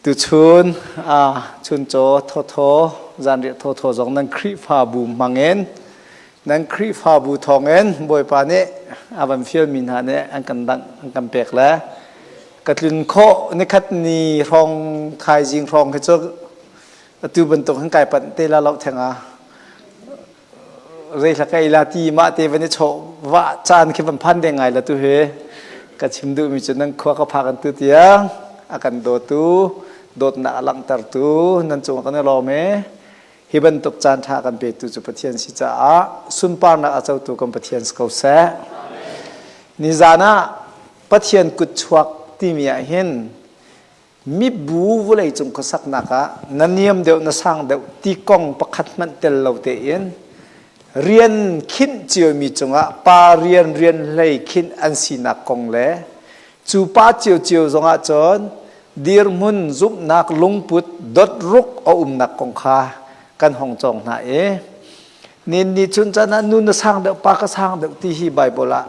Tuchun chuncaw thawthaw zanriah thawthaw zong nan Khrihfabu hmangin nan Khrihfabu thawngin Bawipa nih a van fialmi hna nih an kan dangh an kan pek le ka tlun khawh nikhat ni hrawng thaizing hrawng hi cu atu bantuk hin kai panh te la lo theng ah Zeihla ka ila ti mah te van i chawh va caan khi van phan deng ngai la tu hi ka chim duhmi cu nan khua ka phak an tu tiang a kan dawtu dawtnak a langhtertu nan cungah kan i lawm e hi bantuk caan ṭha kan petu cu Pathian si caah sunparnak a cotu kan Pathian si ko seh. Nizan ah Pathian kutchuak timi ah hin Mibu vawleicung khuasaknak ah na niam deuh na sang deuh ti kong pakhat hmanh tel lo tein rian khinh ciomi cungah pa rian rian hlei khinh an sinak kong le cu pa ciocio zongah cun dirhmun zumhnak lungput dot ruk a umnak kong kha kan hong cawng hna i nin ni chun caan ah nu na sang deuh pa ka sang deuh ti hi Bible ah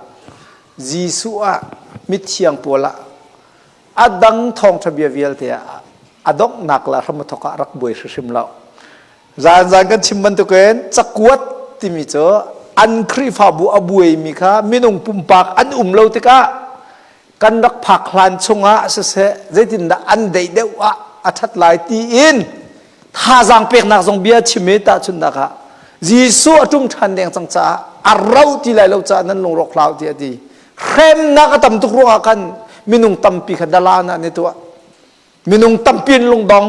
Jesuh ah mithiang pawl ah A dang thawngṭha bia vialte ah a donghnak le hram a thawk ah rak buai hrimhrim lo. Zan zan kan chim bantukin cakuat timi cu an Khrihfabu a buaimi kha minung pumpak an um lo tikah kan rak phak hlan chungah siseh zeitindah an deih deuh ah a ṭhat lai tiin thazaang peknak zong bia chim i tahchunhnak ah Jesuh a ṭum ṭhan deng cang caah a rau ti lai lo caah nan lungrawk hlah u tiah a ti. Hremnak a tam tuk ruangah khan minung tampi kha dalan ah an i tuah. Minung tampi in lungdong.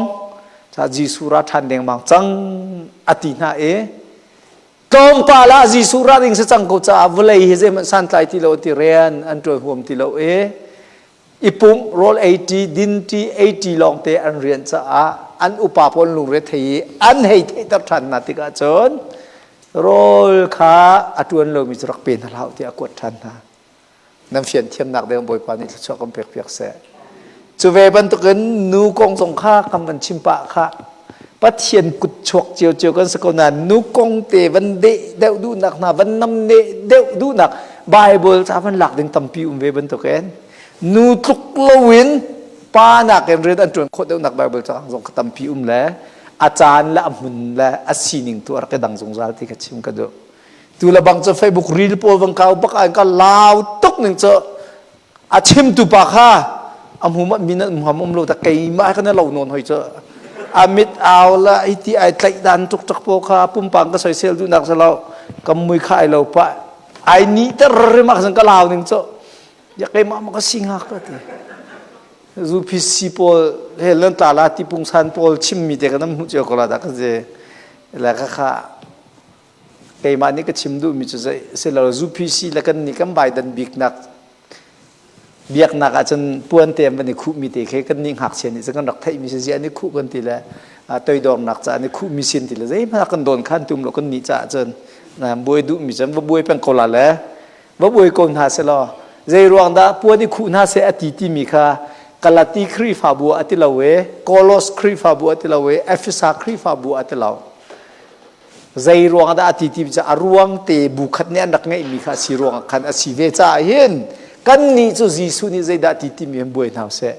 Ca Jesuh ra ṭhan dengmang cang a ti hna i tlawmpal ah Jesuh ra ding si cang ko caah vawlei hi zeihmanh santlai ti lo ti rian an ṭuan huam ti lo i i pumh rawl ei ṭi din ṭi ei ṭi lawngte an rian caah an upa pawl lungre thei i an hei theihter ṭhan hna tikah cun rawl kha a ṭuan lomi cu rak pe hna hlah tiah a kuat ṭhan hna. Nan fian thiamnak ding Bawipa nih thluachuah kan pek piak seh. Cu ve bantukin nu kong zong kha kan van chim pah kha Pathian kut chuak ciocio kan si ko nain nu kong te van deh deuh duhnak hna van nam neh deuh duhnak Bible ca van lak ding tampi um ve bantukin nu tluk loin pa nakin rian an ṭuan khawh deuhnak Bible ca zong kha tampi um le a caan le a hmun le a sining tu a rak i dang zungzal ti kha chim ka duh. Tu le bang cu Facebook reel pawl van kau bak ah ka lau tuk ning cu a chimtu pa kha a hmu ma min an hmuam um lo ta keimah kan lo nawn hoi cu a mit au la i ti ai tlaih dan tuk tak po kha pumpang ka soisel duh nak salo kam mui kha ai lo pa ai ni ter rim ah ka lau ning cu ya keimah ma ka singa ka ti zu phi si pawl he lan ta la ti pungsan pawl chim mi te ka nam hmu cio ko la da ka je la ka kha Keimah nih ka chim duhmi cu zei si lo UPC le kan nih kan Biden biknak biaknak ahcun puan te an van i khuhmi te khi kan nih ngakchia nih cun kan rak theihmi si ziah an i khuh kan ti le toidornak ca an i khuhmi sin ti le zeihmanh kan dawn khan tum lo kan nih caah cun buai duhmi cun va buai peng ko la le va buai ko hna seh law zei ruang dah puan i khuh hna seh a ti timi kha Galati Khrihfabu ah a ti lo e Kolos Khrihfabu a ti lo e Efesa Khrihfabu ah a ti lo Zei ruang dah a ti ti cu a ruang te bu khat nih an rak ngeihmi kha a si ruangah khan a si ve caah hin kannih cu Jesuh nih zeidah ti timi hin buai hna seh.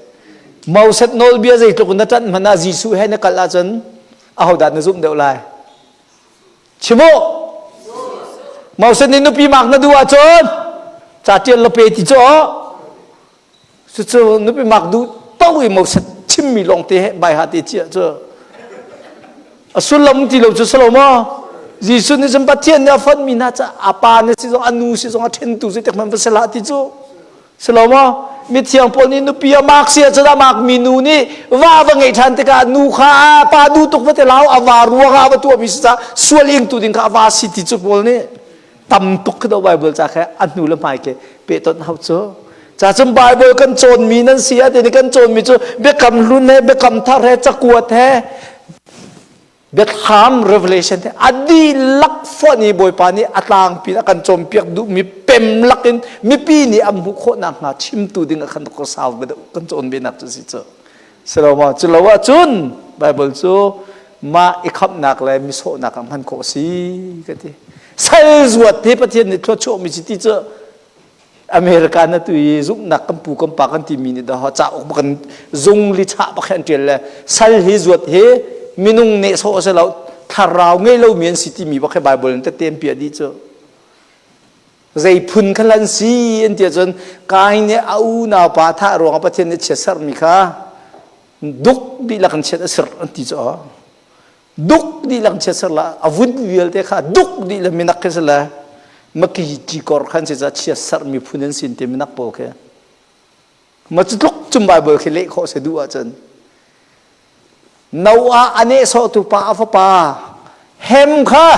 Moses nawlbia zeitluk in na ṭanh hmanh ah Jesuh he na kal ahcun ahodah na zumh deuh lai? Chim u! Moses nih nupi mak na duh ahcun ca ṭial la pe ti cu Cucu nupi mak duh to i Moses chimmi lawng te he bai ha te chia cu a sullam ti lo cu salo maw Jesuh nih cun Pathian nih a fonhmi hna ca a pa na si zong a nu si zong a ṭhentu si tek hmanh va si hlah ti cu si lo maw mithiang pawl nih nupi a mak si ahcun a makmi nu nih va va ngeih ṭhan tikah nu kha a pa duh tuk va ti lau a va ruangah a va tuahmi si caah sual ingtu ding kha a va si ti cu pawl nih tam tuk khi do Bible ca khe a hnu le hmai ke pehtonh hau cu ca cun Bible kan cawnmi nan si ah ti kan cawnmi cu biakam hlun he biakam thar he cakuat he biathlam revelation he a dihlak fonh i Bawipa nih a tlangpi a kan cawnpiak duhmi pem lakin mipi nih an hmuh khawh nakhnga chimtu ding ah khan ko sau kan cawn ve nak cu si cu Silo cu lo ahcun Bible cu mah i khamhnak le misawhnak ah hman khawh a si ka ti. Sal zuat hi Pathian nih thluachuahmi si ti cu America na tu i zumhnak kan pu kan pa kan timi nih dah cauk kan zung li chah bak an ṭial le sal hi zuat hi minung nehsawh a si lo thlarau ngei lomi an si timi bak hi Bible in tette an piah dih cu. Zei phun kha lan si an ti ahcun Kain nih a unau pa thah ruangah Pathian nih chiat sermi kha duk dihlak in chiat a sirh an ti cu. Duk dihlak chiat ser la a vun vialte kha duk dih le minak khi si le maki tikor khan si ca chiat ser mi phun an sin ti minak pawl khi ma cu tluk cum Bible khi leh khawh se duh ahcun Noah a nehsawhtu pa a fapa Hem kha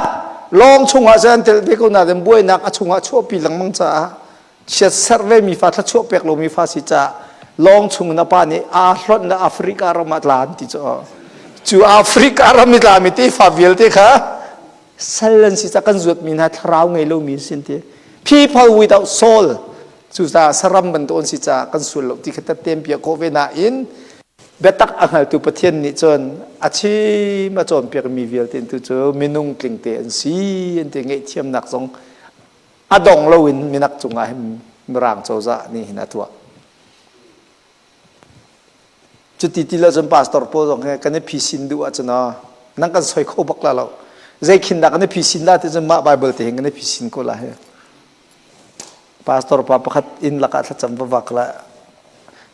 lawng chungah cun an tel ve ko nain buainak a chungah chuahpi lengmang caah chiatserh ve mi fa thluachuah pek lomi fa si caah lawng chung in a pa nih aa hlonh le Africa ram ah tla an ti cu cu Africa ram i tlami tefa vialte kha sal an si caah kan zuatmi hna thlarau ngei lomi an si an ti. People without soul cucaah saram bantuk an si caah kan sual lo ti kha tettem piak khawh ve nain biatak a hngaltu Pathian nih cun a chim a cawnpiakmi vialte tu cu minung tlingte an si an ti. Ngaihthiamnak zong a dong loin minak cungah hin Mirang cozah nih hin a tuah. Cuti ti lo cun pastor pawl zong he kan i phisin duh ahcun nang kan soi kho bak la lo. Zei khin dah kan i phisin la ti cun mah Bible te hin kan i phisin ko la hi. Pastor pa pakhat inn lakah thlacam va vak la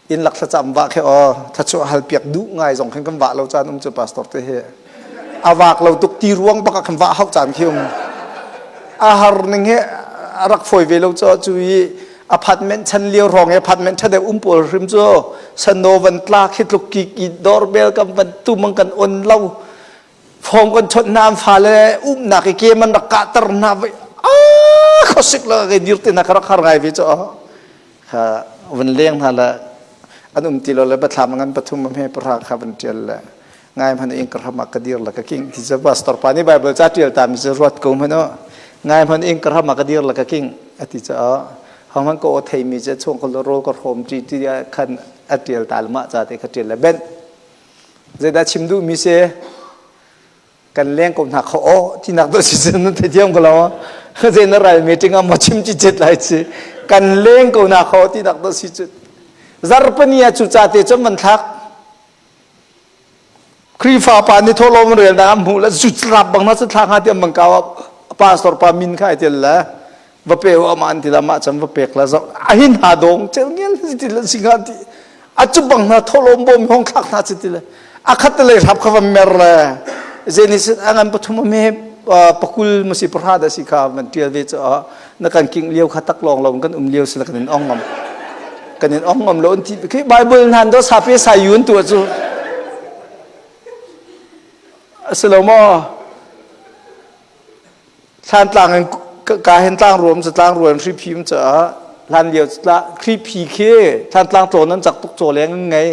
inn lak thlacam vah khi aw thluachuah hal piak duh ngai zong khin kan vah lo caan um cu pastor te hi a vak lo tuk ti ruang bak ah khan vah hau caan khi um a har ning he a rak fawi ve lo cu cu i apartment chan lio hrawng i apartment ṭha deuh um pawl hrim cu sano van tla khi tluk ki ki doorbell kan van tu mang kan on lo phone kan chawnh hna an fale umnak i ke man rak kahter hna vai a khosik la ke dir te na ka rak har ngai ve cu kha van leng hna le an um ti lo le bathlam ngan pathum he pahra kha van tial le ngai hman in ka ram ah ka dir la ka king ti cu pastor pa nih bible ca tial ta mi cu ruat ko hmanh ngai hman in ka ram ah ka dir la ka king ati ca hong ko thei mi cu chung ko ro ka hrom ti ti khan a tial ta ma ca te kha tial le ben zeidah chim duh mi si Kan leng ko hna kho aw tinak do si nan thei thiam ko lo zei na ral meeting ah maw chim chi chet lai chi kan leng ko hna kho tinak do si cu zarpani ah cu ca te chom man thlak Khrihfa pa nih thawhlawm rel nak hmuh le zu rap bang na cu thlak hnga tiam bang kau pastor pa min kha ai tel le va pe u ama an ti la mah chan va pek la zo a hin ha dong chel ngel ti la singa ti a cu bang hna tholom bom hong thlak hna chi ti le a khat le hrap kha va mer le zeni sin angan pathum me pakul masi pahra da si kha man tial ve chu na kan king liu kha tak long long kan um liu si la kan in ong ngam kan in ong ngam lo an ti khi bible nan do sa pe sa yun tu chu asilo mo Thlantlang in ka hen tlang ruam cu tlang ruan hriphi um caah hlan lio hriphi khi Thlantlang tlawn an cak tuk caw leng an ngei.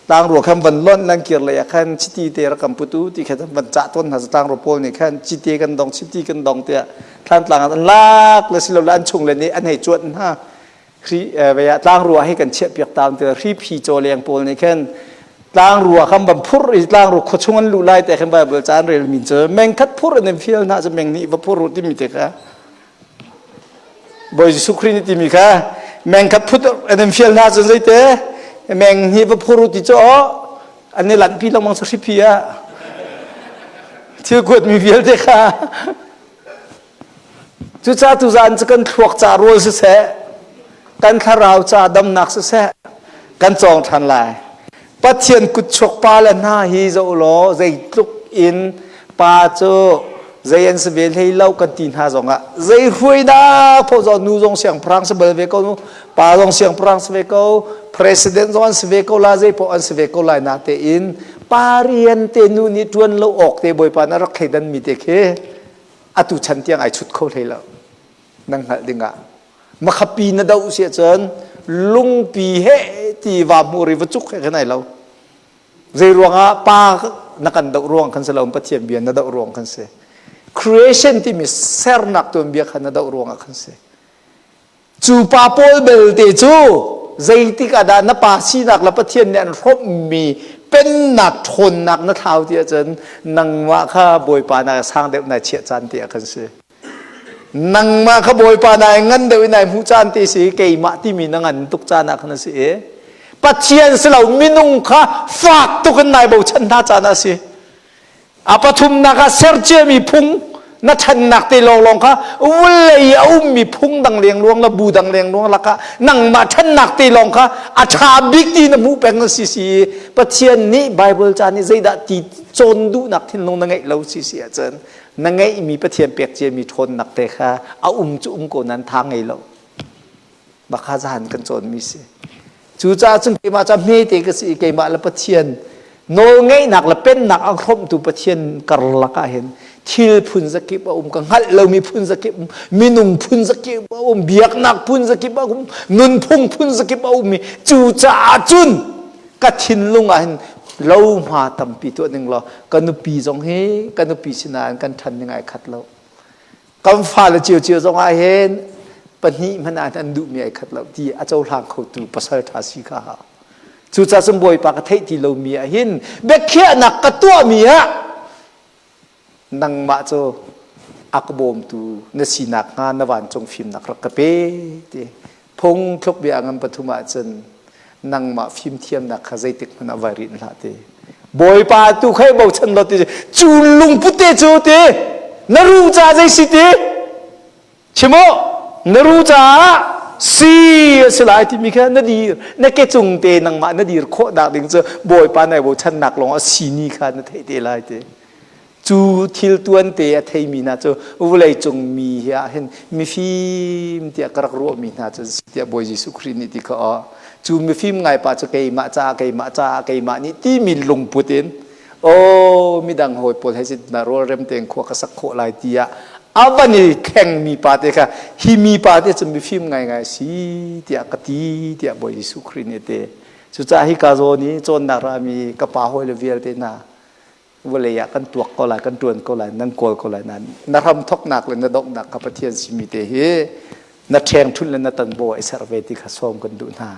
Tlang rua khan van lonh lan kir lei ah khan chiti te rak kan putu ti khan van cah tawn hna tlang rua pawl nih khan chiti kan dong chiti kan dong tiah Thlantlang ah an lak le silo le an chung le nih an hei cuanh hna. Hri vei ah tlangrua hi kan chiah piak ta ti hriphi cawleng pawl nih khan tlangrua khan van phur i tlangrua khuachung an luh lai te khan Bible ca an rel mi cu meng khat phur in an fial hna cu meng hnih va phur u timi te kha Bawi Jesuh Khrih nih timi kha meng khat phut an in fial hna cun zeite meng hnih va phur u ti cu an i lanhpi lengmang cu hriphi ah thil kuat mi vialte kha Cucaah tuzaan cu kan thluak ca rawl siseh, kan thlarau ca damnak siseh, kan cawng ṭhan lai. Pathian kutchuak pa le hna hi zoh law zeitluk in pa cu zei an si ve hlei lo kan ti hna zongah zei hruainak phaw zong nu zong siangpahrang si bal ve ko nu pa zong siangpahrang si ve ko president zong an si ve ko la zei paoh an si ve ko lai na tein pa rian te nu nih ṭuan lo awk te bawipa na rak thleidan mi te khi Atu chan tiang ai chut kho hlei lo. Nan hngalh dingah. Makhapi na doh si ahcun lungpi he ti va hmur i va cuk he khan ai lo. Zei ruangah pa na kan doh ruang khan si lo Pathian bia na doh ruang khan si. Creation timi sernak tuanbia khan na doh ruangah khan si. Cu pa pawl belte cu zeitik ah dah na pa sinak le Pathian nih an hrawmhmi pennak ṭhawnnak na thlau ti ahcun nangmah kha Bawipa nak sang deuh nai chiah caan ti ah kan si. Nangmah kha Bawipa nai ngan deuh in nai hmuh caan te si keimah timi na ngan tuk caan ah khan a si i Pathian si lo minung kha fak tuk in nai bochan hna caan ah a si. A pathumnak ah serciami phung na ṭhannak te lawnglawng kha vawlei a ummi phung dang lengluang le bu dang lengluang lakah nangmah ṭhannak te lawng kha a ṭha bik ti na hmuh peng na si si Pathian nih Bible ca nih zeidah ti cawn duhnak thinlung na ngeih lo si si ahcun na ngeihmi Pathian pek ciami ṭhawnnak te kha a um cu um ko nan tha ngei lo. Bakha zahan kan cawnmi si. Cucaah cun keimah ca hmete ka si i keimah le Pathian nawlngeihnak le pennak a hrawmhtu Pathian karlak ah hin thil phun zakip a um ka hngalh lomi phun zakip um minung phun zakip a um biaknak phun zakip a um nunphung phun zakip a um i cucaah cun ka thinlung ah hin lohma tampi tuah ning law ka nupi zong hi ka nupi sinain kan ṭhan ning ai khat lo. Kan fale ciocio zong ah hin pahnih hmanh ah an duhmi ai khat lo ti a cohlang khotu pasal ṭha si kha hau. Cucaah cun Bawipa ka theih ti lomi ah hin biakhiahnak ka tuahmi ah nangmah cu a ka bawmtu na sinak hnga na vancung fimnak rak ka pe ti phung thluk bia ngan pathum ah cun nangmah fimthiamnak kha zeitik hmanh ah vai rinh hlah ti Bawipa tu khei bochan lo ti cu lungput te cu ti na ru ca zei si ti chim u na ru caah si a si lai timi kha na dir na ke cung te nangmah na dir khawh nak ding cu Bawipa nai bochannak lawng a si ni kha na theih te lai ti Cu thil tuante a theimi hna cu vawleicung mi hi ah hin mifim tiah ka rak ruahmi hna cu tiah Bawi Jesuh Khrih nih ti kha aw. Cu mifim ngai pa cu keimah caah keimah caah keimah nih timi lungput in aw midang hawi pawl he na rawl rem tein khua ka sak khawh lai tiah a van i thlengmi pa te kha hi mi pa te cu mifim ngaingai si tiah ka ti tiah Bawi Jesuh Khrih nih a ti. Cucaah hi ka zawn i cawnnak rami ka pa hawi le vialte hna vawlei ah kan tuak ko lai kan tuan ko lai nan kawl ko lai nain na ram thoknak le na donghnak kha Pathian simi te hi na ṭheng le na tanbo i ser ve ti kha sawm kan duh hna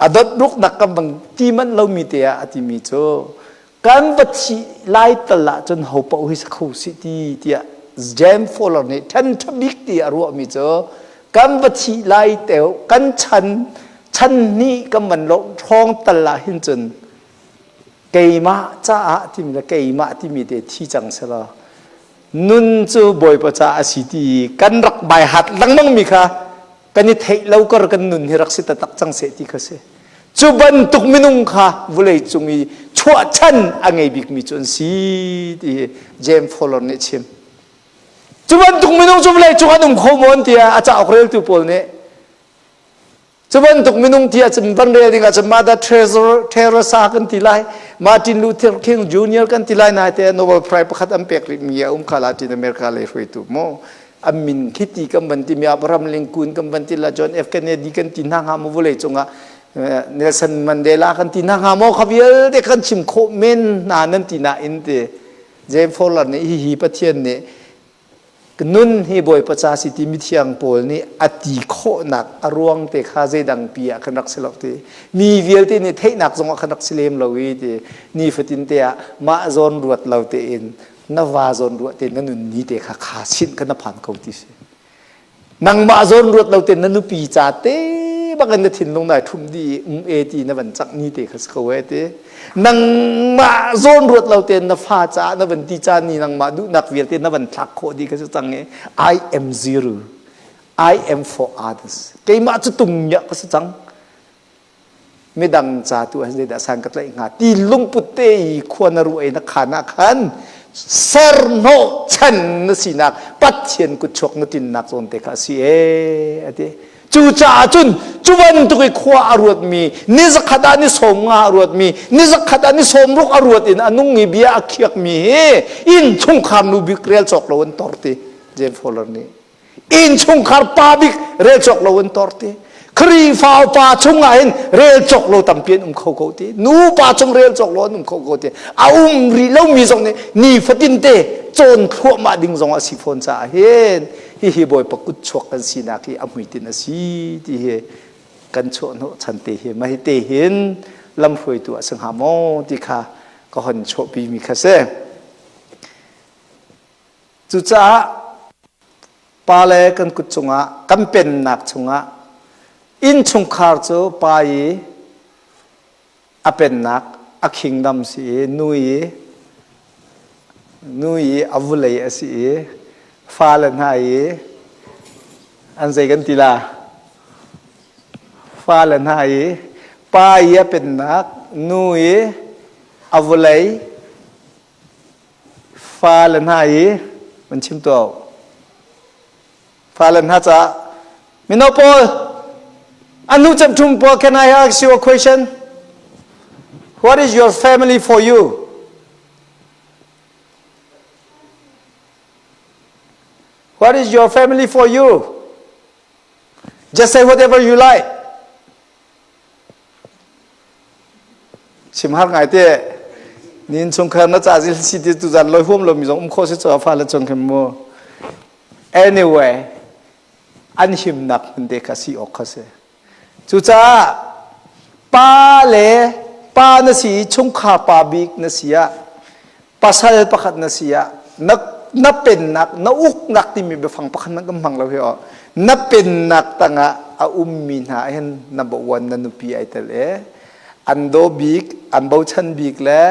a dot ruknak kan bang ti manh lomi te ah a timi cu kan va thi lai tal ah cun ho paoh hi sa kho si ti tiah James Fowler nih ṭhen ṭhabik ti a ruahmi cu kan va thi lai teo kan chan chan nih kan van lo ṭhawng tal ah hin cun Keimah caah timi le keimah timi te thi cang selaw nun cu Bawipa caah a si ti kan rak baihat lengmang mi kha kan i theih lo kar kan nun hi rak si taktak cang seh ti kha si. Cu bantuk minung kha vulei cung i chuahchan a ngei bikmi cu an si ti hi James Fowler nih chim. Cu bantuk minung cu vulei cung an um kho maw tiah a cauk reltu pawl nih Cu bantuk minung ti ahcun van rel ding ahcun Mother Teresa kan ti lai, Martin Luther King Jr. kan ti lai naite Nobel Prize pakhat an pek rihmi a um kha Latin America lei hruaitu mu. An min khi ti kan van timi Abraham Lincoln kan van ti la John F Kennedy kan ti hna hnga maw vawlei cungah Nelson Mandela kan ti hna hnga maw kha vialte kan chim khawh men hna nan ti nain ti James Fowler nih hihi Pathian nih Nun hi Bawipa ca si ti mithiang Paul nih a ti khawhnak a ruang te kha zeidang pi ah khan rak si lo ti. Mi vialte nih theihnak zong ah khan rak si lem lo i ti nifatin te ah mah zawn ruat lo tein na va zawn ruah te na nun ni te kha kha sin kha na phan ko ti si. Nangmah zawn ruat lo tein na nupi ca te bak in na thinlung nai ṭhum dih i um e ti na van cangh ni te kha si ko e ti. Nangmah zawn ruat lo tein na fa caah na van ti caan ni nangmah duhnak vialte na van thlak khawh dih kha si cang i I am zero. I am for others. Keimah cu tung ka si cang. Midang ca tu ah zeidah san ka tlaih hnga ti lungput te i khua na ruah i na khan ah khan serhnawh chan na sinak Pathian kutchuak na tinnak zawn te kha a si ee a ti. Cucaah cun cu bantuk i khua a ruatmi, ni zakhat ah ni sawm nga a ruatmi, ni zakhat ah ni sawm ruk a ruat in a nung i bia a khiakmi hi innchungkhar nu bik rel cawk lo an tor ti James Fowler nih. Innchungkhar pa bik rel cawk lo an tor ti. Khrihfa upa chungah hin rel cawk lo tampi an um kho ko ti. Nu pa chung rel cawk lo an um kho ko ti. A um rih lomi zong nih nifatin te cawn thluahmah ding zong a si fawn caah hin hihi Bawipa kutchuak kan sinak hi a hmuitinh a si ti hi kan chuahhnawh chan te hi mah hi te hin lamhruaitu a si hnga maw ti kha ka hon chuahpi mi kha si. Cucaah Pa le kan kut cungah kan pennak chungah innchungkhar cu pa i a pennak a kingdom si i nu i nu i a vulei a si i fale hna i an zei kan ti la fale hna i pa i a pennak nu i a vulei fale hna i van chim tuah fale hna caah mino pawl anu cem thum pawl can I ask you a question what is your family for you what is your family for you just say whatever you like Chim har ngai te. Nin chungkhar na ca zil si ti tu zan loi huam lo mi zong um kho si cho fa le chung khem mu. Anyway, an himnak hmun te kha si awk kha si. Cucaah pa le pa na si i chungkhar pa bik na si ah pasal pakhat na si ah na na pennak na uknak timi biafang pakhat nan kan hmang lo hi aw na pennak tangah a ummi hna hin number one na nupi ai tel e an daw bik an bochan bik le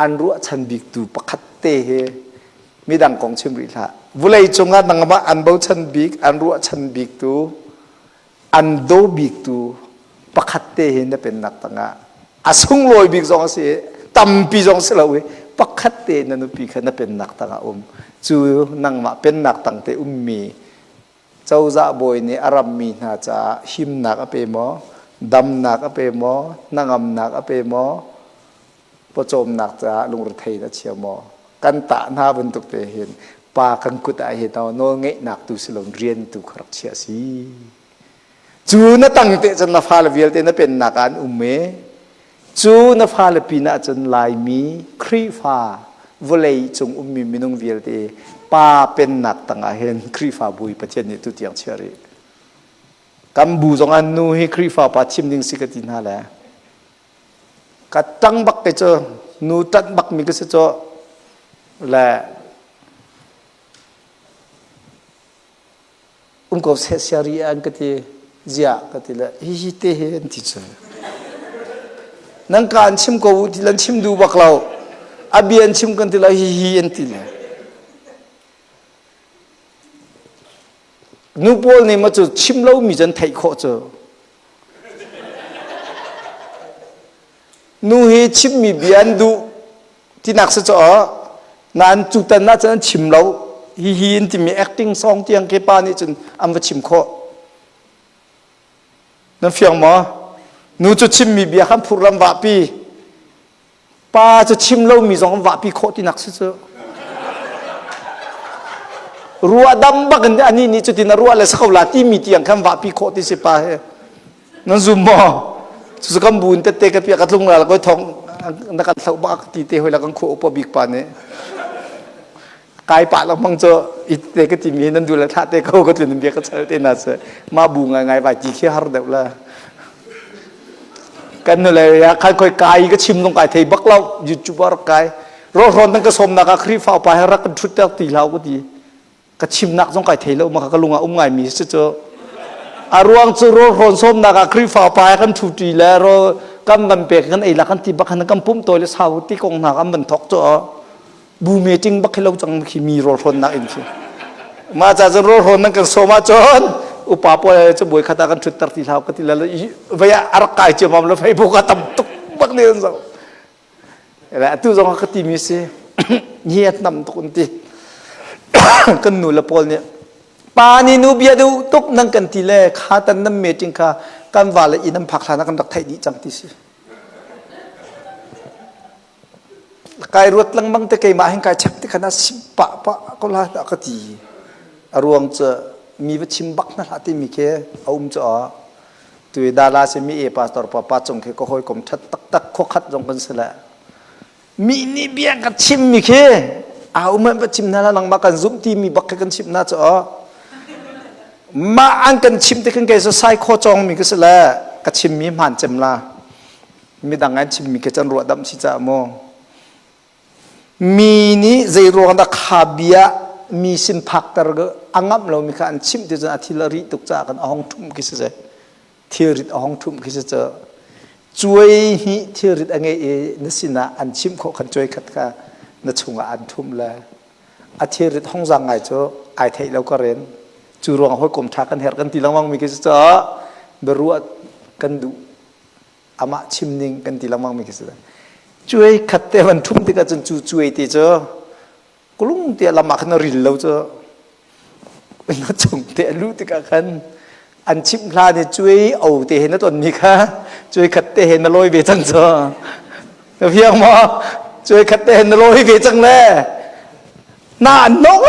an ruahchan bik tu pakhat te hi midang kong chim rih hlah vulei cungah nangmah an bochan bik an ruahchan bik tu an daw bik tu pakhat te hi na pennak tangah a sunglawi bik zong a si tampi zong si lo i pakhat te na nupi kha na pennak tangah um cu nangmah pennak tang te ummi cozah bawi nih a rammi hna caah himnak a pe maw damnak a pe maw hnangamnak a pe maw pawcawmnak caah lungrethei na chia maw kan tah hna bantuk te hin pa kan kut ah hin nawl ngeihnak tu si lo rian tu kha rak chia si Cu na tang te cun na fale vialte na pennak ah an um i cu na fale pinah cun Laimi Khrihfa vawlei cung ummi minung vialte pa pennak tangah hin Khrihfabu hi Pathian nih tutiang chiah rih. Kan bu zong ah nu hi Khrihfa pa thim ding si ka ti hna le ka ṭang bak ke cu nu ṭanh bak mi ka si cu le um ko seh siari an ka ti ziah ka ti le hihi te he an ti cu nan ka an chim ko u ti lan chim duh bak lo a bia an chim kan ti lo hihi an ti le nu pawl nih ma cu chim lo mi can theih khawh cu nu hi chimmi bia an duh tinak si caw nain cu tan ah cun an chim lo hihi in timi acting song tiang ke pa nih cun an va chim khawh nan fiang maw nu cu chimmi bia khan phur lam vahpi pa cu chim lomi zong an vahpi khawh tinak si cu ruah dam bak in ani nih cutin a ruah le sa ko la timi tiang khan vahpi khawh ti si pa he Nan zum maw? Cucu kan bu in tette ka piah ka tlung la koi thong na kan hloh bak ti te hoi la kan khua upa bik pa nih kai pa lengmang cu ite ka timi nan du le thlah te ko ka tlun bia ka chal te na se ma bu ngai ngai vai ti khi har deuh la kan nu le ya khai khoi kai ka chim nong kai thei bak lo youtuber kai ro ron nang ka som na ka khrifa pa he rak kan thut ter ti hlau ko ti Ka chimnak zong kai thei lo ma ka lung ah um ngaimi si cu. A ruang cu rawl hrawn sawmnak ah Khrihfa pa kan ṭhuṭi le rawl kan van pek kan ei la kan ti bak khan kan pumh tawi le sau ti kong hna kan van thok cu bu meeting bak khi lo cang khi mi rawl hrawnnak in khi. Mah ca cun rawl hrawn nan kan sawm ahcun upa pawl cu buai khat ah kan ṭhutter ti hlau ka ti le vei ah a rak kai ciammam le Facebook ah tam tuk bak ne an zoh. Atu zong ka timi si hi a tam tuk an ti. Kan nu le pawl nih pa nih nu bia duh tuk nan kan ti le kha tan nan meeting kha kan va le inn an phak hlan ah kan rak theih dih cang ti si. Kai ruat lengmang te keimah hin kai check te khan a sim pah pah ko la dah ka ti. A ruang cu mi va chim bak hna hlah timi khi a um cu Tui dala si mi e pastor pa pa cung khi ka hawikom ṭhat taktak khuakhat zong kan si le mi nih bia ka chim mi khi a um va chim hna la nangmah kan zumh ti mi bak khi kan chim na cu mah an kan chim te kan kei so sai kho chong mi ka si le ka chim mi hmaan cem la midang an chim mi khi can ruah dam si ca mu Mi nih zeiruang dah kha bia mi sin phakter a ngamh lomi kha an chimh ti cun a thil a rih tuk caah kan a hong ṭhumh khi si thilrit a hong ṭhumh khi si cu cuai hnih thilrit a ngei i na sinah an chimh khawh khan cuai khat kha na chungah an ṭhumh le a thilrit hong zang ngai cu ai theih lo ka ren cu ruang hawikom ṭha kan herh kan ti lengmang mi khi si cu biaruah kan duh amah chim ning kan ti lengmang mi khi si cuai khat te van ṭhumh tikah cun cu cuai te cu kulung tiah lam ah khan a ril lo cu na chung te a luh tikah khan an chimh hlan i cuai o te he na tonmi kha cuai khat te he na lawi ve cang cu na fiang maw cuai khat te he na lawi ve cang le na an nok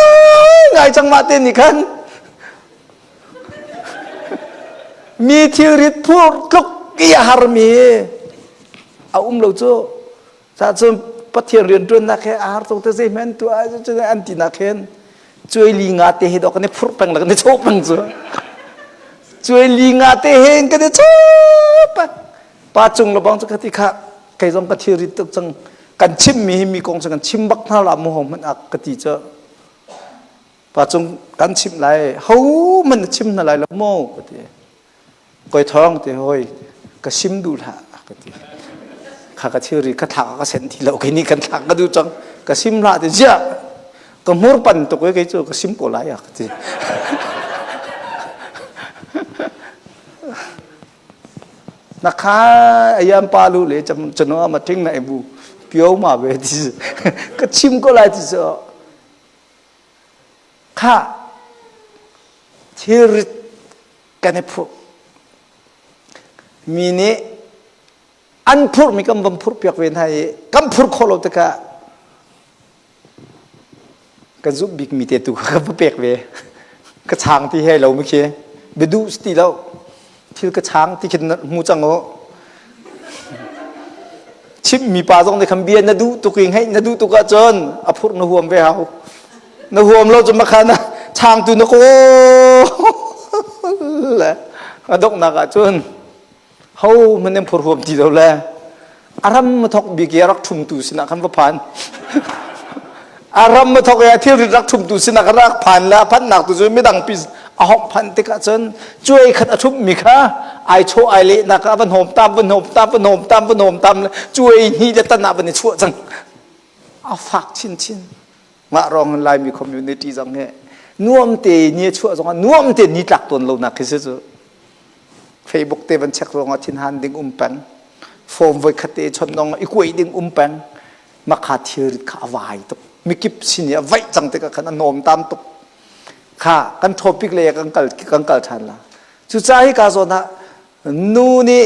ngai cang mah te nih khan mi thilrit phur tluk i a harmi a um lo cu Cun Pathian rianṭuannak he aa har tuk te zeihmanh tuah an tinak hin cuai li nga te he dawh kan i phurh peng le kan i chawh peng cu. Cuai li nga te he kan i chawh peng. Pa cung le bang cu khati kha kei zong ka thilri tuk cang kan chimmi hi mi kong cu kan chim bak hna la mu ho hmanh ak ka ti cu. Pa cung kan chimh lai ho man na chim hna lai lo maw ka ti. Koi thawng ti hoi ka sim duh hlah ka ti. Kha ka thilri ka thlak ka sen ti lo kei nih kan thlak ka duh cang ka sim hlah ti ziah ka hmur pan tuk e kei cu ka sim ko lai a ka ti. Na kha ayam pa lu le chano ma thing na bu pio ma ve ti ka chim ko lai ti so kha thilrit kan i phurh. Mi nih an phurhmi kan van phurhpiak ve hna i kan phurh khawh lo tikah kan zumh bikmi te tu kha ka va pek ve. Ka chang ti he lo mi khi biaduh si ti lo. Thil ka chang ti khin hmu cang u. Chimmi pa zong nih khan bia na duh tuk i ngeih na duh tuk ahcun a phurh na huam ve hau. Na huam lo cu makha na changtu na kawl le a donghnak ahcun ho hmanh nan phur huam ti lo le a ram a thok bik i a rak ṭhumtu sinah khan va phan. A ram a thok i a thilrit rak ṭhumtu sinah khan rak phan le a phanhnak tu cu midang pi a hawk phanh tikah cun cuai khat a ṭhummi kha ai chawh ai lehnak ah van hawm tam van hawm tam van hawm tam van hawm tam le cuai hnih le tan ah van i chuah cang. A fak chinchin. Mah rong in Laimi community zong hi nuam te ni a chuah zongah nuam te ni tlak tawn lonak khi si cu. Facebook te van check zongah thinhan ding um peng. Phone voi khat te chon dong i kuai ding um peng. Makha thilrit kha a vai tuk. Mikip sin i a vaih cang tikah khan a nawm tam tuk. Kha kan topic le kan kal kan kal ṭhan la. Cucaah hi ka zawn ah nu nih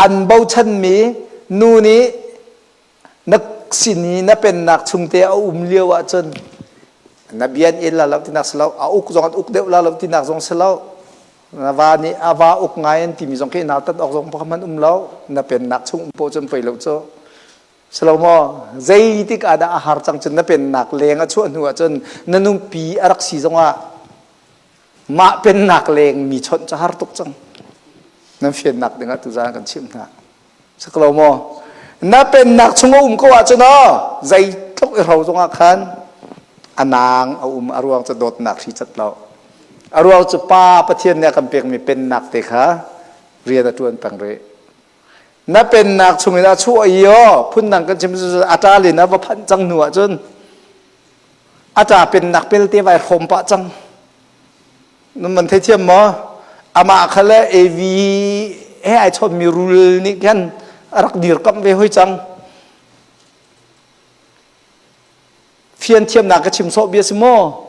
an bochanmi nu nih na sin i na pennak chungte a um lio ahcun na bian in la lo tinak si lo a uk zong an uk deuh la lo tinak zong si lo na va nih a va uk ngai an timi zong khi nautat awk zong pakhat hmanh um lo na pennak chung um poh cun pei lo cu si lo maw zeitik ah dah a har cang cun na pennak leng a chuah hnu ahcun na nupi a rak si zongah mah pennak leng mi chawnh cu har tuk cang nan fiannak dingah tuzaan kan chimh hna Saklo maw? Na pennak chung a um ko ahcun aw zeitluk i hro zongah khan a nang a um a ruang cu dawtnak hri cat lo. A ruang cu Pa Pathian nih a kan pekmi pennak te kha rian a ṭuan peng rih. Na pennak chungin a chuah i aw phundang kan chim cu a ṭal in a va phanh cang hnu ahcun a ṭa pennak pelte vai hrawm pah cang. Nan man theithiam maw? Amah kha le AV he ai chawnmi rul nih khan a rak dirkamh ve hoi cang. Fian thiamnak ka chim sawh bia si maw?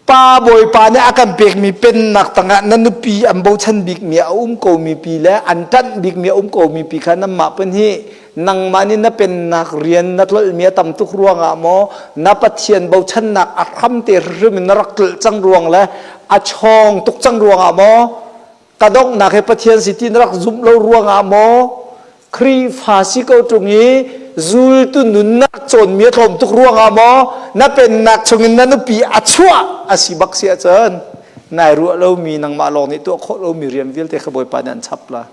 Pa Bawipa nih a kan pekmi pennak tangah na nupi an bochan bikmi a um komi pi le an ṭanh bikmi a um komi pi kha nanmah pun hi nangmah nih na pennak rian na tlolhmi a tam tuk ruangah maw na Pathian bochannak a hram te hrim in na rak tlolh cang ruang le a chawng tuk cang ruangah maw ka donghnak hi Pathian si ti na rak zumh lo ruangah maw Khrihfa si ko ṭung i zultu nunnak cawnmi a tlawm tuk ruangah maw na pennak chungin na nupi a chuah a si bak si ahcun nai ruah lomi nangmah lawng nih tuah khawh lomi rian vialte kha Bawipa nih an chap la.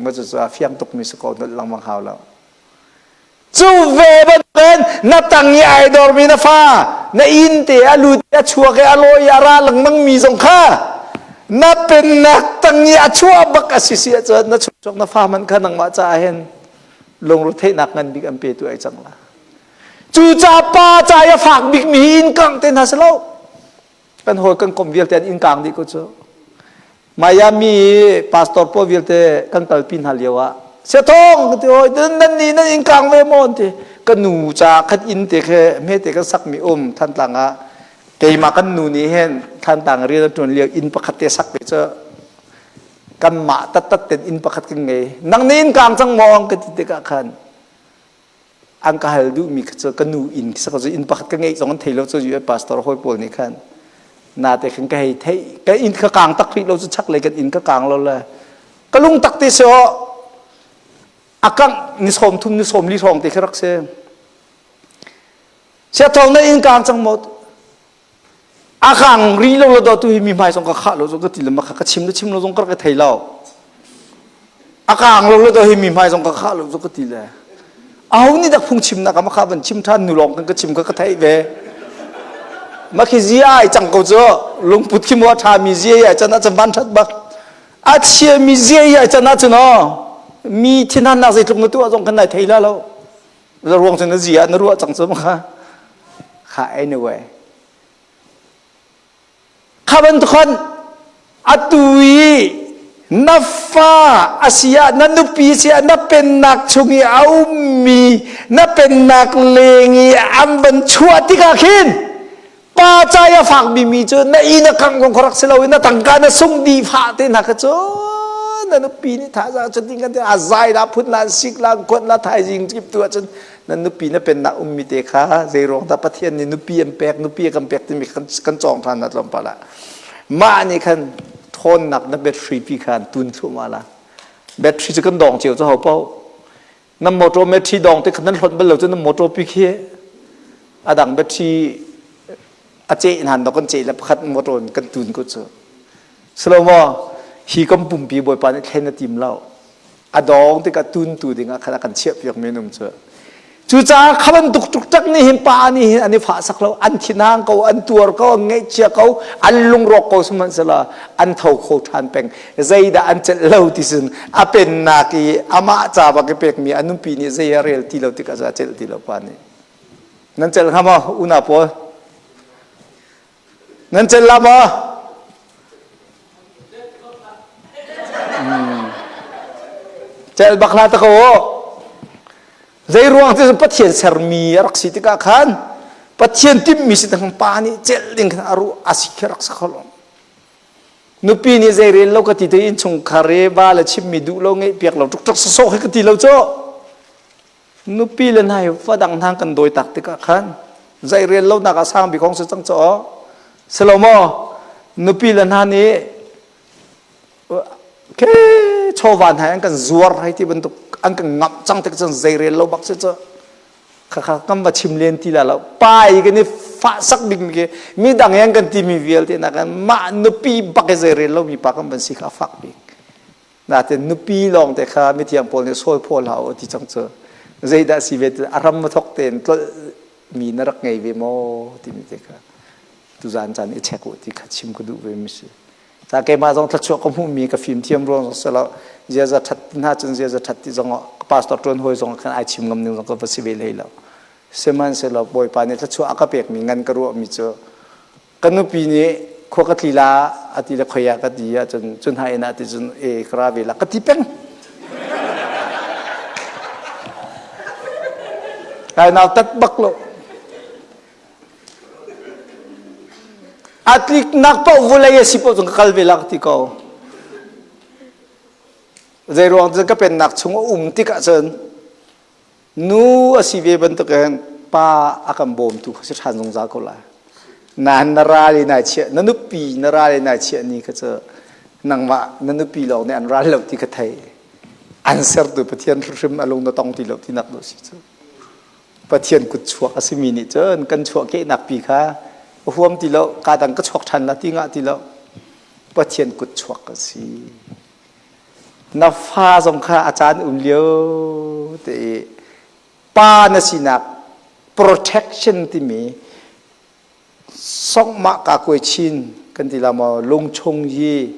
Maw cucu a fiang tukmi si ko nolh lengmang hau lo. Cu ve bantukin na tang i ai dormi na fa, na inn te a lut i a chuak i a lawi i a ra lengmang mi zong kha na pennak tang i a chuah bak a si si ahcun na chuak na fa hmanh kha nangmah caah hin lungretheihnak ngan bik an petu ai cang la. Cucaah pa ca i a fak bikmi hi inn kangh te hna si lo. Kan hawi kan kom vialte an inn kang dih ko cu. Miami i pastor pawl vialte kan kalpi hna lio ah Siathong ka ti hoi nan nih nan inn kang ve maw an ti. Ka nu ca khat inn te khe hmete kan sakmi um Thantlang ah keimah kan nu nih hin Thantlang rian a ṭuan lio inn pakhat te sak ve cu kanmah tattat ten inn pakhat kan ngei. Nang nih inn kang cang maw ka ti tikah khan an ka hal duhmi kha cu ka nu inn sa cu inn pakhat ka ngeih zong an thei lo cu US pastor hawi pawl nih khan nate khan ka hei theih ka inn ka kang tak rih lo cu chak lei kan inn ka kang lo le ka lung tak te si a kangh ni sawm thum ni sawm li hrawng te khi rak si siathawng na inn kang cang maw A kang ri lo lo do tu hi mi hmai zong ka khah lo zong ka ti le ka chim le chim lo zong ka rak thei lo. A kang lo lo do hi mi hmai zong ka khah lo zong ka ti le. Aho nih dak phung chim nak ma kha van chim than nu lawng kan ka chim ka ka theih ve. Ma khi zia ai cang ko cu lungput khi mo tha mi zia ai chan a chan van that bak. A chia mi zia ai chan a cun mi thinhan nak zeitluk na tu zong kan nai thei la lo. Ruang cu na zia na ruah cang cu ma kha. Kha anyway. Kha bantuk khan atu i na fa a si ah na nupi si ah na pennak chung i a ummi na pennak leng i an van chuah tikah khin pa cai a fak bimi cu na inn a kangh zong rak si lo i na tangka na sung dih fa te hna kha cu na nupi nih thazaang cu ding kan ti a zai la phun la sik la khuat la thaizing kip tu ahcun na nupi na pennak ummi te kha zei ruang dah Pathian nih nupi an pek nupi a kan pek timi kan kan cawng ṭhan na tlawmpal ah mah nih khan ṭhawnnak na battery pi kha an tun thluahmah la battery cu kan dawng cio cu ho paoh na motor battery dawng te khan nan hlonh bal lo cu na motor pi khi a dang battery a ceh hnan dok kan ceh le pakhat motor in kan tun ko cu silo maw hi kan pumpi bawipa nih thlen a tim lo a dawng tikah tuntu dingah khan a kan chiahpiak mi nung cu cucaah kha bantuk ṭukṭak nih hin pa nih hin an i fahsak lo an thinhang ko an tuar ko an ngaihchia ko an lungrawk ko sihmanhsehlaw an tho kho ṭhan peng zeidah an celh lo ti cun a pennak i amah ca bak i pekmi a nupi nih zei a rel ti lo tikah a celh ti lo pa nih nan celh hnga maw unau pawl Nan celh la maw? Celh bak hlah ta ko. Zei ruang cu Pathian sermi a rak si tikah khan Pathian timhmi si tang pa nih celh ding khan a ruh a si khi rak si kho lo. Nupi nih zei rel lo ka ti te innchungkhar i va le chimmi duh lo ngeih piak lo tuk tuk sawsawh hi ka ti lo cu. Nupi le hna hi fa dang hna kan dawi tak tikah khan zei rel lonak ah sang bik hong si cang caw silo maw nupi le hna nih ke chawva hna an kan zuar hei ti bantuk an kan ngamh cang tik cun zei rel lo bak si cu khakha kan va chim len ti la lo pai kan i fah sak bik mi mi dang yang kan ti mi vialte na kan mah nupi bak i zei rel lo mi pa kan van si kha fak bik Natin nupi lawng te kha mithiang Paul nih sawl phaw hlah u ti cang cu. Zeidah si ve a ram thok tein tlolh mi na rak ngei ve maw timi te kha tuzan caan i check u ti kha chim ka duh ve mi si. Ca keimah zong thluachuah ka hmuh mi ka fim thiam ruang zong silo ziaza that hna cun ziaza that ti zong ka pastor tuan hawi zong khan ai chim ngam ning zong ka va si ve hlei lo. Sihmanhsehlaw Bawipa nih thluachuah a ka pek mi ngan ka ruah mi cu Ka nupi nih khua ka tli la a ti le khoi ah ka ti ahcun cun hai inn ah ti cun e ka ra ve la ka ti peng. Kai nau tat bak lo. A tliknak paoh vulei a si paoh cun ka kal ve la ka ti ko. Zei ruang cun ka pennak chung a um tikah cun Nu a si ve bantukin pa a kan bawmtu kha si ṭhan zungzal ko lai. Nain na ral i nai chiah, na nupi na ral i nai chiah ni kha cu nangmah na nupi lawng nih an ral lo ti kha thei. An sertu Pathian hrimhrim a lung na tong ti lo ti nak dawh si cu. Pathian kut chuak a simi nih cun kan chuahkehnak pi kha a huam ti lo, ka dang ka chuak ṭhan la ti ngah ti lo. Pathian kut chuak a si. Na fa zong kha a caan um lio te i Pa na sinak protection timi songmah ka kuai chin kan ti la maw lungchung yi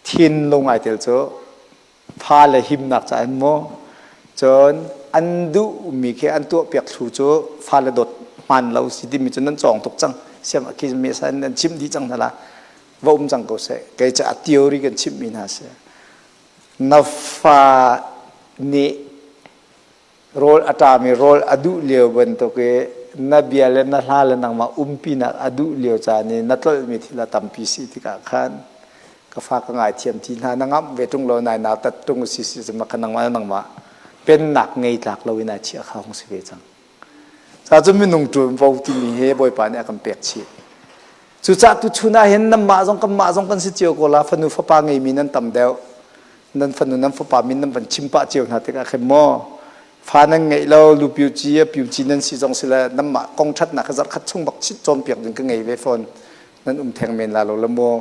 thinlung ai tel cu fale himnak ca in maw cun an duhmi khi an tuahpiak thlu cu fale dawt hmaan lo si timi cu nan cawng tuk cang siam khi mi san nan chimh dih cang hna la va um cang ko seh kei ca theory kan chimhmi hna si na fa nih Rawl a ṭami rawl a duh lio bantuk i na bia le na hla le nangmah umpinak a duh lio caan i na tlolhmi thil a tampi si tikah khan ka fa ka ngaithiam ti hna na ngamh ve ṭung lo nai nautat ṭung si si cun maka nangmah le nangmah pennak ngei tlak lo in ai chiah kha hung si ve cang. Ca cu minung ṭuanvo timi hi Bawipa nih a kan pek chih. Cucaah tuchun ah hin nanmah zong kanmah zong kan si cio ko la fanu fapa ngeimi nan tam deuh. Nan fanu nan fapa min nan van chim pah cio hna tikah khin maw fa nan ngeih lo lu piu ci a piu ci nan si zong si le nanmah kong ṭhatnak kha zarh khat chung bak chit cawnpiak ding ka ngei ve fawn. Nan um theng men la lo la maw.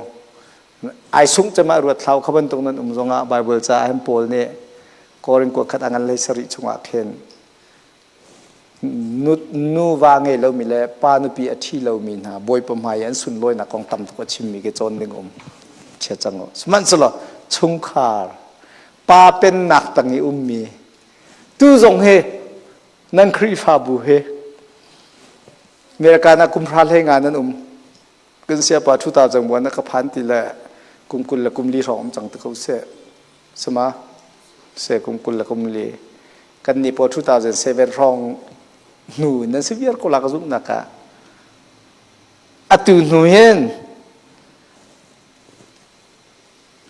Ai sungh cem ah ruat thlau kha bantuk nan um zongah Bible ca ah hin Paul nih Korin kua khat a ngan hlei sarih chungah khin Nuva ngei lomi le pa nupi a ṭhi lomi hna Bawipa hmai i an sunlawinak kong tam tuk a chimmi khi cawn ding um chia cang u. Sihmanhsehlaw chungkhar pa pennak tang i ummi tu zong hi nan Khrihfabu hi America na kum hra hlei nga nan um kan siapa 2001 na ka phan ti le kum 20 le kum li hrawng um cang te ko seh. Sima se kum 20 le kum li kan nih pawl 2007 hrawng hnu nan si viar ko la ka zumhnak ah atu hnu hin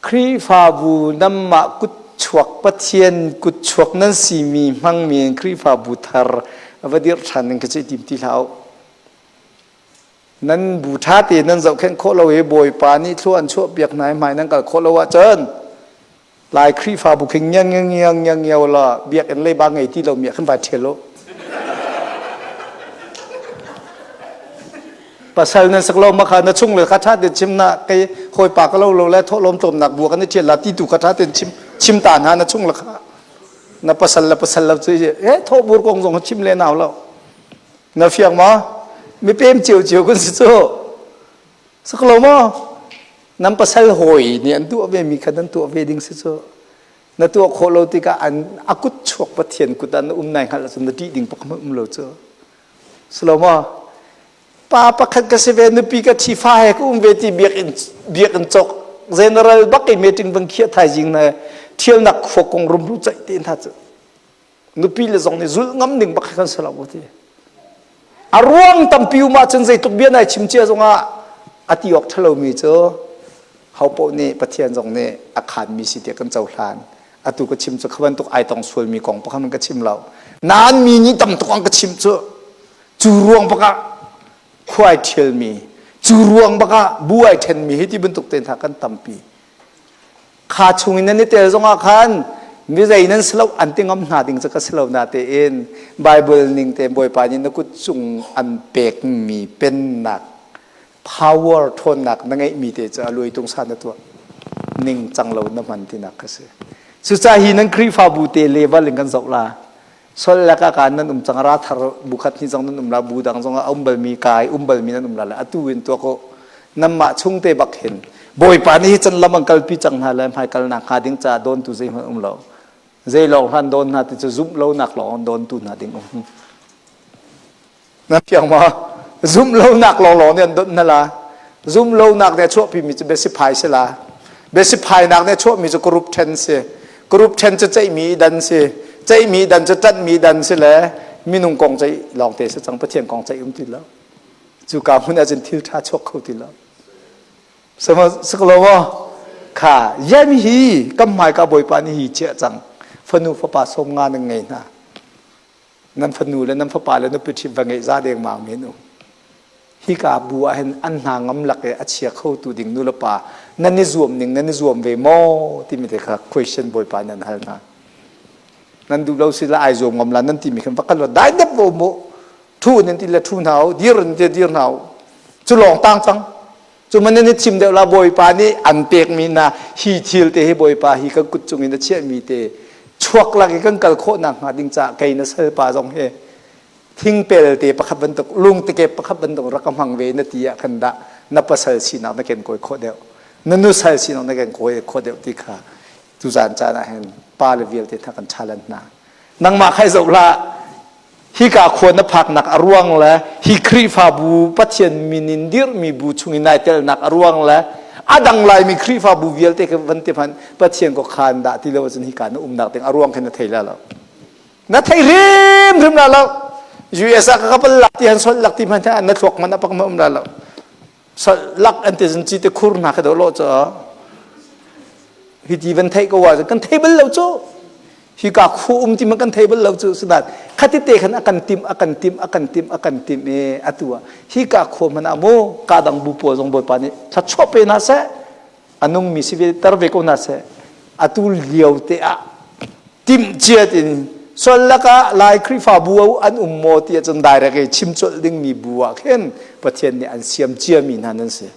Khrihfabu nanmah kutchuak Pathian kutchuak nan simi hmangmi in Khrihfabu thar va dirh ṭhan ding khi cu i tim ti hlah u. Nan bu ṭha tein nan zohkhenh khawh lo i Bawipa nih thlua an chuahpiak hna i hmai nan kal khawh lo ahcun Lai Khrihfabu khi ngiang ngiang ngiang ngiang ngiau la biakinn leiba ngei ti lomi ah khan vai ṭhial u. Pasal nan sak lo ma kha na chung le kha ṭha tein chim na kei hawipa ka lo lo le thawhlawm tlawmnak bu kan i ṭhial la ti tu kha ṭha tein chim chim ta hna na chung le kha na pasal le pasal lo cu eh thawhbur kong zong chim le nau lo na fiang maw mipem cio cio kan si cu sak lo maw nan pasal hawi nih an tuah ve mi kha nan tuah ve ding si cu na tuah khawh lo tikah an a kut chuak pathian kut ah na um nai hngalh ahcun na ṭih ding pakhat um lo cu silo maw pa pakhat ka si ve nupi ka thi fa he ka um ve ti biakinn biakinn cawk general bak i meeting bang khiah thaizing na thialnak khua kong rumru ceih te hna cu nupi le zong nih zulh ngam ding bak kan si lo ti a ruang tampi um ahcun zeitluk bia nai chim cia zongah a ti awk ṭhalomi cu hopoh nih Pathian zong nih a khanmi si tiah kan cohlan atu ka chim cu kha bantuk ai tong sualmi kong pakhat ka chim lo nain mi nih tam tuk an ka chim cu cu ruang bakah khua ai ṭhialmi cu ruang bakah bu ai ṭhenmi hi ti bantuk te hna kan tampi Kha chung in nan i tel zongah khan mizei nan si lo an ti ngam hna ding cu ka si lo na tein Bible ning te Bawipa nih na kut cung an pekmi pennak power ṭhawnnak na ngeihmi te cu a luai tung sa na tuah ning cang lo na hman tinak ka si. Cucaah hi nan Khrihfabu te level in kan zoh la. Sol le ka kaan nan um cang ra thar bu khat ni zong nan um la bu dang zong a um balmi kai um balmi nan um la le atu in tuak u nanmah chung te bak hin bawipa nih hi can lam an kalpi cang hna le hmai kalnak hnga ding ca dawn tu zeihmanh um lo zei lawng hlan dawn hna ti cu zumh lo nak lawng dawn tu hna ding um Na fiang maw? Zumh lonak lawnglawng nih an donh hna la. Zumh lonak nih a chuahpimi cu biasiphai si la. Biasiphainak nih a chuahmi cu group ṭhen si. Group ṭhen cu ceihmi i dan si. Ceihmi i dan cu ṭanhmi i dan si le minung kong ceih lawngte si cang Pathian kong ceih um ti lo. Cuka hmun ahcun thil ṭha chuak kho ti lo. Sik lo maw? Kha yan hi kan hmaika Bawipa nih hi chiah cang. Fanu fapa sawm nga nan ngei hna. Nan fanu le nan fapa le nupi ṭhit va ngeih za dengmang men u. Hika bu ah hin an hna ngam lak i a chia kho tu ding nu le pa nan i zuam ning nan i zuam ve maw timi te kha question bawipa nan hal hna. Nan duh lo si la ai zuam ngam la nan timi khan va kal dai dep vo mu thu nan ti le thu hna u dir nan ti dir hna u cu lawng tang cang cu man nan i thim deuh la bawipa nih an pekmi na hi thil te hi bawipa hi kan kut cung in a chiahmi te. Chuak lak i kan kal khawhnak hnga ding caah kei na salpa zong hi thingpel te pakhat bantuk lungteke pakhat bantuk rak ka hmang ve na ti ah khan dah na pasal sinak na ken kawi khawh deuh na nusal sinak na ken kawi khawh deuh ti kha tuzan caan ah hin pa le vialte hna kan challenge hna nangmah khai zoh hlah hika khua na phaknak a ruang le hi Khrihfabu Pathian min in dirhmi bu chung i nai telnak a ruang le a dang laimi Khrihfabu vialte ka van ti hmanh Pathian ko khan dah ti lo ahcun hika na umnak ding a ruang khin na thei la lo na thei hrimhrim la lo US ah ka kapal lak ti han sol lak ti hmanh na thluak man a pak ma um la lo sol lak an ti zun chi te khur na ka do lo cho hi ti van thei ko wa kan thei bal lo chu hi ka khu um ti man kan thei bal lo chu sudan khati te khan akan tim akan tim akan tim akan tim e atua hi ka khu man amu ka dang bu po zong bawipa nih thla pe na se anung mi si ve tar ve ko na se atu liau te ah timhciat in sual lakah Lai Khrihfabu an um maw ti ahcun direct i chim colh dingmi bu ah khin Pathian nih an siam ciami hna nan si.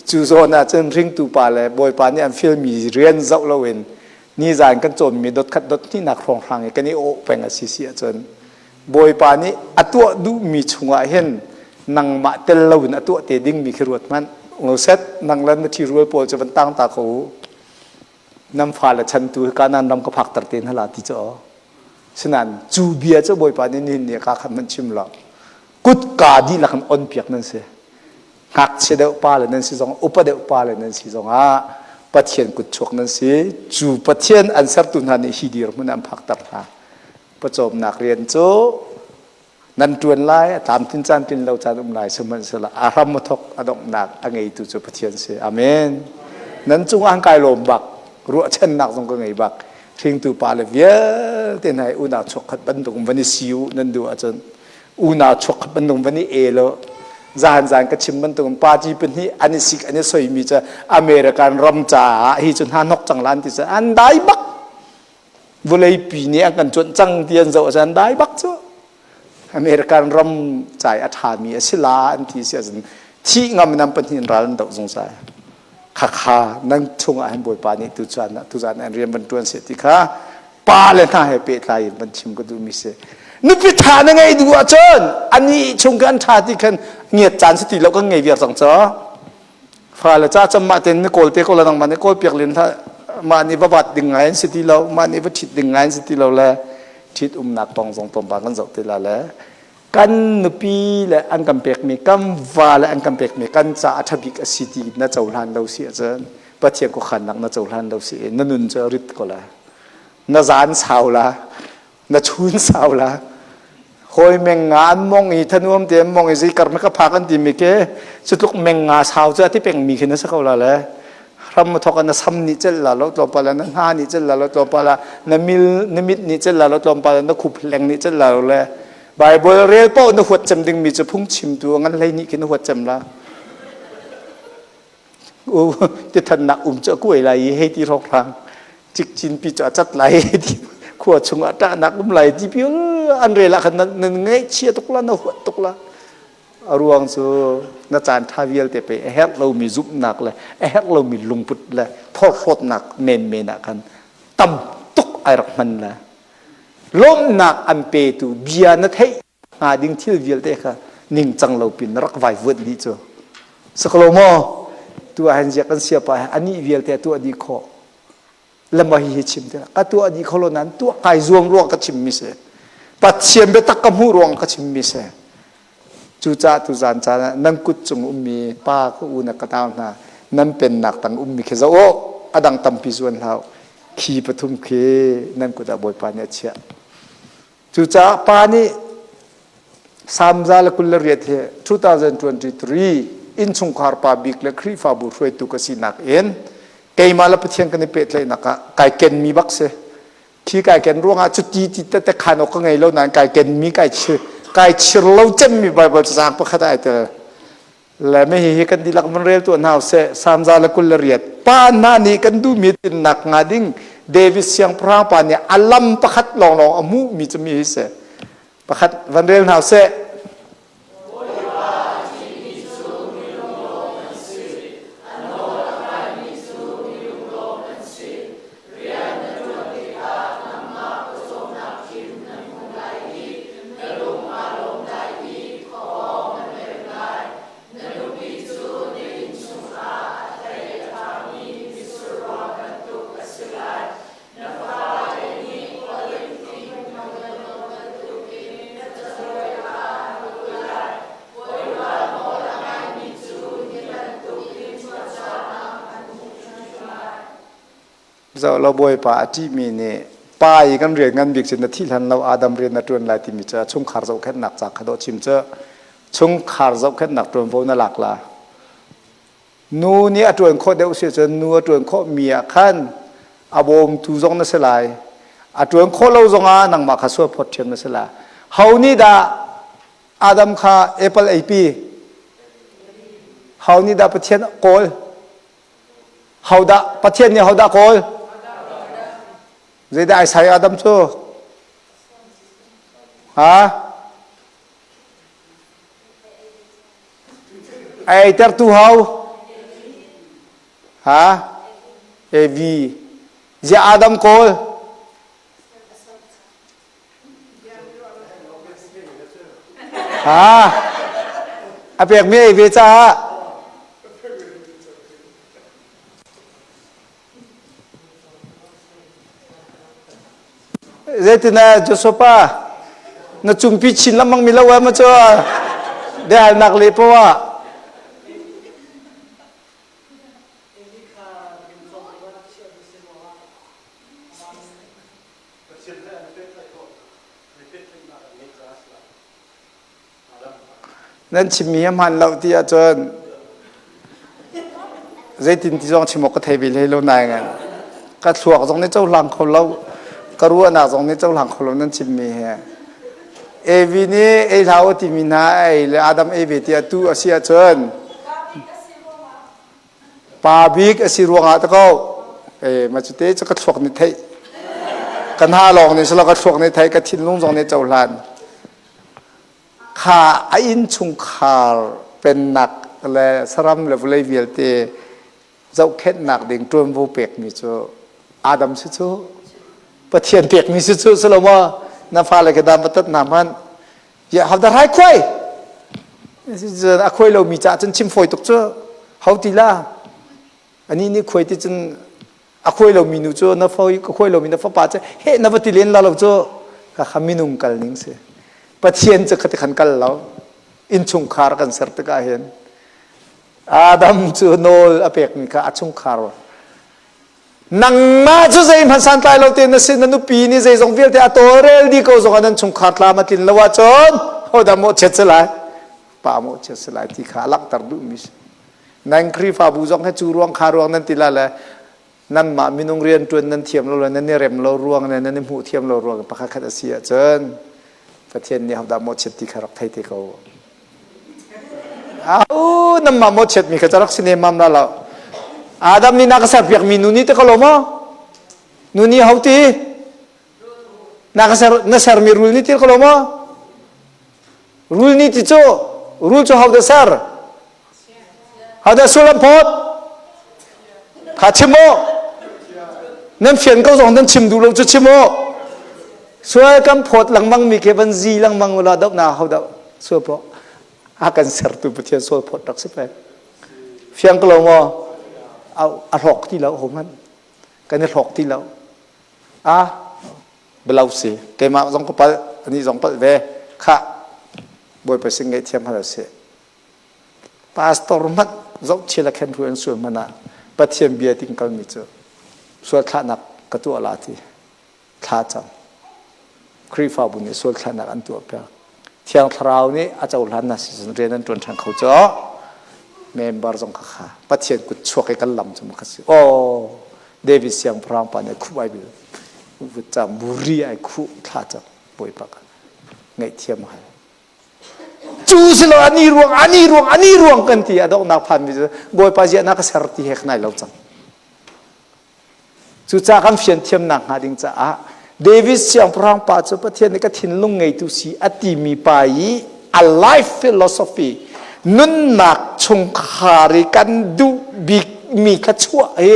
Cu zawn ah cun hringtu pa le Bawipa nih an fialmi rian zoh loin nizan kan cawnmi dot khat dot hnihnak hrawnghrang i kan i awh peng a si si ahcun Bawipa nih a tuah duhmi chungah hin nangmah tel loin a tuah te dingmi khi ruat hmanh. Ngoset nang le na ṭhirual pawl cu van tang ta ko u. Nan fale chan tu hi Kanaan ram ka phakter te hna la ti cu sinain cu bia cu Bawipa nih nihin ni ka khan man chim lo kutka dihlak in on piak nan si ngakchia deuh pa le nan si zong upa deuh pa le nan si zong ah Pathian kutchuak nan si cu Pathian an sertu hna nih hi dirhmun an phakter hna pawcawmnak rian cu Nan ṭuan lai, a tlamtlin caan tlin lo caan um lai sihmanhsehlaw a hram a thawk a donghnak a ngeitu cu Pathian si. Amen. Nan cungah an kai lawm bak, ruahchannak zong ka ngei bak. Hringtu pa le vialte hna hi unau chuakkhat bantuk van i si u nan duh ahcun unau chuakkhat bantuk van i e law zan zan ka chim bantuk party pahnih an i sik an i soimi cu American ram caah hi cu hna hnok cang lan ti cu an dai bak Vawleipi nih an kan cuanh cang ti an zoh ahcun dai bak cu. American ram cai a ṭhami a si la an ti si ahcun thih ngam in an pahnih in ral an doh zungzal. Khakha nan chungah hin Bawipa nih tucaan ah tuzaan an rian van ṭuan seh ti kha pa le hna he pehtlai in van chim ka duhmi si. Nupi ṭha na ngei duh ahcun anih chung kan ṭha ti khan ngiat caan si ti lo kan ngei viar cang caw. Fale ca cam mah ten na kawl te ko la nangmah nih kawl piak len hlah mah nih va vat ding ngai an si ti lo mah nih va ṭhit ding ngai an si ti lo le ṭhit umnak kong zong tlawmpal kan zoh te la le kan nupi le an kan pekmi kan va le an kan pekmi kan ca a ṭha bik a si ti na cohlan lo si ahcun Pathian khuakhannak na cohlan lo si na nun cu a rit ko la na zan sau la na chun sau la hawi meng nga an mong i thanuam te an mong i zei kar na ka phak an ti mi ke cu tluk meng nga sau cu ati peng mi khi na sa ko la le ram thok na sam nih cel la lo tlawmpal na hna nih cel la lo tlawmpal na mil na mit nih cel la lo tlawmpal na khup leng nih cel la lo le Bible rel paoh na huat cem ding mi cu phung chimtu ngan hlei nih khi na huat cem la ti thannak um cu a kuai lai i hei ti hrawkhrang cikcin pi cu a cat lai ti khua chungah ṭahnak um lai ti pi an rel ah khan na ngaihchia tuk la na huat tuk la a ruang cu na caan ṭha vialte pe a herh lomi zumhnak le a herh lomi lungput le phorhlawtnak menmen ah khan tam tuk ai rak hman la lawmhnak an petu bia na theih hnga ding thil vialte kha ningcang lo pin na rak vaivuanh dih cu saklo maw tu ah hin ziak kan siapa he anih vialte a tuah dih khawh lama hi hi chim te ka tuah dih kho lo nan tuah kai zuam ruang ka chim mi si pathian biatak ka hmuh ruang ka chim mi si cucaah tu zan caan ah nan kut cung ummi pa ka u na ka tau hna nan pennak tang ummi khi zoh u a dang tampi zuan hlah khi pathum khi nan kut ah bawipa nih a chiah Cucaah pa nih Salm 128 hi 2023 innchungkhar pa bik le Khrihfabu hruaitu ka sinak in keimah le Pathian kan i pehtlaihnak ah kai kenmi bak si. Khi kai ken ruangah cuti ti tete khan awk ka ngei lo nain kai kenmi kai chir kai chir lo cemmi Bible caang pakhat ai tel. Le me hihi kan dihlak van rel tuah hna usih. Salm 128 pa hna nih kan duhmi tinnak hnga ding David siangpahrang pa nih a lam pakhat lawnglawng a hmuhmi cu mi hi si. Pakhat van rel hna usih. Bawipa ṭihmi cu milunglawm an si. A nawl a ngaimi cu milunglawm an si. Rian na ṭuan tikah nangmah. Zoh lo Bawipa a ṭihmi nih pa i kan rian ngan bik cu na thih hlan lo Adam rian na ṭuan lai timi cu chungkhar zohkhenhnak ca kha dawh chim cu chungkhar zohkhenhnak ṭuanvo na lak la. Nu nih a ṭuan khawh deuh si cun nu a ṭuan khawh mi ah khan a bawmtu zong na si lai. A ṭuan khawh lo zongah nangmah kha sual phawt ṭhiam na si lai. Ho nih dah Adam kha apple eipi? Ho nih dah Pathian kawl? Hodah Pathian nih hodah kawl? Zeidah ai sai Adam cu? Ha? A eitertu ho? Ha? Evi. Ziah Adam kawl? Ha? A pekmi ei ve caah Zeitin Joshua pa na cungpi chin lengmang mi lo ma cu biahalnak le poah Nan chimmi hi a hmaan lo ti ahcun zeitin ti zong chim awk ka thei ve hlei lo nain ka thluak zong nih cohlang kho lo ka ruahnak zong nih cohlang kho lo nan chimmi hi. Evi nih ei hlah u timi hna ei le Adam ei ve tiah tu a si ahcun Pa bik a si ruangah ta ko. E ma cu te cu ka thluak nih theih. Ka hna lawng nih silo ka thluak nih theih ka thinlung zong nih cohlan. Kha a innchungkhar pennak le saram le vawlei vialte zohkhenhnak ding ṭuanvo pekmi cu Adam si cu Pathian pekmi si cu si lo maw na fale ke dan va tat hna hmanh Ya hau rai khuai. A khuai lomi caah cun chim fawi tuk cu. Ho ti la. Ani nih khuai ti cun a khuai lomi nu cu na foi ka khuai lomi na fapa cu he na va ti len la lo cu ka kha minung kal ning si. Pathian cu khati khan kal lo. Innchungkhar kan ser tikah hin Adam cu nawl a pekmi kha a chungkhar Nangmah cu zeihmanh santlai lo tein na si na nupi nih zeizong vialte a tawlrel dih ko zongah nan chungkhar tlam a tlin lo ahcun hodah mawhchiat si lai? Pa mawhchiat si lai ti kha a langhter duhmi si. Nan Khrihfabu zong hi cu ruang kha ruang nan ti la le nanmah minung rianṭuan nan thiam lo le nan i rem lo ruang le nan i hmuh thiam lo ruang pakhat khat a si ahcun Pathian nih hodah mawhchiat ti kha rak thei te ko. Au namah maw chiatmi kha rak si nemmam la lo. Adam nih na ka serpiakmi nu nih te ko lo maw? Nu nih ho ti? Na ka ser na sermi rul nih ti ko lo maw? Rul nih ti cu rul cu ho dah ser? Ho dah sullam phawt? Kha chim u. Nan fian ko zong nan chim duh lo cu chim u. Sual kan phawt lengmang mi khi van zi lengmang ula doh na ho dah sual phawt a kan sertu Pathian sual phawt rak si peng. Fiang ko lo maw? A hlawk ti lo ho hmanh. Kan i hlawk ti lo. A belau si. Keimah zong ka palh, ani zong palh ve. Khah Bawipa sin ngaihthiam hal sih. Pastor hmanh zohchia le khenhru an sual hmanh ah Pathian bia ting kalmi cu sual thlahnak ka tuah la ti thla cam. Khrihfabu nih sual thlahnak an tuah piak. Thiang Thlarau nih a cohlan na si cun rian an ṭuan ṭhan kho cu member zong kha kha Pathian kut chuak i kan lam cu kha si. Oh, David siangpahrang pa nih khuh ai bil vutcam buri ai khuh thla cam Bawipa ka ngaihthiam hal. Cu si lo ani ruang ani ruang ani ruang kan ti a donghnak phanmi cu Bawipa ziah na ka ser ti he khnai lo cang. Cucaah kan fian thiamnak hnga ding caah David siangpahrang pa cu Pathian nih ka thinlung ngeitu si a timi pa i a life philosophy nunnak chungkhar i kan duh bikmi thluachuah hi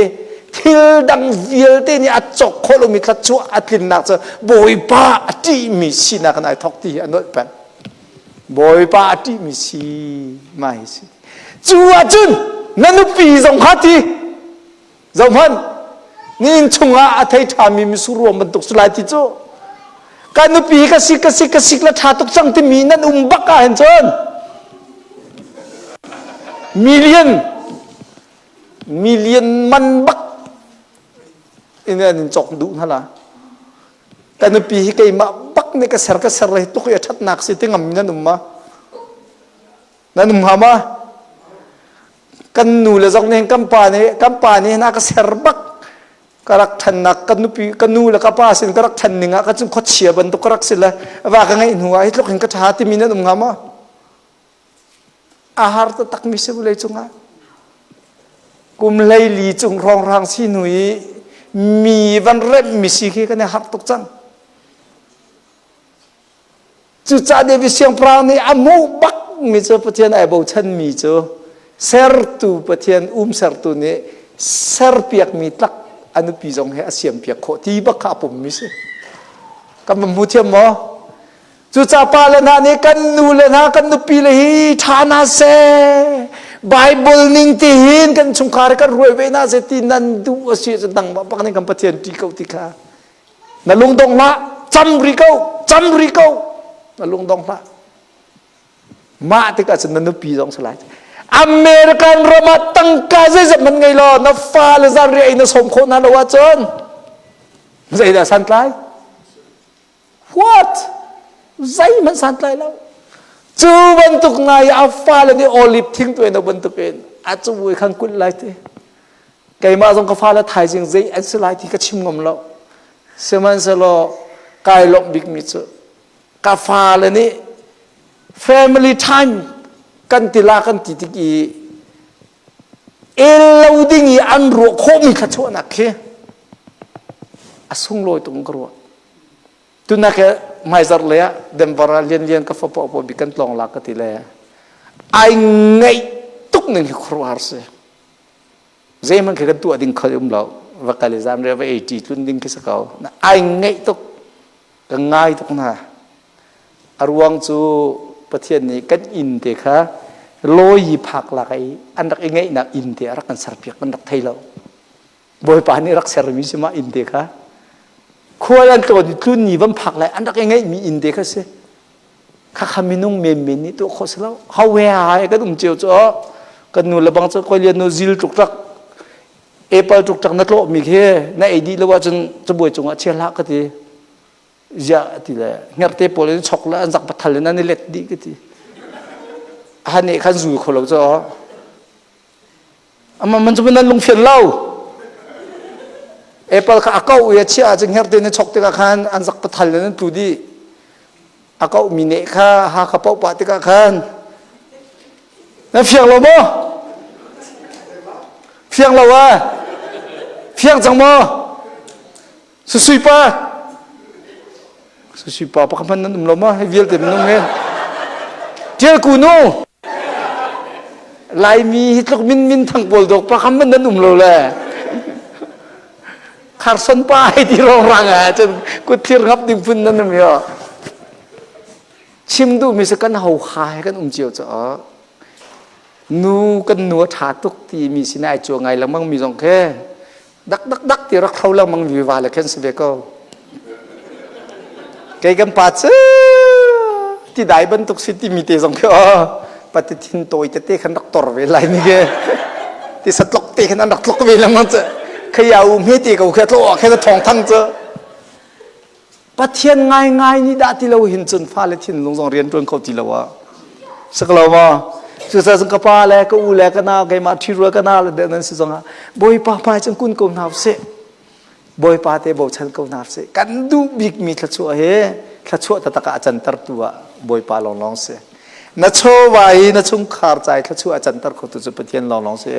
thil dang vialte nih a cawk khawh lomi thluachuah a tlinnak cu Bawipa a ṭihmi sinak in ai thawk ti hi a nolh peng. Bawipa a ṭihmi si mah hi si. Cu ahcun na nupi zong kha ti Zohhmanh, ni inn chungah a thei ṭhami mitsur ruang bantuk si lai ti cu. Ka nupi ka si ka si ka sik la ṭha tuk cang timi nan um bak ah hin cun million million man bak. In an in cawk duh hna la. Ka nupi hi keimah bak nih ka ser ka ser le tuk i a ṭhatnak si ti ngam nan um ma? Nan um hnga ma? Kan nu le zong nih kan pa nih kan pa nih na ka ser bak ka rak ṭhannak ka nupi ka nu le ka pa sin ka rak ṭhan ning ah ka cung khuachia bantuk ka rak si le va ka ngeih hnu ah hi tluk hin ka ṭha timi nan um hnga maw? A har taktakmi si vawlei cungah. Kum 14 cung hrawnghrang si hnu i mi van remhmi si khi kan i harh tuk cang. Cucaah David siangpahrang nih a hmuh bakmi cu Pathian ai bochanmi cu sertu Pathian um sertu nih serpiakmi tlak a nupi zong he a siampiak khawh ti bak kha a pummi si. Kan van hmu thiam maw? Cucaah pa le hna nih kan nu le hna kan nupi le hi ṭha hna seh. Bible ning ti hin kan chungkhar kan ruai ve hna seh ti nan duh a si ahcun nangmah bak nih kan Pathian ṭih ko ti kha. Na lungdong hlah, cam ri ko, cam ri ko. Na lungdong hlah. Mah tikah cun na nupi zong si lai. American ram ah tangka zeizat man ngei law na fale zanriah ei na sawm khawh hna lo ahcun zeidah santlai? What? Zeihmanh santlai lo. Cu bantuk ngai a fale nih olive thing tuai no bantukin a cumui khan kulh lai ti. Keimah zong ka fale thaizing zei an si lai ti ka chim ngam lo. Sihmanhsehlaw kai lawmh bikmi cu ka fale nih family time kan ti la kan ti tik i el lo ding i an ruah khawhmi thluachuahnak khi a sunglawi tuk in ka ruah. Tunak he hmaizarh lei ah Denver ah lianlian ka fapa pawl bik kan tlawng la ka ti le ai ngaih tuk ning hi khuaruahhar si. Zeihmanh khi kan tuah ding khal um lo. Va kal i zan re va ei ṭi tlun ding khi si ko. Ai ngaih tuk. Ka ngai tuk hna. A ruang cu Pathian nih kan inn te kha lawi phak lak i an rak i ngaihnak inn te a rak kan serpiak kan rak thei lo. Bawipa nih rak sermi si mah inn te kha khual an tlawn i tlun ni van phak lai an rak i ngeihmi inn te kha si khakha minung menmen nih tuah khawh si lo hau he hai kan um cio cu kan nu le bang cu koi lian nu zil tluk rak apple tluk rak na tlawh mi khi na ei dih lo ahcun cabuai cungah chia hlah ka ti ziah ti le hngerhte pawl in chok le an zak pathal in an i let dih ka ti han nih khan zul kho lo cu Ama man cu nan lungfian lo. Apple kha a kau i a chiah ahcun hngerhte na chok tikah khan an zak pathal in an tlu dih. A kau mi neh kha ha kha paoh pah tikah khan nan fiang lo maw? Fiang lo ah? Fiang cang maw? Susui pa Susui pa pakhat hmanh nan um lo ma? Hi vialte minung he. Tial ku nu. Laimi hi tluk min min thang pawl dok pakhat hmanh nan um lo le. Kharson pa hei ti rong rang ah cun kut thir ngap ding phun nan um yo. Chim duh mi se kan ho ha he kan um cio caah nu kan nu a ṭha tuk ti mi sin ai cua ngai lengmang mi zong khi dak dak dak ti rak thlo lengmang mi va le khen si ve ko kei kan pa cu ti dai bantuk si ti mi te zong khi o pati thin tawi tete khan rak tor ve lai ni ke ti satlok te khan an rak tlok ve lengmang cu khaya u hme te ko khe tlo khe thong thang cu Pathian ngaingai nih dah ti lo hin cun fale thinlung zong rian ṭuan kho ti lo ah si ko lo maw? Cucaah cun ka pa le ka u le ka nau keimah ṭhirual ka nau le deuh nan si zongah Bawipa hmai cun kun ko hna usih. Bawipa te bochan ko hna usih. Kan duh bikmi thluachuah hi thluachuah taktak ah a cantertu ah Bawipa lawnglawng si. Na chawva i na chungkhar ca i thluachuah a canter khotu cu Pathian lawnglawng si.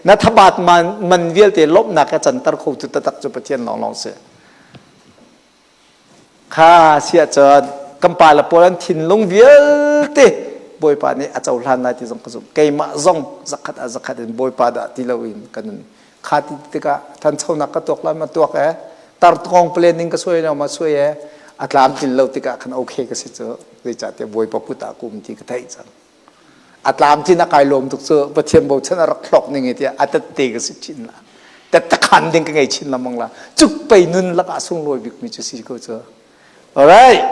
Na thabat man, man vialte lawmhnak a canter khotu taktak cu Pathian lawnglawng si. Kha si ahcun kan pale pawl an thinlung vialte Bawipa nih a cohlan lai ti zong ka zumh. Keimah zong zakhat ah zakhat in Bawipa dah ti loin ka nun. Kha ti tikah thanchonak ka tuak lai ma tuak e tartawng planning ka suai lo ma suai e a tlamtlin lo tikah khan okay ka si cu zeicahtiah Bawipa kut ah ka um ti ka theih cang. A tlamtlin a kai lawm tuk cu Pathian bochan a rak hlawk ning i tiah a tette ka si chin la. Tettakhan ding ka ngei chin lengmang la. Cuk pei nun lakah sunglawi bikmi cu si ko cu. Alright.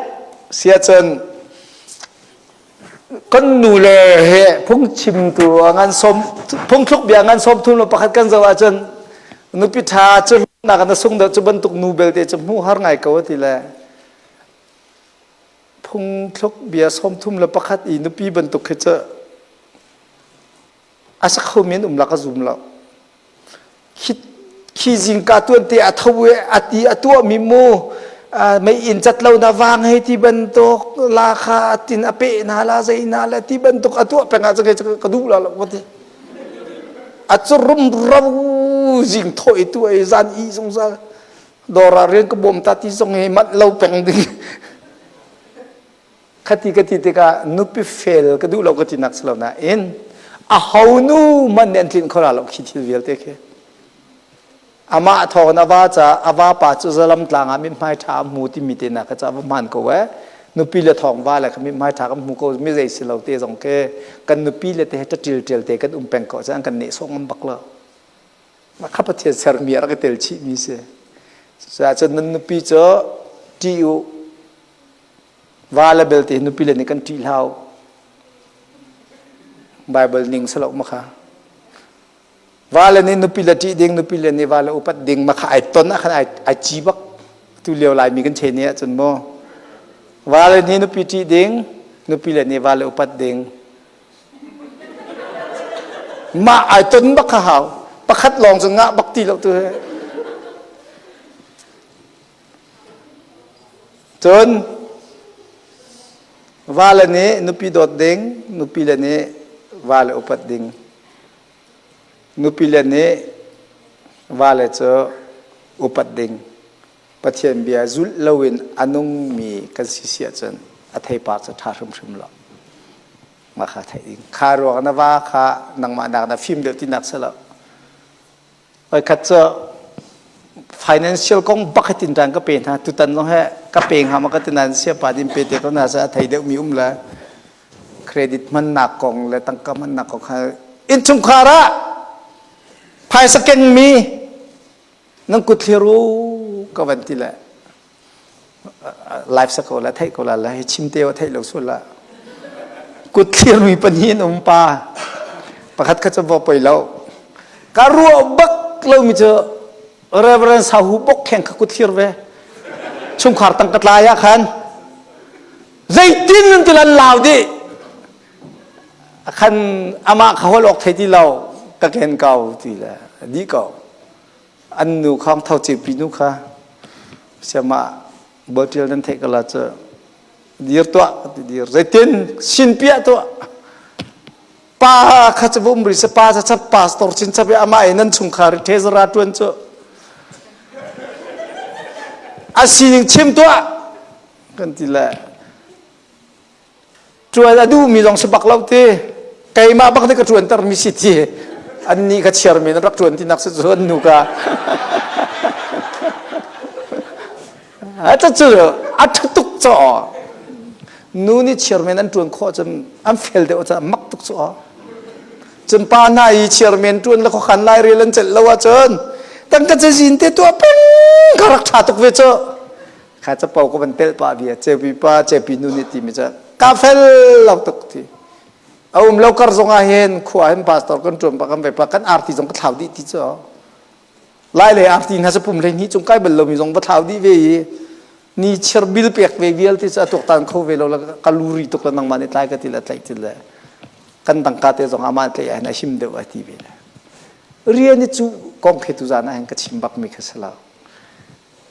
Siacun kan nu le he phungchimtu ngan som phungthluk bia ngan som thum lo pakhat kan zoh ahcun nupi ṭha cu Nak na sung dah cu bantuk nu belte cu hmuh har ngai ko ti le phungthluk bia 31 i nupi bantuk khi cu a sa kho men um la ka zum lo. Khi zingka tuan te a tho i a ti a tuah mi mu mei inn cat lo na vang hei ti bantuk la kha tin a pe na la zei na la ti bantuk a tuah peng ah cun ka duh la lo ka ti. A cu rumro zing thawh i tu ei zan i zungzal dawr ah rian ka bawm ta ti zong hi manh lo peng ding. Khati ka ti tikah nupi fel ka duh lo ka ti nak si lo nain a ho nu man nih an tlinh kho la lo khi thil vialte khi. Amah thawng in a va ca a vapa cu zalam tlang ah mithmai ṭha a hmu timi te na ka ca va hmaan ko eh. Nupi le thawng va le kha mithmai ṭha kan hmu ko mi zei si lo te zong ke kan nupi le te he ṭaṭil ṭial te kan um peng ko cun an kan nehsawh ngam bak lo. Mah kha Pathian sermi a rak i tel chih mi si. Cucaah cun nan nupi cu ṭih u. Va le belte nupi le nih kan ṭih hlah u. Bible ning si lo ma kha. Vale nih nupi le ṭih ding, nupi le nih vale upat ding ma kha ai ton ah khan ai, ai ci bak. Tu lio Laimi kan chen ni ahcun mu. Vale nih nupi ṭih ding, nupi le nih vale upat ding. Mah ai ton bak kha hau. Pakhat lawng cu ngah bak ti lo tu he. Cun vale nih nupi dawt ding, nupi le nih vale upat ding. Nupile nih vale cu upat ding Pathian bia zulh loin a nungmi kan si si ahcun a theipar cu ṭha hrimhrim lo. Mah kha theih ding. Kha ruang na va kha nangmah nak na fim deuh tinak si lo. Voikhat cu financial kong bak hi tinṭan ka pe hna. Tutan zong he ka pe hnga ma ka ti nain siapa din pe te ko na sa a thei deuhmi um le credit hmannak kong le tangka hmannak kong kha innchungkhar ah phaisa kengmi nan kut thlir u ka van ti le live sa ko la theih ko la la hi chim te wa theih lo sul la kut thlir mi pahnih an um pa pakhat kha cu vo poi lo ka ruah bak lo mi cu Reverend Sahu bok kheng kha kut thlir ve chungkhar tang ka tlai ah khan Zeitin nan ti lan lau dih. Khan amah kha holh awk thei ti lo ka ken ko ti le dih ko. An nu kha tho cepi nu kha siama botil nan theih kala cu dir tuah ti dir zeitin sin piah tuah pa kha cu um ri se pa cha chap pastor chin chap amah in nan chungkhar thezara tuan cu a sining chim tuah Kan ti le ṭuan a duhmi zong si bak lo ti keimah bak nih ka ṭuanter mi si ti annih ka chiarmi na rak ṭuan ti nak si cu an nu ka a cu a ṭha tuk caw nu nih chairman an ṭuan khawh cun an fel deuh ca mak tuk cu cun pa hna i chairman ṭuan le khuakhan lairel an celh lo ahcun tangka cazin te tuah peng ka rak ṭha tuk ve cu Kha capo ka van telh pah bia cepi pa cepi nu nih timi cu ka fel lo tuk ti. A um lo kar zong ah hin khua hin pastor kan ṭuan pa kan ve pa kan arti zong ka thlau dih ti cu. Lai le arti hna cu pum hlei hnih cung kai bal lomi zong va thlau dih ve i ni chir bil pek ve vialte cu a tuaktan kho ve lo la ka luri tuk la nangmah nih tlai ka ti la tlaih ti le kan tangka te zong amah tlaih ah hin a him deuh a ti ve le. Rian i cu kong khi tu zan ah hin ka chim bak mi kha si lo.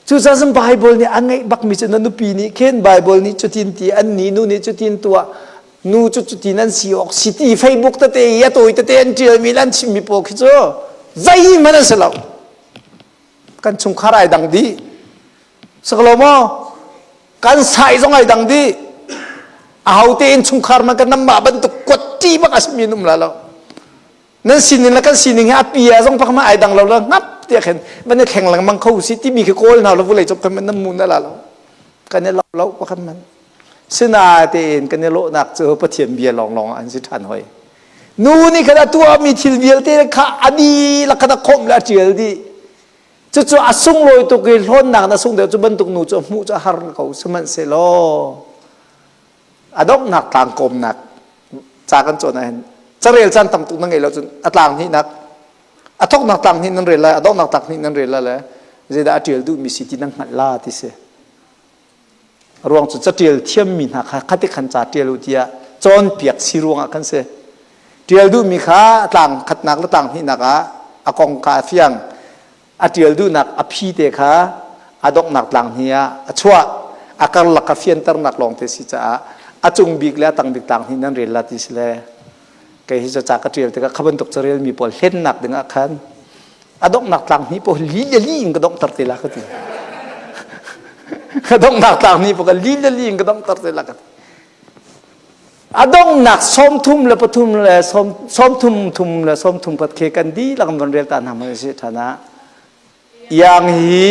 Cucaah cun Baibal nih a ngeih bakmi cu na nupi nih khin Baibal nih cutin ti an nih nu nih cutin tuah nu cu cutin an si awk si ti Facebook tete i a tawi tete an ṭialmi le an chimmi pawl khi cu zeihmanh an si lo. Kan chungkhar ai dang dih. Saklo maw? Kan sai zong ai dang dih. Ahote in chungkhar man kan namah bantuk kuat ṭi bak a simi an um la lo. Nan sining le kan sining hi a pi a zong pakma ai dang lo la ngap tiah khin van i thleng lengmang kho si timi khi kawl hna lo vulei cung khan nan mu na la lo kan i lo lo pakhat man sinatein kan i lawhnak cu Pathian bia lawnglawng an si ṭhan hoi nu nih khan a tuahmi thil vialte kha a dihlak khan a khawmh le a ṭial dih cucu a sunglawi tuk i hlawnnak na sung deuh cu bantuk nu cu hmuh cu a har ko sihmanhsehlaw a donghnak tlangkawmnak ca kan cawn ahhin carel caan tam tuk na ngei lo cun a tlang hnihnak a thawknak tlang hnih nan rel lai a donghnak tlang hnih nan rel lai le. Zeidah a ṭial duhmi si ti nan hngalh la ti si. A ruang cu caṭial thiammi hna kha khati khan ca ṭial u tiah cawnpiak si ruangah khan si. Ṭial duhmi kha tlang khatnak le tlang hnihnak ah a kong kha a fiang. A ṭial duhnak a phi te kha a donghnak tlang hnih ah a chuah. A karlak kha fianternak lawng te si caah a cung bik le a tang bik tlang hnih nan rel la ti si le kei hi ca ka ṭial tikah kha bantuk carelmi pawl hlennak dingah khan a donghnak tlang hnih pawl li le li in ka donghter te la ka ti. Ka donghnak tlang hnih pawl li le li in ka donghter te la ka ti. A donghnak 33 le 33 thum le 34 khi kan dihlak van rel ta hna hmanh si ṭhan ah iang hi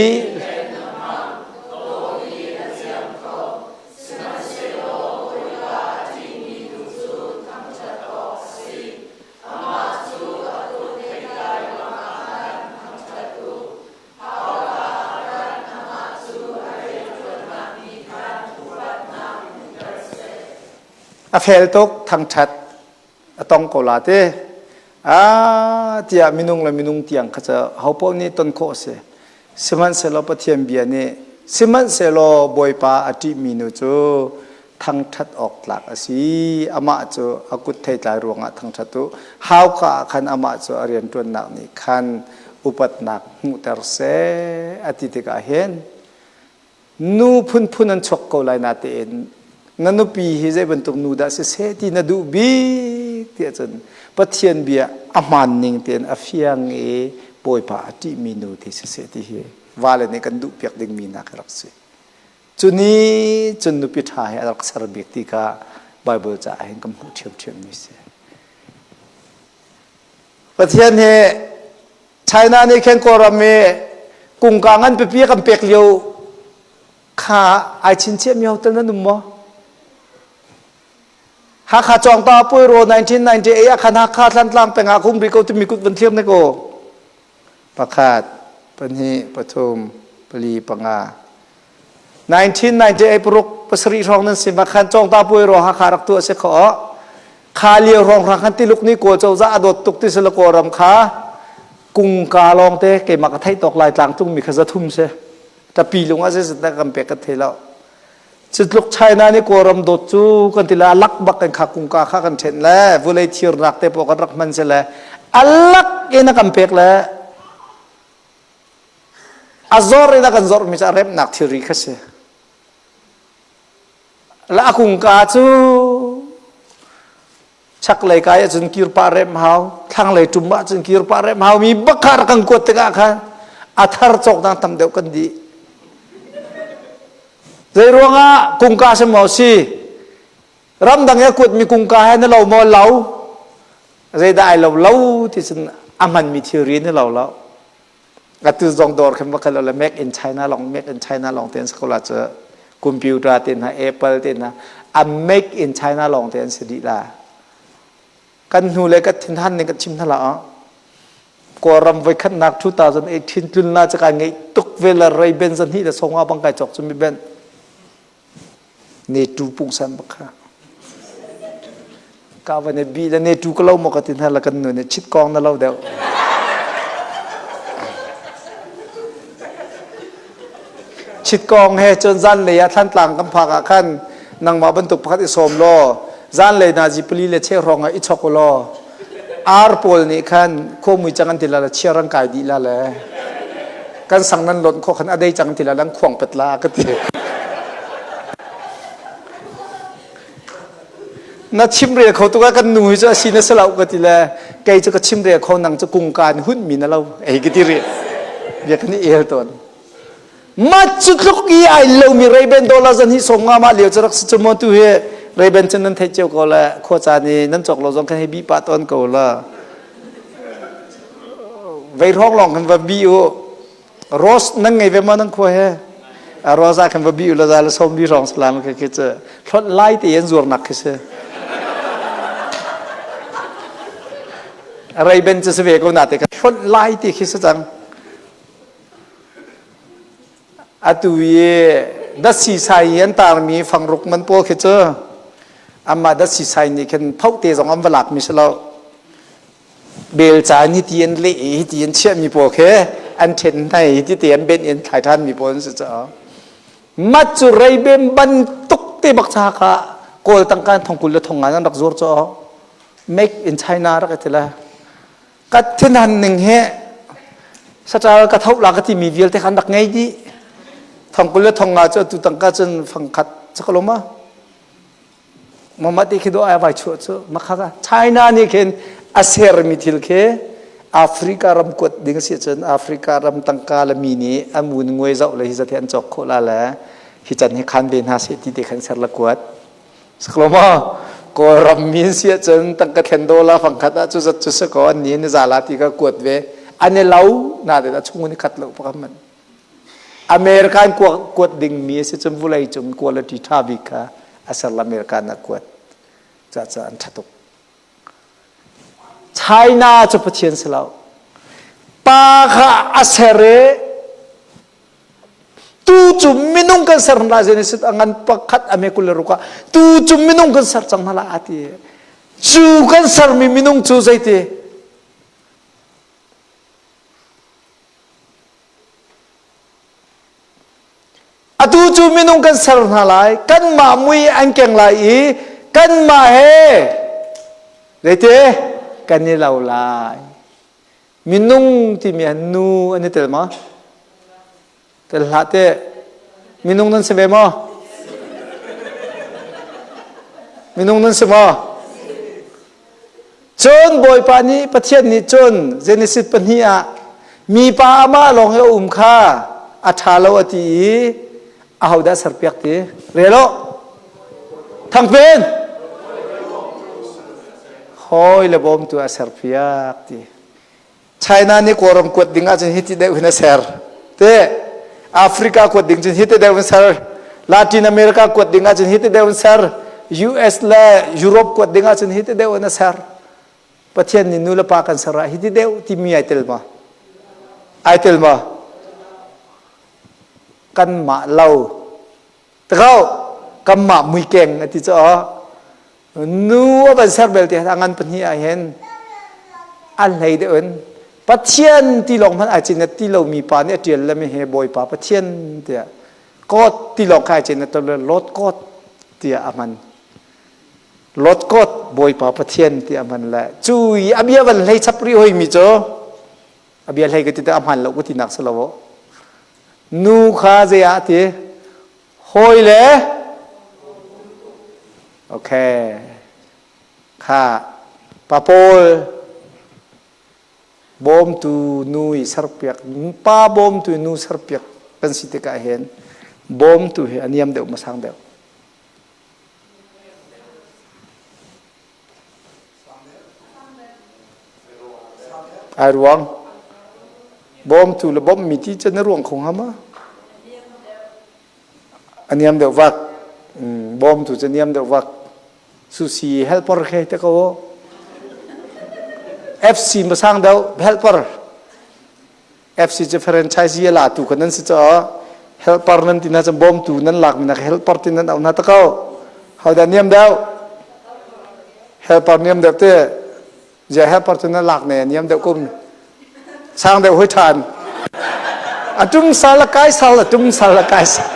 A fel tuk thangṭhat a tong ko la te. Ah tiah minung le minung tiang kha cu hopaoh nih ton khawh a si. Sihmanhsehlaw Pathian bia nih sihmanhsehlaw Bawipa a ṭihmi nu cu thangṭhat awk tlak a si. Amah cu a kut theitlai ruangah thangṭhat u. Hauka ah khan amah cu a rianṭuannak nih khan upatnak hmuhter seh a ti tikah hin nu phunphun an chuak ko lai natein na nupi hi zei bantuk nu dah si seh ti na duh bik tiah cun Pathian bia a hmaan ning tein a fiang i Bawipa a ṭihmi nu ti si seh ti hi vale nih kan duh piak dingmi nak rak si. Cu nih cun nupi ṭha he a rak ser bik ti kha Baibal caah hin kan hmuh ṭhiamṭhiammi a si. Pathian hi China nih khin Kawlram i kungka ngan pipi a kan pek lio kha ai chinchiahmi hotel nan um maw? Hakha Cawngta Puiro 1998 ah khan Hakha Thlantlang peng ah kum ri ko timi kut van thliam ne ko. Pakhat, pahnih, pathum, pali, panga. 1998 paruk pasarih hrawng nan si ma khan Cawngta Puiro Hakha rak tuah si kho. Kha lio hrawng hrang khan Tiluk nih Kawl cozah a dawt tuk ti si le Kawlram kha kungka lawng te keimah ka theih tawk lai tlangcung mi kha zathum si. Tapi lung ah zeizat dah kan pek ka thei lo. Cutluk China nih Kawlram dawt cu kan ti le a lak bak kan kha kungka kha kan ṭhen le vulei thirnak te pawl kan rak hman si le a lak in a kan pek le a zor in a kan zormi cu a remnak thilri kha si. Le a kungka cu chaklei kai ahcun kir pah rem hau thlanglei ṭum ahcun kir pah rem hau mi bak kha rak kan kuat tikah khan a thar cawk dang tam deuh kan dih zei ruangah kungka si maw si ramdang i a kuatmi kungka he na lo maw lo zeidah ai lo lo ti cun a hmanmi thilri na lo lo atu zong dawr khan va kal le make in China long make in China long te an si ko la cu computer te hna Apple te hna a make in China long te an si dih la kan hnu le ka thinhan ning ka chim hna la Kawlram voikhatnak 2018 tlun la ca kai ngeih tuk ve la rei ben zan hi le songa bang kai chok cu mi ben Ne tu pungsan bak kha. Ka va ne bi le ne tu ka lo maw ka ti hna la kan nu ne chit kong na lo deuh. Chit kong he cun zan lei ah Thlantlang kan phak ah khan nangmah bantuk pakhat i sawm law zan lei nazi pali le cheu hrawng ah i chok u law ar pawl nih khan khuamui cang an ti la le chiar an kai dih la le kan sang nan lonh khawh khan a dei cang ti la lan khuang pet la ka ti na chim rel kho tuk ah kan nu hi cu a si na si lo ka ti le kei cu ka chim rel kho nang cu kungka in hun mi na lo ei ka ti ri bia kan i el tawn Mah cu tluk i ai lomi Ray-Ban dollar zan hi som nga mah lio cu rak si cu maw tu hi Ray-Ban cu nan theih cio ko le khua caan i nan cawk lo zong khan hei bi pah tawn ko la. Vei hrawng lawng khan va bi u. Rose nan ngei ve maw nan khua he? A rose ah khan va bi u la za le som bi hrawng salam khi khi cu hlot lai te an zuarnak khi si. Ray-Ban cu si ve ko na te ka hlot lai ti khi si cang. Atu i datsi sai i an tarmi fangruk man pawl khi cu amah datsi sai nih khin phote zong an va lakmi si lo. Bel caan hi ti an leh i hi ti an chiahmi pawl khi An ṭhen hna i titi an benh in thlai ṭhan mi pawl an si caah. Mat cu reibem bantuk te bak cha kha Kawl tangka in thongkul le thongnga an rak zuar caw. Make in China rak i ti le. Ka thinhan ning hi saṭal ka tho la ka timi vialte khan rak ngei dih. Thongkul le thongnga cu atu tangka cun fangkhat chakaloma. Mama ti khi do ai vai chuah cu makha ka China nih khin a sermi thil khi Africa ram kuat ding si cun Africa ram tangka le mi nih an mun nguai zoh le hi zat hi an cawk khawh la le hi can hi khan ve hna seh ti te khan ser la kuat sakloma Kawlram min si ahcun tangka thlen dollar fangkhat ah cu zat cu si ko an ni ni za la ti ka kuat ve an i lo na te a chung ni khat lo pakhat man American kuat dingmi a si cun vulei cung quality ṭha bik kha a ser American ah kuat. Caah an ṭha tuk. China cu Pathian si lo. Pa kha a ser i tu cu minung kan ser hna Genesis a ngan pakhat a me 26 ah tu cu minung kan ser cang hna la a ti. Cu kan sermi minung cu zeiti? Atu cu minung kan ser hna lai, kanmah mui an keng lai i kanmah he zeiti kan i lo lai. Minung timi ah nu an i tel maw? Tel hlah teh. Minung nan si ve maw? Minung nan si maw? Cun Bawipa nih Pathian nih cun Genesis pahnih ah mipa amah lawng i a um kha a ṭha lo a ti i ahodah serpiak ti rel u thangpen hawi le bawmtu a serpiak ti China nih Kawlram kuat ding ahcun hiti deuh hin a ser. Te Africa kuat ding cun hiti deuh in ser. Latin America kuat ding ahcun hiti deuh in ser. US le Europe kuat ding ahcun hiti deuh in a ser. Pathian nih nu le pa kan ser ah hiti deuh timi ai tel ma? Ai tel ma? Kanmah lo. Takau kanmah muikeng a ti caah Nu a van ser belte a ngan pahnih ah hin an hlei deuh in Pathian ti lawng hmanh ai cin ti lomi pa nih a ṭial le mi he Bawipa Pathian tiah God ti lawng kha ai cin to le Lord God tiah a hman. Lord God Bawipa Pathian tiah a hman le cu i a bia van hlei chap rih hoi mi cu a bia hlei ka ti te a hman lo ka ti nak si lo nu kha zei ah ti Hawi le Okay. Kha pa pawl bawmtu nu i serpiak pa bawmtu nu serpiak kan si tikah hin bawmtu hi a niam deuh ma sang deuh? Ai ruang. Bawmtu le bawmhmi ti cu na ruang kho hnga ma? A niam deuh vak. Bawmtu cu niam deuh vak. Susi helper khe te ko. FC masang deuh helper. FC cu franchise a latu kha nan si caah helper nan ti hna cun bawmtu nan lakmi nak helper ti nan auh hna ta ko. Hodah niam deuh? Helper niam deuh te. Zia helper cu nan lak ne niam deuh kum. Sang deuh hoi ṭhan. A tum sal a kai sal a tum sal a kai sal.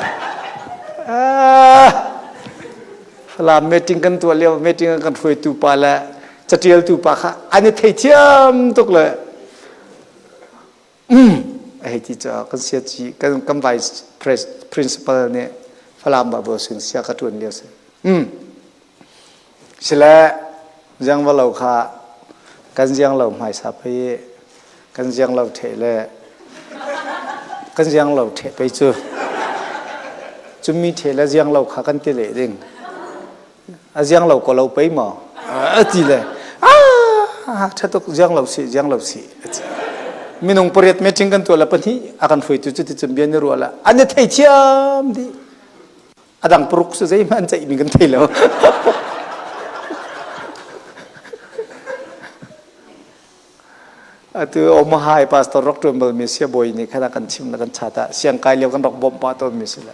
Ah. Falam meeting kan tuah lio meeting kan hruaitu pa le catialtu pa kha an i theithiam tuk le a hei ti caah kan siaci kan kan vice principal nih Falam Bible sin sia ka ṭuan lio si. Sile ziang va lo kha kan ziang lo hmaisa pei kan ziang lo ṭheh le kan ziang lo ṭheh pei cu cumi ṭheh le ziang lo kha kan ti leh ding. A ziang lo ko lo pei maw? A ti le ah ṭha tuk ziang lo si ziang lo si minung pariat meeting kan tuah le pahnih a kan hruaitu cu ti cun bia ni ruah le an i theithiam dih a dang paruk cu zeihmanh an ceihmi kan thei lo atu Omaha i pastor rak ṭuan balmi siabawi nih khan a kan chim le kan chat ah siangkai lio kan rak bawmh pah tawnmi si le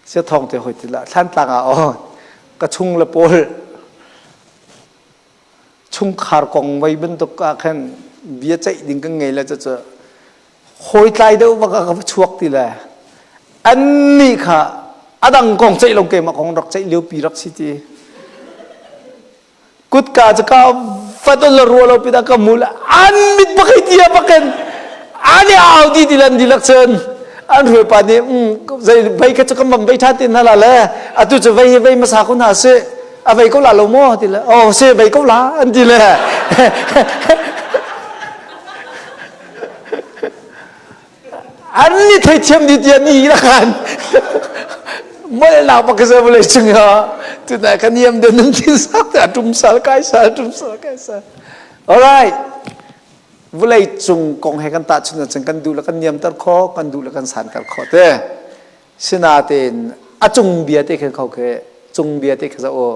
Siathawng te hoi ti lah Thlantlang ah aw ka chung le pawl chungkhar kong vei bantuk ah khan Bia ceih ding kan ngei le cu hawi tlai deuh bak ah ka va chuak ti le annih kha a dang kong ceih lo keimah kong rak ceih lio pi rak si ti. Kutka cu ka vat la rua lo pin ka mul an mit bak hi tia bakin an i au di di lan dilak cun an hruai pa nih zei vei kha cu kan bam vei tha tin hna la le atu cu vei hi vei hmasa ko hna si a vei ko la lo maw ti le oh si vei ko la an ti le. An ni theithiam di tiah ni la khan molnak bak se vawlei cung ah tuna kan niam den nan tin sak te tum sal kai sal tum sal kai sal. Alright, vawlei cung kong he kan tahchun ahcun kan duh le kan niamter kho, kan duh le kan santer kho te. Sinain a cung bia te khin kho ke cung bia te kha za o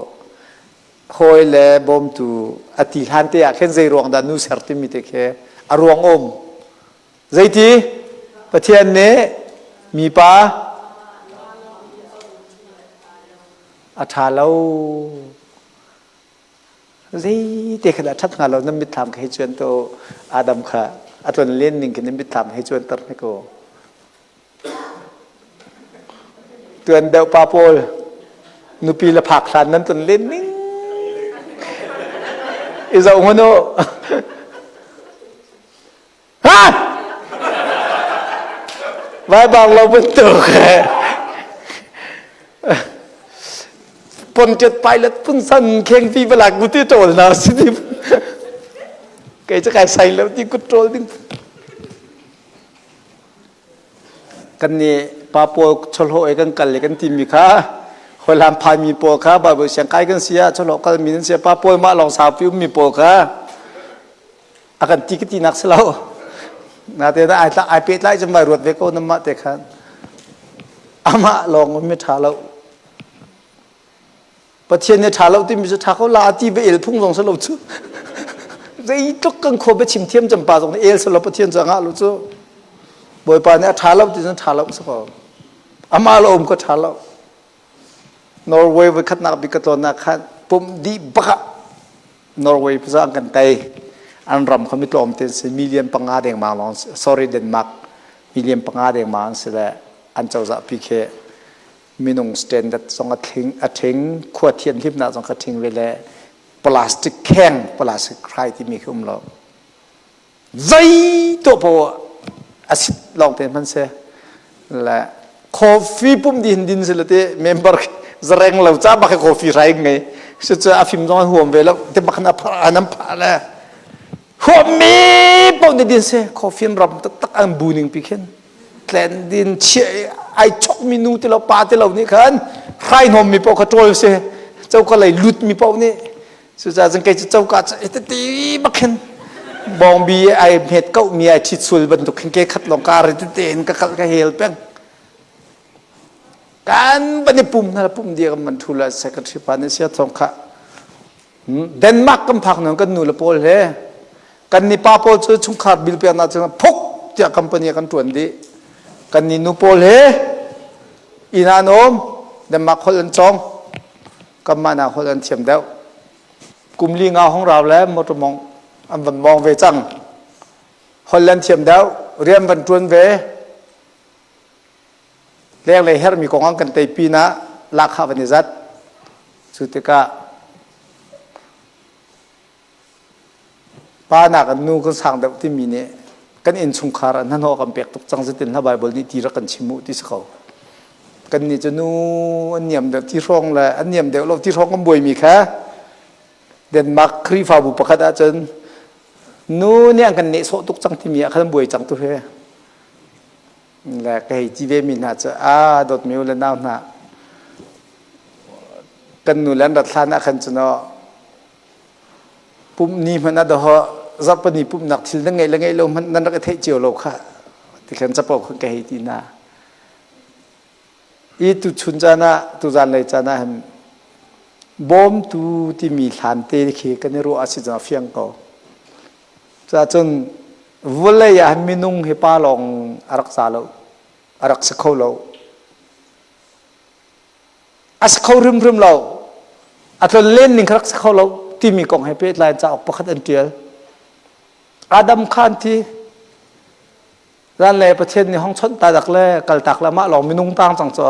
hawi le bawmtu a ti hlan te ah khin zei ruang dah nu ser timi te khi a ruang um. Zeiti? Pathian nih mipa a ṭha lo. Zeite kha dah ṭhat hnga lo nan mitthlam kha hei cuan to Adam kha a tlon len ning khi nan mitthlam hei cuanter hnik u. Tuan deuh pa pawl nupi le phak hlan nan tlon len ning i zoh hmanh u. Ha! Vai bang lo bantuk. Pontius Pilate phun san kheng pi balak bu ti ṭawl na si ti. Kei cu kai sai lo ti kut ṭawl ding. Kan nih pa pawl chawlhawh e kan kal le kan timi kha hawilam phaimi pawl kha Bible siang kai kan si ah chawlhawh kal mi nan si pa pawl mah lawng saupi ummi pawl kha a kan ti ka ti nak si lo. Natein ai tla ai pehtlai cun vai ruat ve ko nan mah te khan amah lawng um mi ṭha lo. Pathian nih ṭha lo timi cu ṭha ko la ti va el phung zong si lo cu. Zeitluk kan khua biachim thiam cem pa zong nih el si lo Pathian cu a ngah lo cu. Bawipa nih a ṭha lo ti cun ṭha lo si ko. Amah lo um ko ṭha lo. Norway voi khatnak bik ka tlawnnak khan pumh dih bak ah Norway cu an kan tei. An ram kha mi tlawm te si million panga dengmang lawng sorry Denmark million panga dengmang an si le an cozah pi khi minung standard zong a thling a thing khua thian hlimnak zong kha thing ve le plastic kheng plastic hrai timi khi um lo zei tuah poah a sit lawng te hman se le coffee pum din din se le te member zareng lo cha bak coffee rai ngei se chu a phim zong an huam ve lo te bak na pha anam pha le huam mi pau ne din se coffee ram tak tak an bu ning pi khin tlen din chia ai chok mi nu ti lo pa ti lo nih khan hrai hnom mi pau kha ṭawl se choka lei lut mi pau nih Cucaah cun kei cu coka cu tete bak khin bawngbi ai hmet ko mi ai ṭhit sul bantuk khin ke khat lawng ka ri tete in ka kal ka hel peng. Kan van i pum hna pum dia kan van ṭhu la secretary pa nih sia thawng kha Denmark kan phak nawn kan nu le pawl he kan ni pa pawl cu chungkhar bil pek nak cun phuk tiah company kan ṭuan dih. Kan ni nu pawl he inn ah an um Denmark holh an cawng. Kanmah nak holh an thiam deuh. Kum li nga hong rau le motor mong an van mong ve cang. Holh an thiam deuh, rian van ṭuan ve. Lenglei herhmi kong an kan tei pinah lahkhah van i zat. Cu tikah Pa nakin nu kan sang deuh timi nih kan innchungkhar ah hnahnawh kan pek tuk cang zeitin hla Baibal nih ti rak kan chim u ti si ko. Kannih cu nu an niam deuh ti hrawng le an niam deuh lo ti hrawng kan buaimi kha Denmark Khrihfabu pakhat ahcun nu nih an kan nehsawh tuk cang timi ah khan buai cang tu he. Le ka hei ti ve mi hna cu a dawtmi u le nau hna kan nu le an rat hlan ah khan cun Pumh ni hmanh ah dawh zarhpini pumhnak thil na ngeih le ngeih lo hmanh nan rak i theih cio lo kha ti khan capo khan ka hei ti hna. I tuchun caan ah tuzan lei caan ah hin bawmtu timi hlan te khi kan i ruah a si cang fiang ko. Cacun vawlei ah minung hi pa lawng a rak za lo, a rak si kho lo. A si kho hrimhrim lo. A tlonlen ning kha rak si kho lo timi kong he pehtlai in cauk pakhat an ṭial. Adam khan thi zan le Pathian nih hong chawnh ta dak le kal tak le mah lawng minung tang cang cho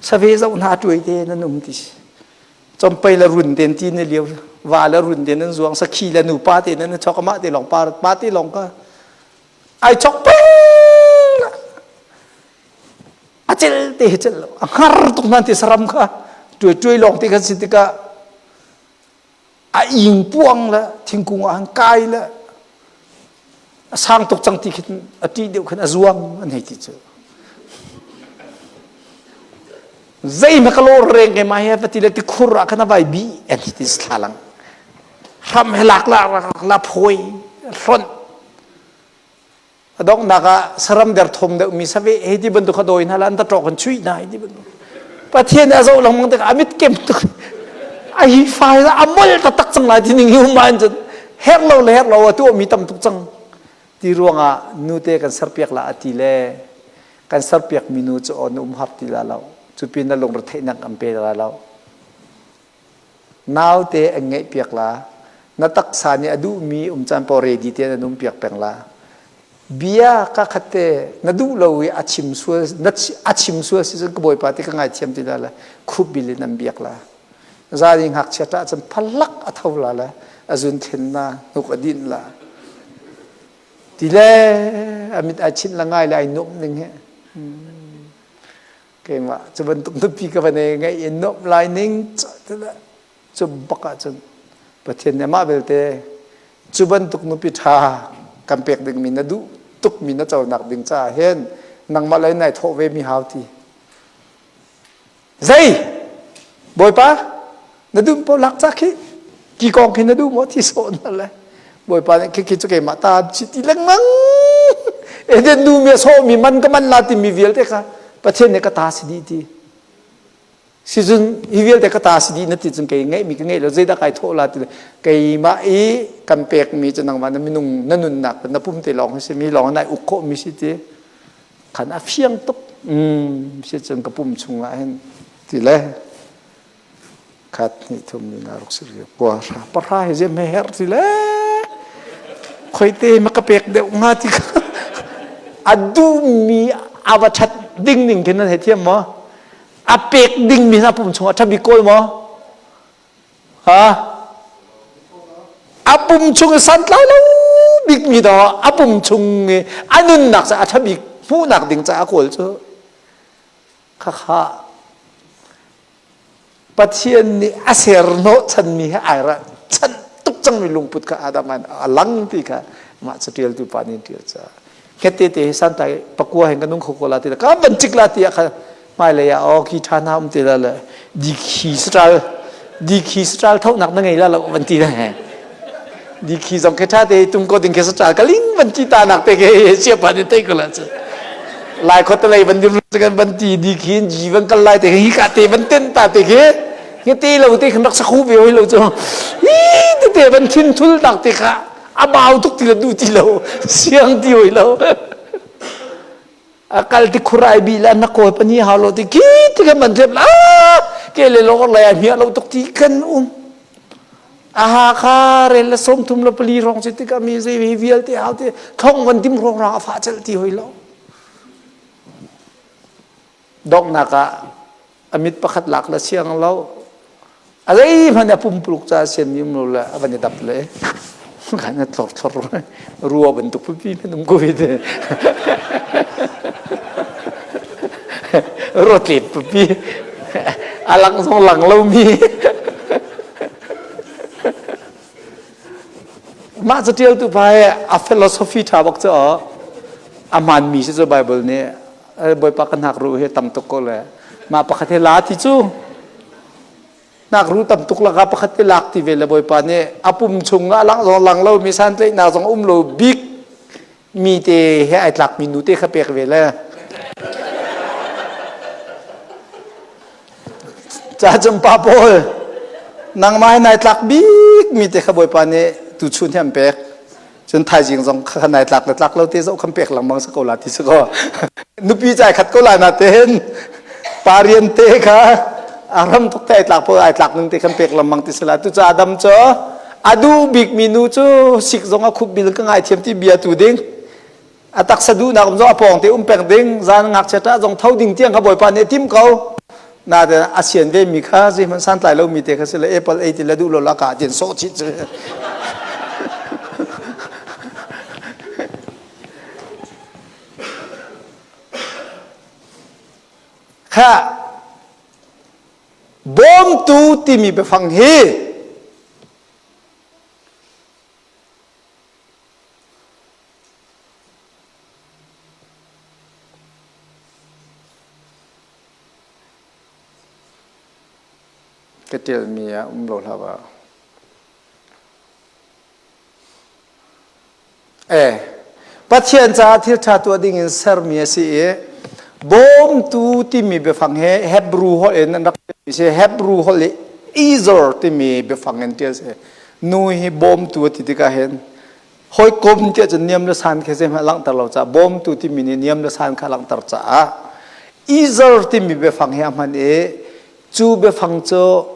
save zoh hna tuai te nan um ti si compei le run ten ti ne liu va le run ten nan zuang sakhi le nupa te nan chok mah te lawng pa pa te lawng ka ai chok peng a cel te hi cel lo a hngar tuk nan ti saram kha tuai tuai lawng te kan si tikah a ing puang le thingkung ah han kai le a sang tuk cang ti khin a ṭih deuh khin a zuang an hei ti cu zeihmanh ka lawr reng ke ma he va ti le tikhur ah khan a vai bi an ti thlalang hram he lak la la phoi hlonh A donghnak ah saram derthawm deuhmi saveh hei ti bantuk kha dawi hna la an taṭawk an chuih hna hei ti bantuk. Pathian nih a zoh lengmang tikah a mit kem tuk a hi fai a mol taktak cang lai ti ning hi um ahcun herh lo le herh lo a tuahmi tam tuk cang ti ruangah nute kan serpiak la a ti le kan serpiakmi nu cu aw na um har ti la lo cu pin na lungretheihnak an pe la lo Naute an ngeihpiak la. Na taksa nih a duhmi um caan paoh ready tein an umpiak peng la. Bia ka khat te na duh lo i a chim sual na a chim sual si cun ka bawipa ti ka ngaithiam ti la le khup bil in an biak la. Zani ngakchia ṭah cun phalak a tho la le a zun thlen na hnuk a dinh la. Ti le a mit ai chinh la ngai le ai nuamh ning he. Keimah cu bantuk nupi ka van ei ngeih in nuamh lai ning cu bak ahcun Pathian nih amah belte cu bantuk nupi ṭha kan pek dingmi na duh tukmi na conak ding caah hin nangmah lei nai thawh ve mi hau ti. Zei? Bawipa na duh paoh lak ca khi ki kong khi na duh maw ti sawh na le Bawipa nih khi khi cu keimah ta si ti lengmang Eden nu mi a sawhmi man ka man la timi vialte kha Pathian nih ka ta si dih ti sizun hi vialte ka ta si dih na ti cun kei ngeihmi ka ngeih lo zeidah kai thawh la ti keimah i kan pekmi cu nangmah na minung na nunnak na pum te lawng hi si mi lawng nai uk khawh mi si ti khan a fiang tuk si cun ka pum chungah hin ti le khat hnih thum ni nga ruk sarih kua hra pahra hi zem he her ti le khoite ma ka pek deuh nga ti kha a duhmi a va that ding ning khin nan he thiam maw a pek ding mi hna pum chungah tha bik kawl maw ha a pum chung i santlai lo bik mi do a pum chung i a nunnak ca a tha bik hmuhnak ding ca a kawl cu khakha Pathian nih a ser hnawhchanmi he ai ra chan tuk cangmi lungput kha Adam a lang ti kha mah catialtu pa nih tial ca khette te hi santai pakua hin ka nung kho ko la ti ka van cik la ti ah kha hmailei ah aw khi tha na um te la le dikhi stral dikhi stral thonak na ngei la lo van ti le dikhi zong ke tha te tum ko ding ke stral ka ling van ti ta nak te ke sia pa ni te ko la chu lai khot lei van dim kan van ti di khin ji van kal lai te hi ka te van ten ta te khi nge te lo te khan rak sakhu ve hoi lo chu hi te te van thin thul tak te kha a bau tuk ti lo du ti lo siang ti hoi lo a kal ti khurai bi la na kawi pani hau lo ti ki ti kan man tlep la ke le lo lai a hmia lo tuk ti kan um aha kha rel la som thum la pali rong si tik mi zei hi vialte hau ti thong van dim rong rang a fa chel ti hoi lo donghnak ah a mit pakhat lak la siang lo a zeihmanh a pumpuluk ca sian mi um lo le a van i dap le kan a tlor thlor rua bantuk pipi men um ko hi te rotlet pipi a lang zong lang lo mi mah catialtu pa hi a philosophy tha bak cu a hmaan mi si cu Bible nih Bawipa ka hnak ru hi tam tuk ko le mah pakhat hi la ti cu hnak ru tam tuk laka pakhat te lak ti ve le Bawipa nih a pum chung ah lang zong lang lo mi santlaihnak zong um lo bik mi te he ai tlak mi nu te kha pek ve le ca cung pa pawl nangmah he nai tlak bik mi te kha Bawipa nih tuchun hi an pek cun thaizing zong kha nai tlak le tlak lo te zoh kham pek lengmang si ko la ti si ko nupi cai khat ko la na te hin pa rian te kha a ram tuk te ai tlak po ai tlak ning te khan pek lengmang ti si la tu ca Adam cu. A duh bikmi nu cu sik zong a khup bil ka ngaithiam ti bia tu ding. A taksa duhnak um zong a pawng te um peng ding. Zan ngakchia ṭah zong tho ding tiang kha Bawipa nih a tim ko. Nain a sian ve mi kha zeihmanh santlai lomi te kha si le apple ei ti le duh lo la ka tin sawh chih cu. Kha bawmtu timi biafang hi ka ṭialmi ah um lo hlah ba. Eh, Pathian caah thil ṭha tuah ding in sermi a si i bawmtu timi biafang hi Hebrew holh in an rak ṭialmi si. Hebrew holh i Ezer timi biafang in ṭial si. Nu hi bawmtu a ti tikah hin hawikom tiah cun niam le san khi zeihmanh langhter lo caah bawmtu timi nih niam le san kha langhter caah Ezer timi biafang hi a hman i cu biafang cu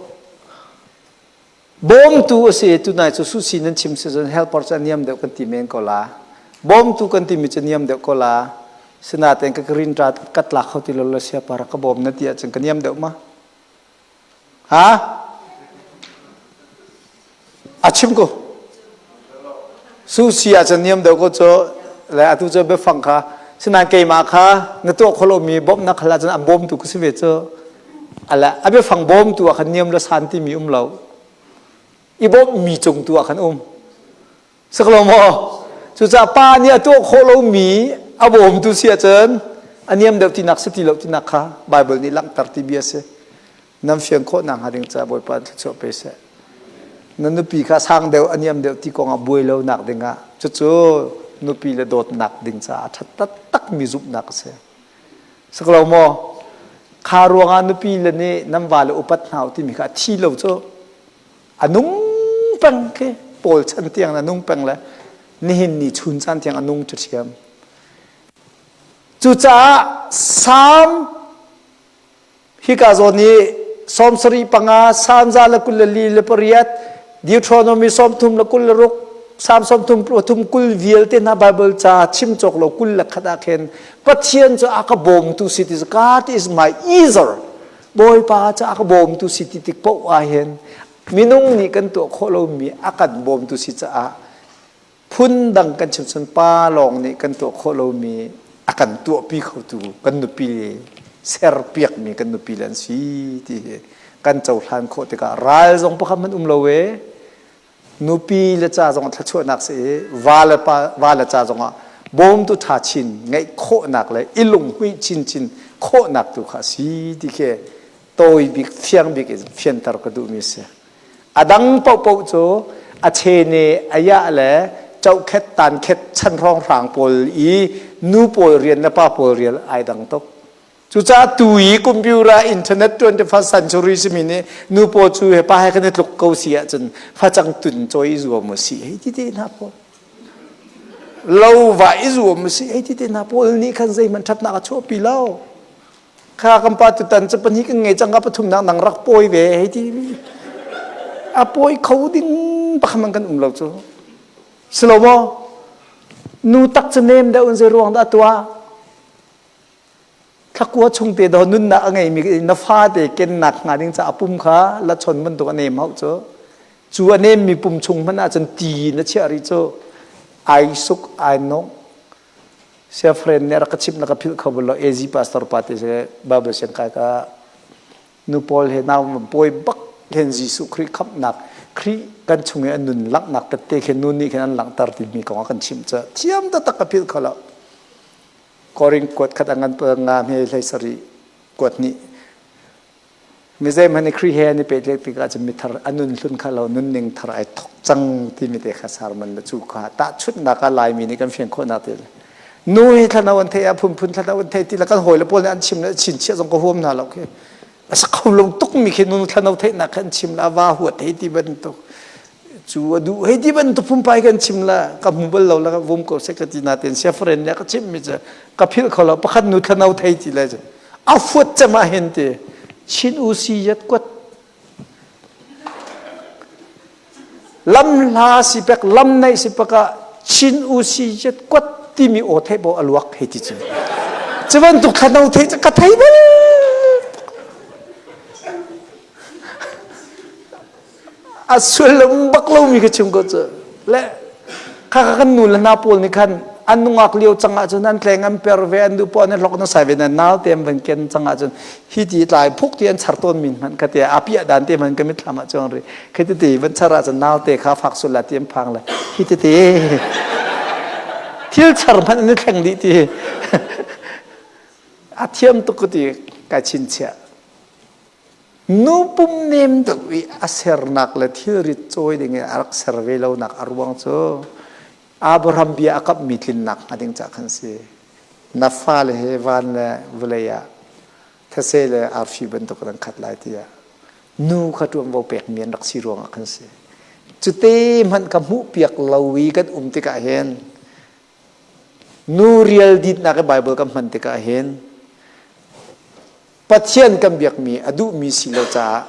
Bawmtu a si. Tunai cu susi nan chim si cun helper cu a niam deuh kan ti men ko la. Bawmtu kan timi cu niam deuh ko la. Sinain ka green card ka tlak kho ti lo la sia para ka bawm na ti ahcun ka niam deuh ma? Ha? A chim ko. Susi ahcun niam deuh ko cu le atu cu biafang kha sinain keimah kha na tuah kho lomi bawmhnak hal ahcun an bawmtu ka si ve cu. Ala a biafang bawmtu ah khan niam le san timi um lo. I bawmhmi cung tu ah khan um. Saklo maw? Cucaah pa nih a tuah khawh lomi a bawmtu si ahcun a niam deuh tinak si ti lo tinak kha Bible nih langhter ti bia si. Nan fian khawh nak hnga ding caah Bawipa thluachuah pe seh. Na nupi kha sang deuh a niam deuh ti kong ah buai lo nak ding ah cucu nupi le dawtnak ding caah a ṭhat taktakmi zumhnak a si. Saklo maw? Kha ruangah nupi le nih nan vale upat hna u timi kha a thi lo cu a nung peng khi Paul chan tiang a nung peng le nihin ni chun caan tiang a nung ṭhiam. Cucaah Salm Hika zawn i 75 Salm 148 Deuteronomy 36 Salm 33 vialte hna Bible ca chim cawk lo 21 ah khin Pathian cu a ka bawmtu si ti God is my easer Bawipa cu a ka bawmtu si ti tik paoh ah hin minung nih kan tuah khawh lomi a kan bawmtu si caah phundang kan chim cun pa lawng nih kan tuah khawh lomi a kan tuahpi khotu kan nupi le serpiakmi kan nupi le an si ti hi kan cohlan khawh tikah ral zong pakhat hmanh um lo e nupi le ca zong thluachuahnak si i va le pa va le ca zongah bawmtu ṭha chin ngeih khawhnak le i lunghmuih chinchin khawhnak tu kha si ti khi tawi bik fiang bik in fianter ka duhmi si. A dang paohpaoh cu a chene a yah le cohkhet tankhet chan hrawnghrang pawl i nu pawl rian le pa pawl rian ai dang tuk. Cucaah tu i computer internet 21st century simi nih nu pawl cu he pa he kan i tluk ko si ahcun facang tun cawi i zuam u si hei ti te hna pawl. Lo va i zuam u si hei ti te hna pawl nih khan zeihmanh ṭhatnak a chuahpi lo. Kha kan pa tutan cu pahnih kan ngei cang ka pathumnak nang rak pawi ve hei ti a pawi kho ding pakhat man kan um lo cu si lo maw nu tak cu nem deuh in zei ruang dah tuah thlakua chung te do nunnak a ngeimi na fate kennak hnga ding ca a pum kha la chon bantuk a nem hau cu cu a nemmi pum chung hmanh ahcun ti na chiah rih cu ai suk ai nong Sia friend nih a rak ka chimh na ka philh kho bal lo AZ pastor pa te se Bible siang kai ka nu pawl he nau pawi bak hen Jesuh Khrih khamhnak Khrih kan chung i an nun langhnak tette khin nu nih khin an langhter timi kong a kan chimh ca thiam taktak ka philh kho lo Korin kuat khat a ngan nga hme hlei sarih kuat nih Mi zeihmanh i Khrih he an i pehtlaih tikah cun mithar a nun hlun kha lo nunning thar ai thok cang timi te kha sermon le cu kha tahchunhnak ah Laimi nih kan fian khawhnak ti nu hi thlanau an theih ah phunphun thlanau an thei ti le kan hawile pawl nih an chim le chinchiah zong ka huam hna lo khi a sa kho lo tuk mi khi nu thlanau theihnak kha an chim la va huat hei ti bantuk cu a duh hei ti bantuk phunpai kan chim la ka hmu bal lo la ka vum ko se ka ti na ten sia friend nih a ka chimh mi cu ka philh kho lo pakhat nu thlanau thei ti le a fuat cem ah hin ti Chin u si yat kuat. Lam hla si pek lam naih si pek ah Chin u si jet kuat timi aw theih bo a luak hei ti cu. Cu bantuk thlano theih cu ka thei bal. A sullam bak lomi ka chim ko cu. Le kha kha kan nu le hna pawl nih khan an nungak lio cang ahcun an tleng an per ve an duh poah an hlok na sai ve na nau te an van ken cang ahcun hi ti tlai phuk ti an char tawn min hmanh kha te a piah dan te hmanh ka mitthlam ah chuang ri khi ti ti van char ahcun nau te kha fak sul la ti an phang le hi ti ti thil char hmanh an i thleng dih ti a thiam tuk ka ti kai chinchiah Nu pum nem deuh i a sernak le thilrit cawi ding in a rak ser ve lonak a ruang cu Abraham bia a kamhmi tlinnak hnga ding cah khan si. Na fale he van le vawlei ah these le arfi bantuk in an khat lai tiah nu kha ṭuanvo pekmi an rak si ruangah khan si. Cute hmanh ka hmuhpiak lo i kan um tikah hin nu rial ditnak i Bible kan hman tikah hin Pathian kan biakmi a duhmi si lo caah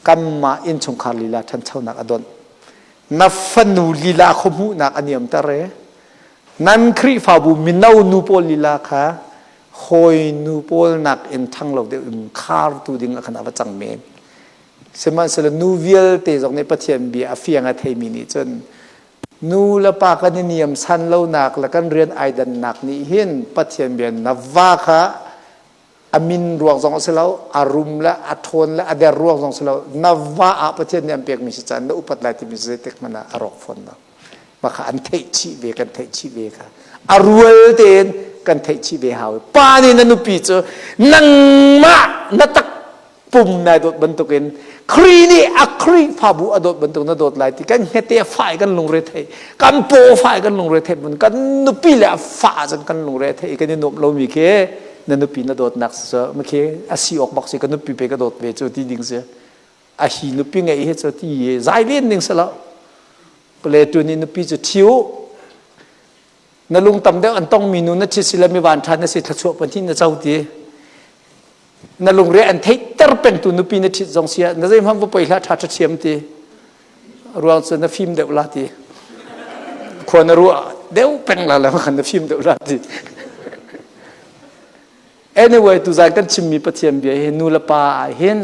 kanmah innchungkhar lila ṭhanchonak a donh. Na fanu lila khuahmuhnak a niamter i nan Khrihfabu mino nu pawl lila kha hawi nu pawl nakin ṭhang lo deuh in khartu ding ah khan a va cang men. Sihmanhsehlaw nu vialte zong nih Pathian bia a fiang a theimi nih cun nu le pa kan i niam san lonak le kan rian ai dannak nih hin Pathian bia na va kha a min ruang zong a si lo a rum le a ṭhawn le a der ruang zong si lo na va ah Pathian nih an pekmi si caan na upat lai timi zeitik hmanh ah a rawk fawn lo mah kha an theih chih ve kan theih chih ve kha a rual tein kan theih chih ve hau pa nih na nupi cu nangmah na tak pum nai dawt bantukin Khrih nih a Khrihfabu a dawt bantuk na dawt lai ti kan hngete a fai kan lungre thei kan paw fai kan lungre thei mun kan nupi le a fa cun kan lungre thei kan i nuam lomi khi na nupi na dawtnak cu ma khi a si awk bak si ka nupi pe ka dawt ve cu ti ding si a hi nupi ngei hi cu ti zai len ding si lo pale tu nih nupi cu thiu na lung tam deuh an tongmi nu na thi si le mi van ṭha na si thluachuah pahnih na co ti na lungre an theihter pengtu nupi na ṭhit zong sia na zeihmanh va poi hlah ṭha ṭha thiam ti ruang cu na fim deuh la ti khua na ruah deuh peng la le khan na fim deuh la ti anyway tuzan kan chimmi Pathian bia hi nu le pa ah hin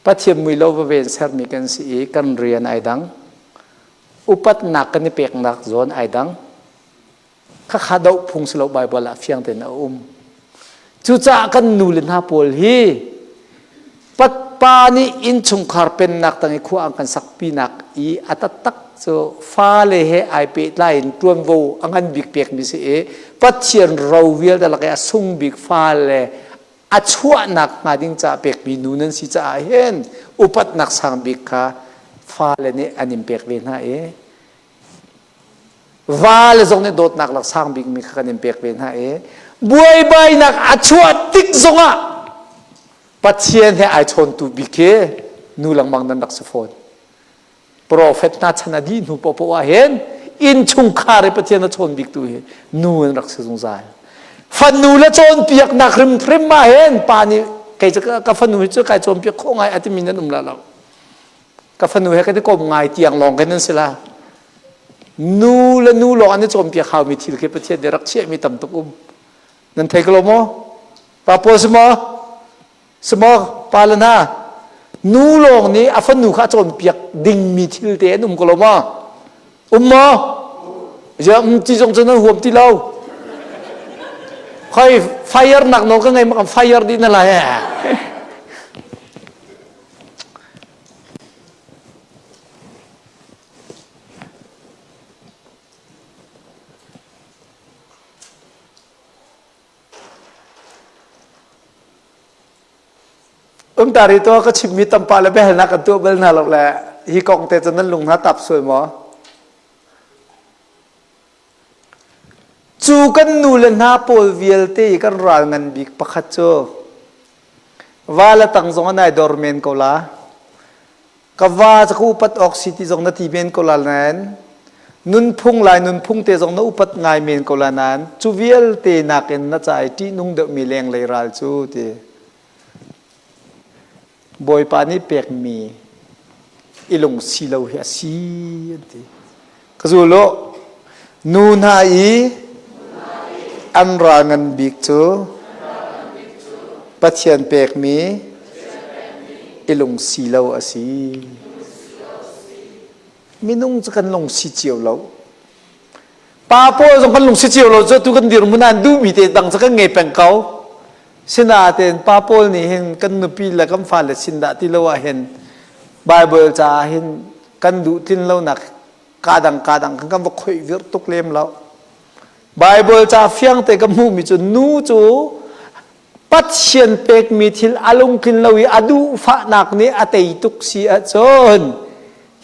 Pathian mui lo va ven sermi kan si i kan rian ai dang upatnak kan i peknak zawn ai dang Khakha doh phung si lo Baibal ah fiang tein a um. Cucaah kan nu le hna pawl hi pa nih innchungkhar pennak tang i khua an kan sakpinak i a taktak cu fale he ai pehtlai in ṭuanvo a ngan bik pekmi si i Pathian ro vialte lak i a sung bik fale a chuahnak hnga ding caah pekmi nu nan si caah hin upatnak sang bik kha fale nih an in pek ve hna i Va le zong nih dawtnak lak sang bikmi kha kan in pek ve hna i buaibainak a chuah tik zongah Pathian he ai chawntu bik hi nu lengmang nan rak si fawn. Profet hna chan a dih hnu poahpoah ah hin innchungkhar i Pathian a chawn biktu hi nu an rak si zungzal. Fanu le cawnpiaknak hrimhrim ah hin pa nih kei cu ka fanu hi cu kai cawnpiak khawh ngai a timi nan um la lo. Ka fanu he kan i kom ngai tiang lawng kan nan si la. Nu le nu lawng an i cawnpiak haumi thil khi Pathian nih rak chiahmi tam tuk um. Nan thei ko lo maw? Pa pawl si maw? Si maw? Pa le hna? Nu lawng nih a fanu kha a cawnpiak dingmi thil te an um ko lo maw? Um maw? Ja um ti zong cu nan huam ti lo. Khoi fire nak nawl ka ngei mak fire dih na lai. Umtari to ka chimmi tampa le biahalnak kan tuah bal hna lo le hi kong te cu nan lung hna tap sual maw? Cu kan nu le hna pawl vialte i kan ral ngan bik pakhat cu va le tang zong an ai dor men ko la. Ka va cu ka upat awk si ti zong na ti men ko la nain nunphung lai nunphung te zong na upat ngai men ko la nain cu vialte nakin na ca i ṭihnung deuhmi lenglei ral cu ti. Bawipa nih pekmi I lung si lo hi a si an ti. Ka zul u. Nu hna i an ral ngan bik cu Pathian pekmi i lung si lo a si. Minung cu kan lung si cio lo. Pa pawl zong kan lung si cio lo cu tu kan dirhmun ah duhmi te dang cu kan ngei peng ko. Sinain pa pawl nih hin kan nupi le kan fale sin dah ti lo ah hin Bible caah hin kan duh tlin lonak kadang kadang kan kan va khoih vir tuk lem lo. Bible ca fiang te ka hmuhmi cu nu cu Pathian pekmi thil a lungtlin lo i a duhfahnak nih a tei tuk si ahcun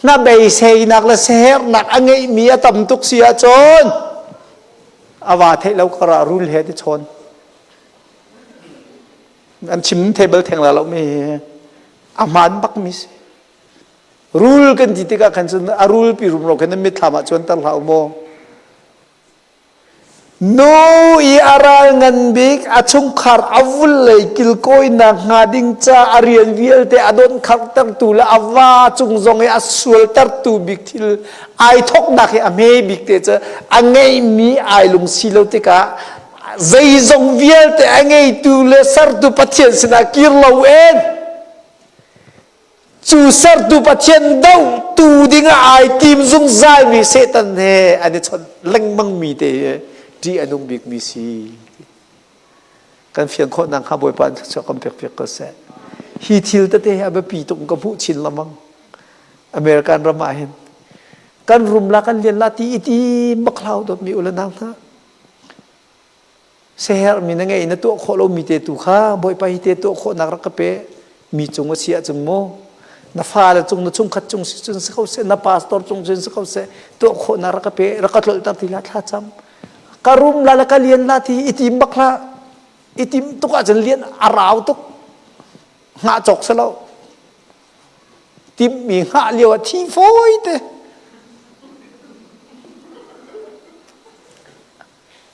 hnabeiseinak le siaherhnak a ngeihmi a tam tuk si ahcun a va theih lo karah rul he ti chawn. An chim thei bal theng la lo mi a hmaan bak mi si. Rul kan ti tikah khan cun a rul pi rum ro khan nan mitthlam ah cuan ter hlah u maw. Nu i a ral ngan bik a chungkhar a vullei kilkawinak hnga ding ca a rian vialte a donhkharhtertu le a va cung zong i a sualtertu bik thil ai thawknak hi a hme bik te cu a ngeihmi ai lungsi lo tikah zeizong vialte a ngeitu le sertu Pathian sinah kir lo in Cu sertu Pathian dohtu dingah ai tim zungzalmi Satan he an i chawnh lengmangmi te hi ṭih a nung bikmi si. Kan fian khawh nakhnga Bawipa thluachuah kan pek piak ko seh. Hi thil tete hi a biapi tuk ka hmuh chin lengmang. American ram ah hin kan rum la kan lian la ti i tim bak hlau dawtmi u le nau hna. Siaherhmi na ngeih na tuah khawh lomi te tu kha Bawipa hi te tuah khawhnak rak ka pe mi cung a si ahcun mu na fale cung na chungkhat cung si cun si ko seh na pastor cung cun si ko seh tuah khawhnak rak ka pe rak ka tlolhter ti la thla cam ka rum la le ka lian la ti i tim bak hlah i tim tuk ahcun lian a rau tuk hngah cawk si lo Timhmi hngah lio ah thi fawi te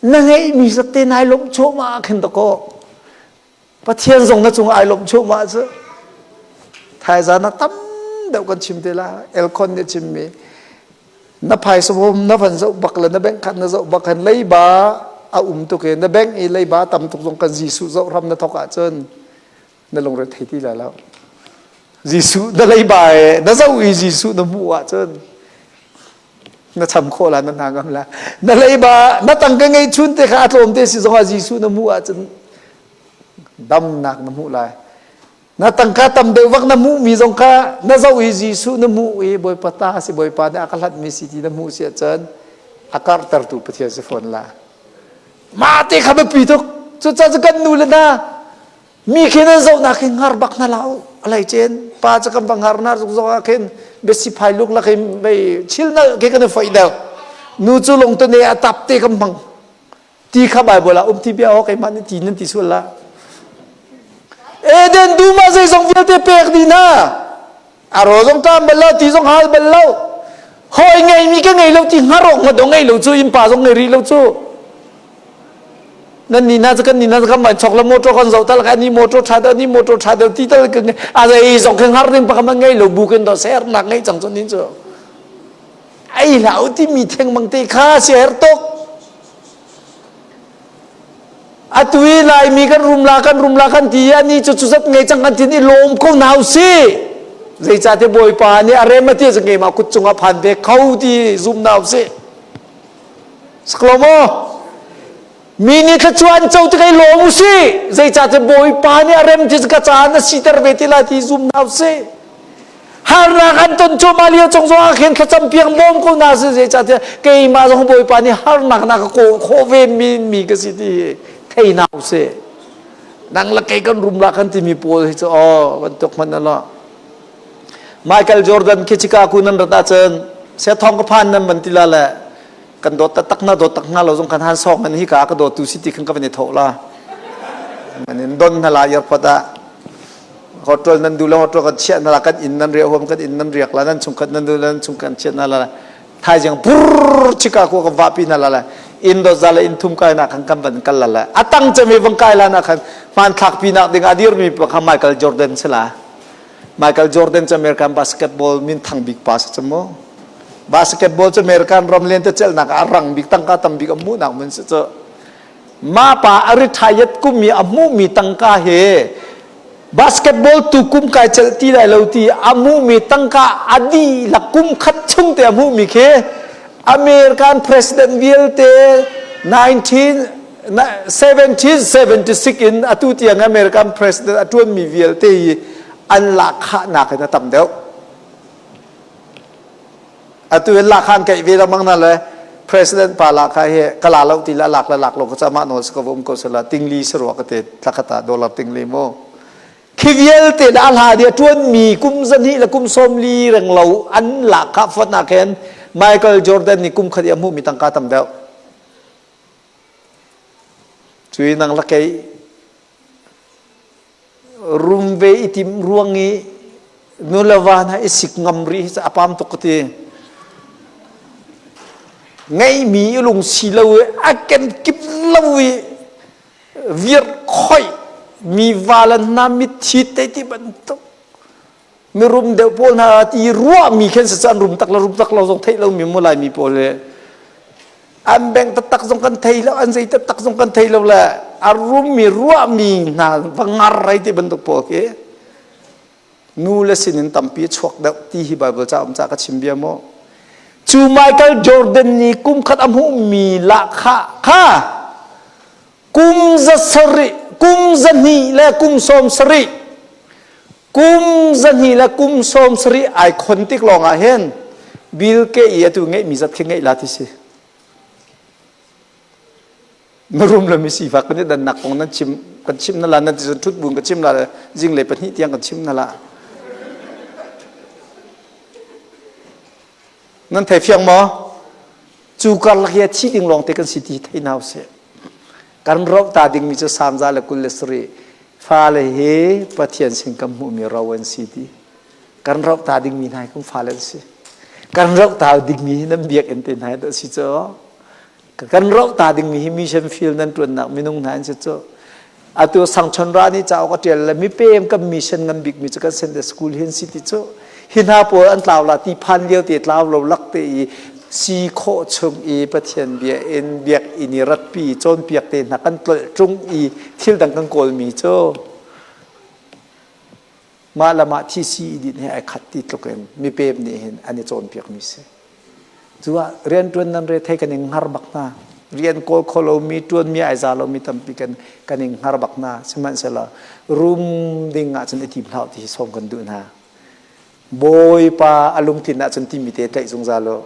Na ngeihmi zat te nai lawmh cuahmah ah khin dakaw Pathian zong na cungah ai lawmh cuahmah cu. Thaizan ah tam deuh kan chim te la. Elkhon nih chimmi na phaisa bawm na van zoh bak le na bank khat na zoh bak khan leiba a um tuk i na bank i leiba tam tuk zong kan Jesuh zoh hram na thawk ahcun na lungre thei ti lai lo. Jesuh na leiba e na zoh i Jesuh na hmuh ahcun na cham khawh la na hna ngam la na leiba na tangka ngei chun te kha a tlawm te si zongah Jesuh na hmuh ahcun damnak na hmuh lai na tangka tam deuh vak na hmuh mi zong kha na zoh i Jesuh na hmuh i Bawipa ta si Bawipa nih a ka hlat mi si ti na hmuh si ahcun a karhtertu Pathian si fawn la mah te kha biapi tuk cucaah cu kan nu le hna Mi khi nan zohnak hi hngar bak hna hlah u. A hlei cen pa cu kan va hngar hna zuk zong ah khin biasi phai luk lak in vei chil nal khi kan i foih deuh. Nu cu lungtone a tap te kan hmang. Ti kha Bible ah um ti bia aw keimah nih ti nan ti sual la. Eden dum ah zeizong vialte pek dih hna. A rawl zong ṭam bal lo, ti zong hal bal lo. Hawi ngeimi ka ngei lo ti hngar awk ngawt ngei lo cu innpa zong ngei rih lo cu. Nan ni na cu kan ni na kan van chok le motor kan zoh tal ka ni motor ṭha deuh ni motor ṭha deuh ti tal ka a zei zong khi hngar ding pakhat ngei lo bu kin do sernak ngei cang cu nin cu. Ai hlah u timi thengmang te kha si her tuk. Atu i Laimi kan rum la kan rum la kan ti i ani cu cuzat ngei cang kan tin i lawm ko hna usih. Zeicahtiah Bawipa nih a rem a ti cu keimah kut cungah phan ve kho ti zum hna usih. Saklo maw? Mi nih thluachuah an co tikah i lawm usih. Zeicahtiah Bawipa nih a rem ti cu ka caah na siter ve ti lai ti zum hna usih. Harnak an ton cuahmah lio cung zong ah khin thlacam piak bawm ko hna sih zeicahtiah keimah zong Bawipa nih harnak na ka kawl khawh ve mi mi ka si ti thei hna usih. Nang le kei kan rum la kan timi pawl hi cu aw bantuk hmanh ala. Michael Jordan khi Chicago nan rat ahcun se thong ka phan nan van ti la le kan dawt taktak na dawt tak hna lo zong kan han sawk nan hi ka ka dawt tu si ti khan ka van i thawh la. Man in don hna la airport ah Hotel nan duh lo hotel kan chiah na la kan inn nan riah huam kan inn nan riak la nan chungkhat nan duh nan chung kan chiah na la thaizing pur Chicago kan vahpi na la la inn do za le inn thum kai na khan kan van kal la la atang chami vang kai la na khan hmanthlak pi nak ding a dirmi pa kha Michael Jordan si la. Michael Jordan cu American basketball minthang bik pa si cu mu. Basketball cu American ram lentecelhnak ah a rang bik tangka tam bik a hmuhnak hmun si cu. Mah pa a retired kum i a hmuhmi tangka he basketball tu kum kai celh ti lai lo ti a hmuhmi tangka a dihlak kum khat chung te a hmuhmi khi American president vialte 1776 in atu tiang American president a ṭuanmi vialte hi an lahkhahnak in a tam deuh. Atu in lahkhah an keih ve lengmang na le president pa lahkhah hi ka la lo ti le a lak le lak lo ka mah nawl si ko um ko sela tingli si rua ka te thlakhat ah dollar tingli mu. Khi vialte le a hla dia ṭuanmi kum zahnih le kum sawmli reng lo an lahkhah fawtnak hin Michael Jordan nih kum khat i a hmuhmi tangka tam deuh. Cui nang la kei rum ve i tim ruang i nu le va hna i sik ngam rih hi a pam tuk ka ti. Ngeihmi i lung si lo i a kenkip lo i virh khoih mi va le hna mitthi te ti bantuk mirum deuh pawl hna ti ruahmi khin si an rum tak le rum tak lo zong theih lomi mu Laimi pawl hi an beng taktak zong kan thei lo an zei taktak zong kan thei lo le a rummi ruahmi hna va ngar rai ti bantuk pawl khi nu le sinin tampi chuak deuh ti hi Bible ca um ca ka chim bia mu cu Michael Jordan nih kum khat a hmuhmi lahkhah kha kum za sarih kum za hnih le kum sawm sarih kum za hnih le kum sawm sarih ai khon tik lawng ah hin Bill ke i atu ngeih mi zat khi ngeih la ti si na rum le mi sifak kan i dannak kong nan chim kan chim na la nan ti thut bun ka chim la le zinglei pahnih tiang kan chim na la nan thei fiang maw Cu karlak hi a thi ding lawngte kan si ti thei hna usih. Kan roh ta dingmi cu Salm 127 fale hi Pathian sin kan hmuhmi ro an si ti. Kan roh ta dingmi hna hi kan fale an si. Kan roh ta dingmi hi nan biakinn te hna hi dah si cu. Kan roh ta dingmi hi mission field nan ṭuannak minung hna an si cu. Atu Sangchon Ra nih cauk a ṭial le mipem kan mission ngan bikmi cu kan Sunday school hin si ti cu hi hna pawl an tlau la ti phan lio te tlau lo lak te i si khawh chung i Pathian bia in biakinn i ratpi cawnpiak te hna kan tlolh ṭung i thil dang kan kawlmi cu mah le mah thisi i din he ai khat ti tluk in mipem nih hin an i cawnpiakmi si. Cu ah rianṭuan nan re thei kan i hngar bak hna. Rian kawl kho lomi, ṭuanmi ai za lomi tampi kan kan i hngar bak hna. Sihmanhsehlaw rum ding ahcun i tim hlah ti hi sawm kan duh hna. Bawipa a lungtlin ahcun timi te tlaih zungzal u.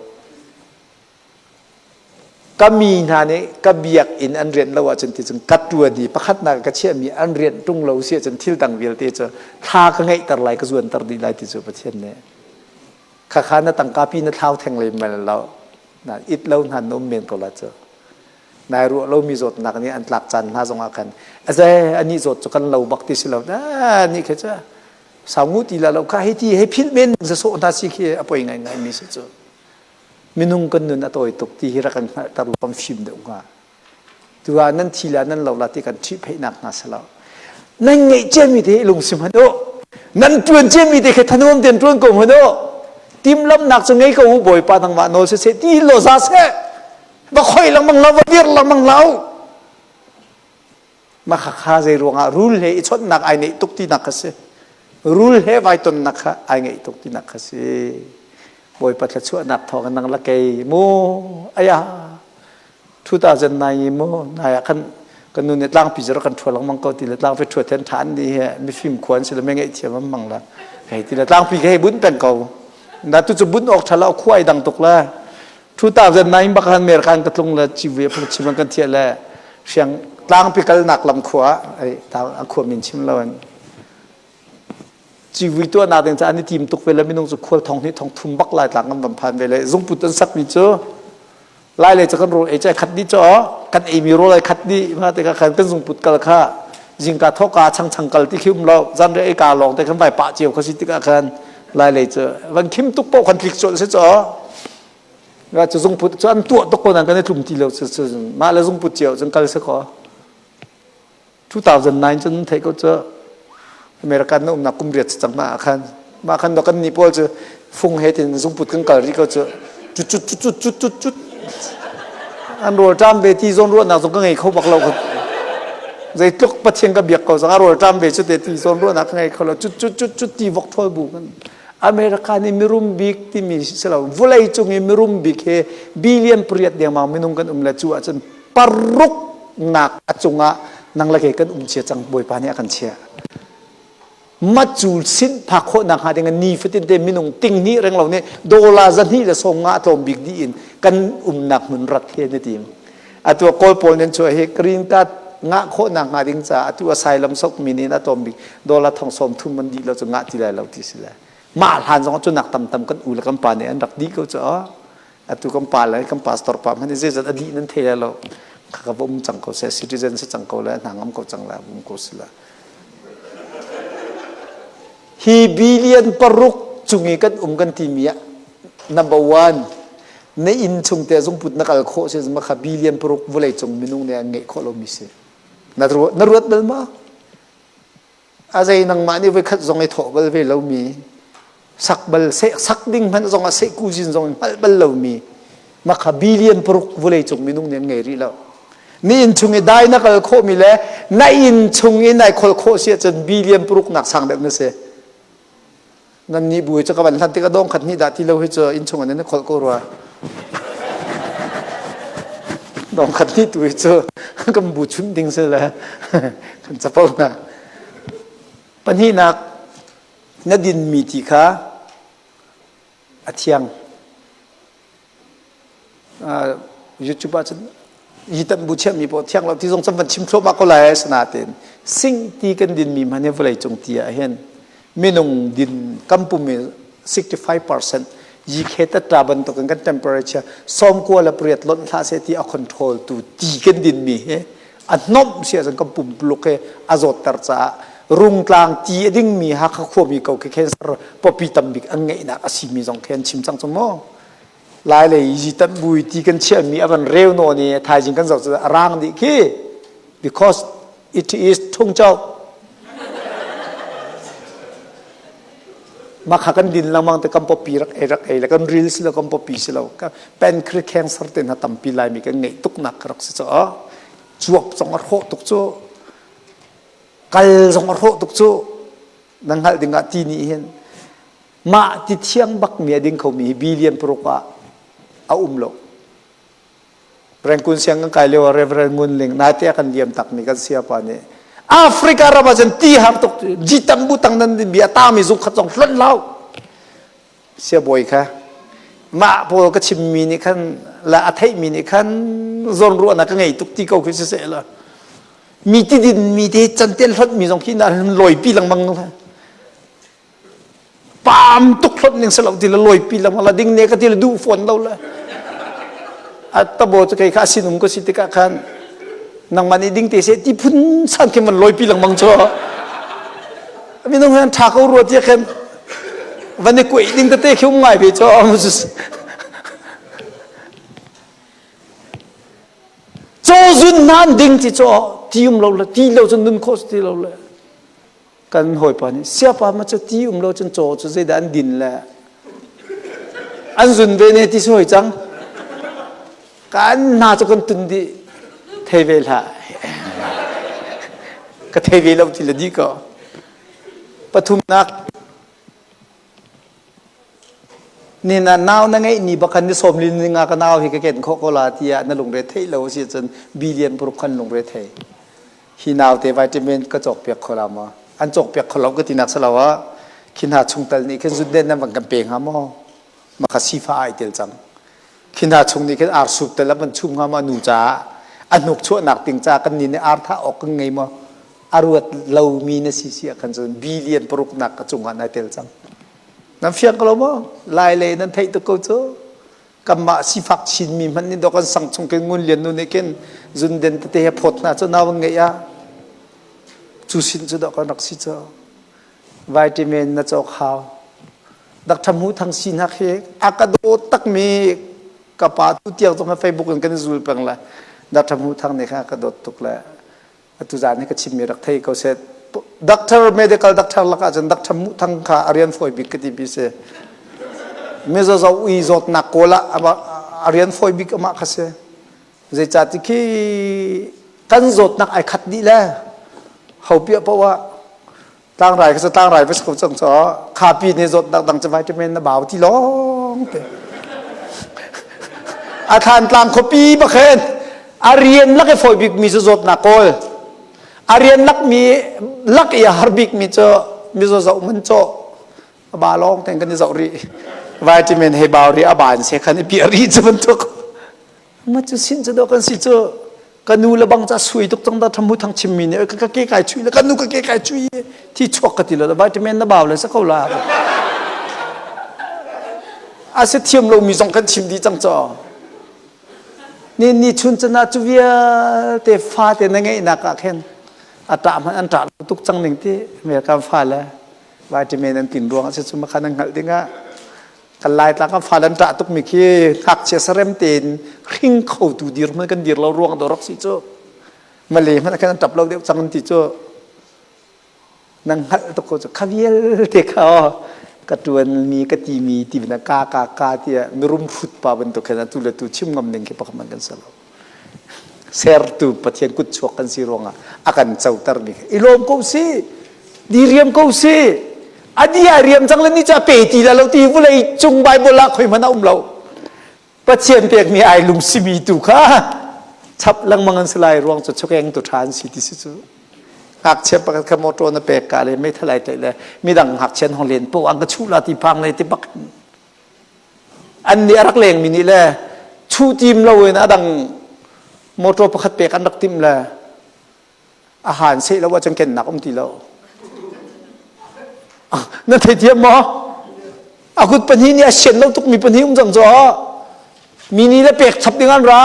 Ka mi hna nih ka biakinn an rianh lo ahcun ti cun ka ṭuan i pakhatnak ka chiahmi an rianh ṭung lo si ahcun thil dang vialte cu thla ka ngeihter lai ka zuanter dih lai ti cu Pathian nih khakha na tangka pi na thlau theng lem bal lo na it lo hna na um men ko la cu nai ruah lo mi zawtnak nih an tlak caan hna zong ah khan aze ani zawt cu kan lo bak ti si lo na ni khe cu sangu ti la lo kha hei ti hei philh men za sawh hna si khi a poi ngai ngai mi si cu minung kan nun a tawi tuk ti hi rak kan hngalhter kan fim deuh hnga Tu ah nan thi la nan lo la ti kan ṭhihpheihnak hna si lo. Nan ngeih ciami te hi lungsi hmanh u. Nan ṭuan ciami te khi thanuam tein ṭuan ko hmanh u. Timhlamhnak cu ngei ko u Bawipa nangmah nawl siseh ti law za seh. Va khoi lengmang lo, va vir lengmang lo. Mah khakha zei ruangah rul he i chawnhnak ai neih tuk tinak kha si. Rul he vai tonnak kha ai ngeih tuk tinak kha si. Bawipa thluachuahnak thawng in nang la kei mu aya 2009 i mu nai ah khan kan nu nih tlangpi cu rak kan ṭhua lengmang ko ti le tlangpi ṭhua then ṭhan ni he mifim khua an si le mei thiam an mang la hei ti le tlangpi ke hei bunh peng ko na tu cu bunh awk ṭha lo khua ai dang tuk le 2009 bak han mer kan ka tlung le civi phung chim an kan thiah le siang tlangpi kalnak lam khua ai a khua min chim lo an Civui tuahnak ding caah an i tim tuk ve le minung cu khual thong hnih thong thum bak lai tlang an van phan ve le zungput an sakmi cu lai le cu kan rawl ei cu ai khat dih cu kan eimi rawl ai khat dih ma te khan kan zungput kal kha zingka thoka chang chang kal ti khi um lo zan re ei ka lawng te khan vai pah cio kha si tikah khan lai lei cu van khim tuk poh khan tlik colh si cu nga cu zungput cu an tuah tuk ko nan kan i tlum ti lo cu mah le zungput cio cun kal si ko 2009 cun theih ko cu. American na umnak kum riat cang ma ah khan mah khan kan nih pawl cu fung he tin zungput kan kal rih ko cu cut cut cut cut cut cut an rawl ṭam ve ti zawn ruahnak zong ka ngei kho bak lo zeitluk pathian ka biak ko zong a rawl ṭam ve cu te ti zawn ruahnak ka ngei kho lo cut cut cut cut ti vok thawl bu kan America nih mirum bik timi si lo vulei cung i mirum bik he billion pariat dengmang minung kan um le cu ahcun paruk nak a cungah nang le kei kan um chia cang bawipa nih a kan chiah macul sin phak khawh nak hnga ding ni fatin te minung ting hnih reng lo nih dollar zahnih le sawm nga tlawm bik dih in kan umnak hmun rat he ni tim atu kawl pawl nan chuah hi green card ngah khawh nak hnga ding ca atu asylum sok mi nih a tlawm bik dollar thong sawm thum an dih lo cu ngah ti lai lo ti si le mah hlan zong cu nak tam tam kan u le kan pa nih an rak dih ko cu atu kan pa le kan pastor pa hmanh zeizat a dih nan thei lai lo kha ka um cang ko seh citizen si cang ko le hna ngam ko cang la um ko si la hi billion paruk cung i kan um kan timi ah number one na inn chung te zungput na kal khawh si ma kha billion paruk vawlei cung minung nih an ngeih khawh lomi si na ruat bal ma A zei nangmah nih voikhat zong i thawh bal ve lomi, sak bal sak ding hmanh zong ah sehkuzin zong in hngalh bal lomi, makha billion paruk vawleicung minung nih an ngei rih lo. Na inn chung i dai na kal khawhmi le na inn chung i nai khol khawh si ahcun billion paruk nak sang deuh na si. Nan nih bu hi cu ka van hlan tik a dong khat hnih dah ti lo hi cu inn chung in na kholh ko rua. Dong khat hnih tu hi cu kan bu chun ding si le kan capo hna. Pahnihnak na dinmi ti kha a thiang. YouTube ah cun yi tam bu chiahmi paoh thiang lo ti zong cun van chim thluahmah ko lai asinain sing ti kan dinmi hmanh hi vawlei cung ti ah hin minung din kan pum i 65% yi khe tatta bantukin kan temperature sawmkua le pariat lonh hlah seh ti a control tu ti kan dinmi hi a hnomh si ahcun kan pumpuluk hi a zawtter caah rungtlang ti a dingmi Hakha khuami ko khi cancer pawpi tambik an ngeihnak a simi zong khi an chim cang cu mu lai lei yi tan bui ti kan chiahmi a van reu nawn i thaizing kan zoh cu a rang dih khi because it is thungcho makha kan din lengmang te kan pawpi rak ei rak ei le kan ril si lo kan pawpi si lo pancreas cancer te hna tampi laimi kan ngeih tuk nak rak si cu cuap zong a hrawh tuk cu kal zong a hrawh tuk cu nan hngalh ding ah ti nih hin mah ti thiang bak mi a ding khomi hi billion paruk ah a um lo Rengkun siang kan kai lio ah Reverend Ngun Ling naite a kan liam tak mi kan siapa nih Africa ram ah cun ti har tuk ji tam bu tang nan bia ta mi zung khat zong hlon lau siabawi kha mah pawl ka chim mi nih khan la a theih mi nih khan zawn ruahnak ka ngei tuk ti ko khi si seh la mi ti din mi te cantian hlot mi zong khi na loi pi lengmang Paam tuk hlot ning si lo ti le lawipi lengmang la ding ne ka ti le duh fawn lo le a tabo cu kei kha sinum ka si tikah khan nangmah nih ding te se ti phun san khi man lawipi lengmang cu minung han tha ko rua tia khan van i kuai ding tete khi um ngai ve cho chaw zun nan ding ti cho ti um lo le ti lo cun nun kho ti lo le Kan hawipa nih siapa ma cu ti um lo cun caw cu zeidah an din le an zun ve ne ti si hoi cang. Kan hna cu kan tun dih thei ve hlah. Ka thei ve lo ti le di ko. Pathumnak ni na nau na ngeih ni bakhan ni sawm li ni nga ka nau hi ka ken khawh ko la tiah na lungre theih lo si cun billion paruk khan lungre thei. Hi naute vitamin ka cawkpiak kho la maw? An cawkpiak kho lo ka ti nak si lo ah khi hna chungtel nih khin zutden nan van kan pe hnga maw? Maka sifa ai tel cang. Khi hna chung nih khin ar sup tel an chum hnga maw nu caah a hnuk chuahnak ding ca kan nih nih ar thah awk kan ngei maw? A ruat lomi na si si ah khan cun billion paruk nak ka cungah nai tel cang. Nan fiang ko lo maw? Lai lei nan theih tuk ko cu. Kanmah sifak Chinmi hmanh nih dawh kan sang chung khin Ngun Lian nu nih khin zunden tete he phawt hna cu nau an ngeih ah cu sin cu dawh kan rak si cu vitamin na cawk hau Dr. Mu Thang si hnak hi a ka daw takmi ka pa tu tiang zong Facebook in kan i zul peng le Dr. Mu Thang nih khan a ka dawt tuk le atu zan hi ka chimmi rak thei ko seh. Doctor, medical doctor lakah cun Doctor Mu Thang kha a rian fawi bik ka ti bi si. Mizaw zoh ui zawtnak kawl ah a rian fawi bik amah kha si. Zeicahti khi kan zawtnak ai khat dih le ho piah paoh ah tlangrai kha cu tlangrai va si ko cang caw khapi nih zawtnak dang cu vitamin na bau ti lawng te. A thlan tlang khuapi bak hin a rian lak i fawi bik mi cu zawtnak kawl. A rian lak mi lak i a har bik mi cu mizaw zoh man caw a ba lawng ten kan i zoh rih. Vitamin he bau rih a ba in se khan i piah rih cu bantuk. Ma cu sin cu do kan si cu ka nu le bang ca sui tuk cang da thamu thang chim mi nih ka ke kai chui le ka nu ka ke kai chui thi chuak ka ti lo vitamin na bau le sa ko la. A si thiam lo mi zong kan chim dih cang caw. Ni ni chun cana cu vialte fate na ngeihnak ah khin a ṭah hmanh an ṭah lo tuk cang ning ti American fale vitamin an tin ruang a si cu makhan an hngalh dingah kan Laitlang kan fale an ṭah tuk mi khi ngakchia sarem tein hring khotu dir hmanh kan dir lo ruang dawh rak si cu Malay hmanh khan an ṭap lo deuh cang an ti cu. Nan hngalh tuk ko cu kha vialte kha aw ka ṭuanmi ka timi ti na ka ka ka tiah mirum hrut pa bantuk khin atu le tu chim ngam ning khi pakhat hmanh kan si lo. Sertu Pathian kutchuak kan si ruangah a kan coter mi i lawm ko si diriam ko si a di a riam cang le ni cu a pe ti la lo ti vulei cung Bible ah khoi hmanh a um lo. Pathian pekmi ai lungsimi tu kha chap lengmang an si lai ruang cu chokeng tu ṭha an si ti si cu. Ngakchia pakhat kha motor na pek ka le meithal ai tlaih le midang ngakchia an hong len po an ka chuh la ti phang le ti bak an nih a rak leng mi nih le chuh tim lo in a dang motor pakhat pek an rak timh le a han seh lo ahcun kennak um ti lo. Na theithiam maw? A kut pahnih nih a sian lo tuk mi pahnih um cang cu mi nih le pek chap ding an ra.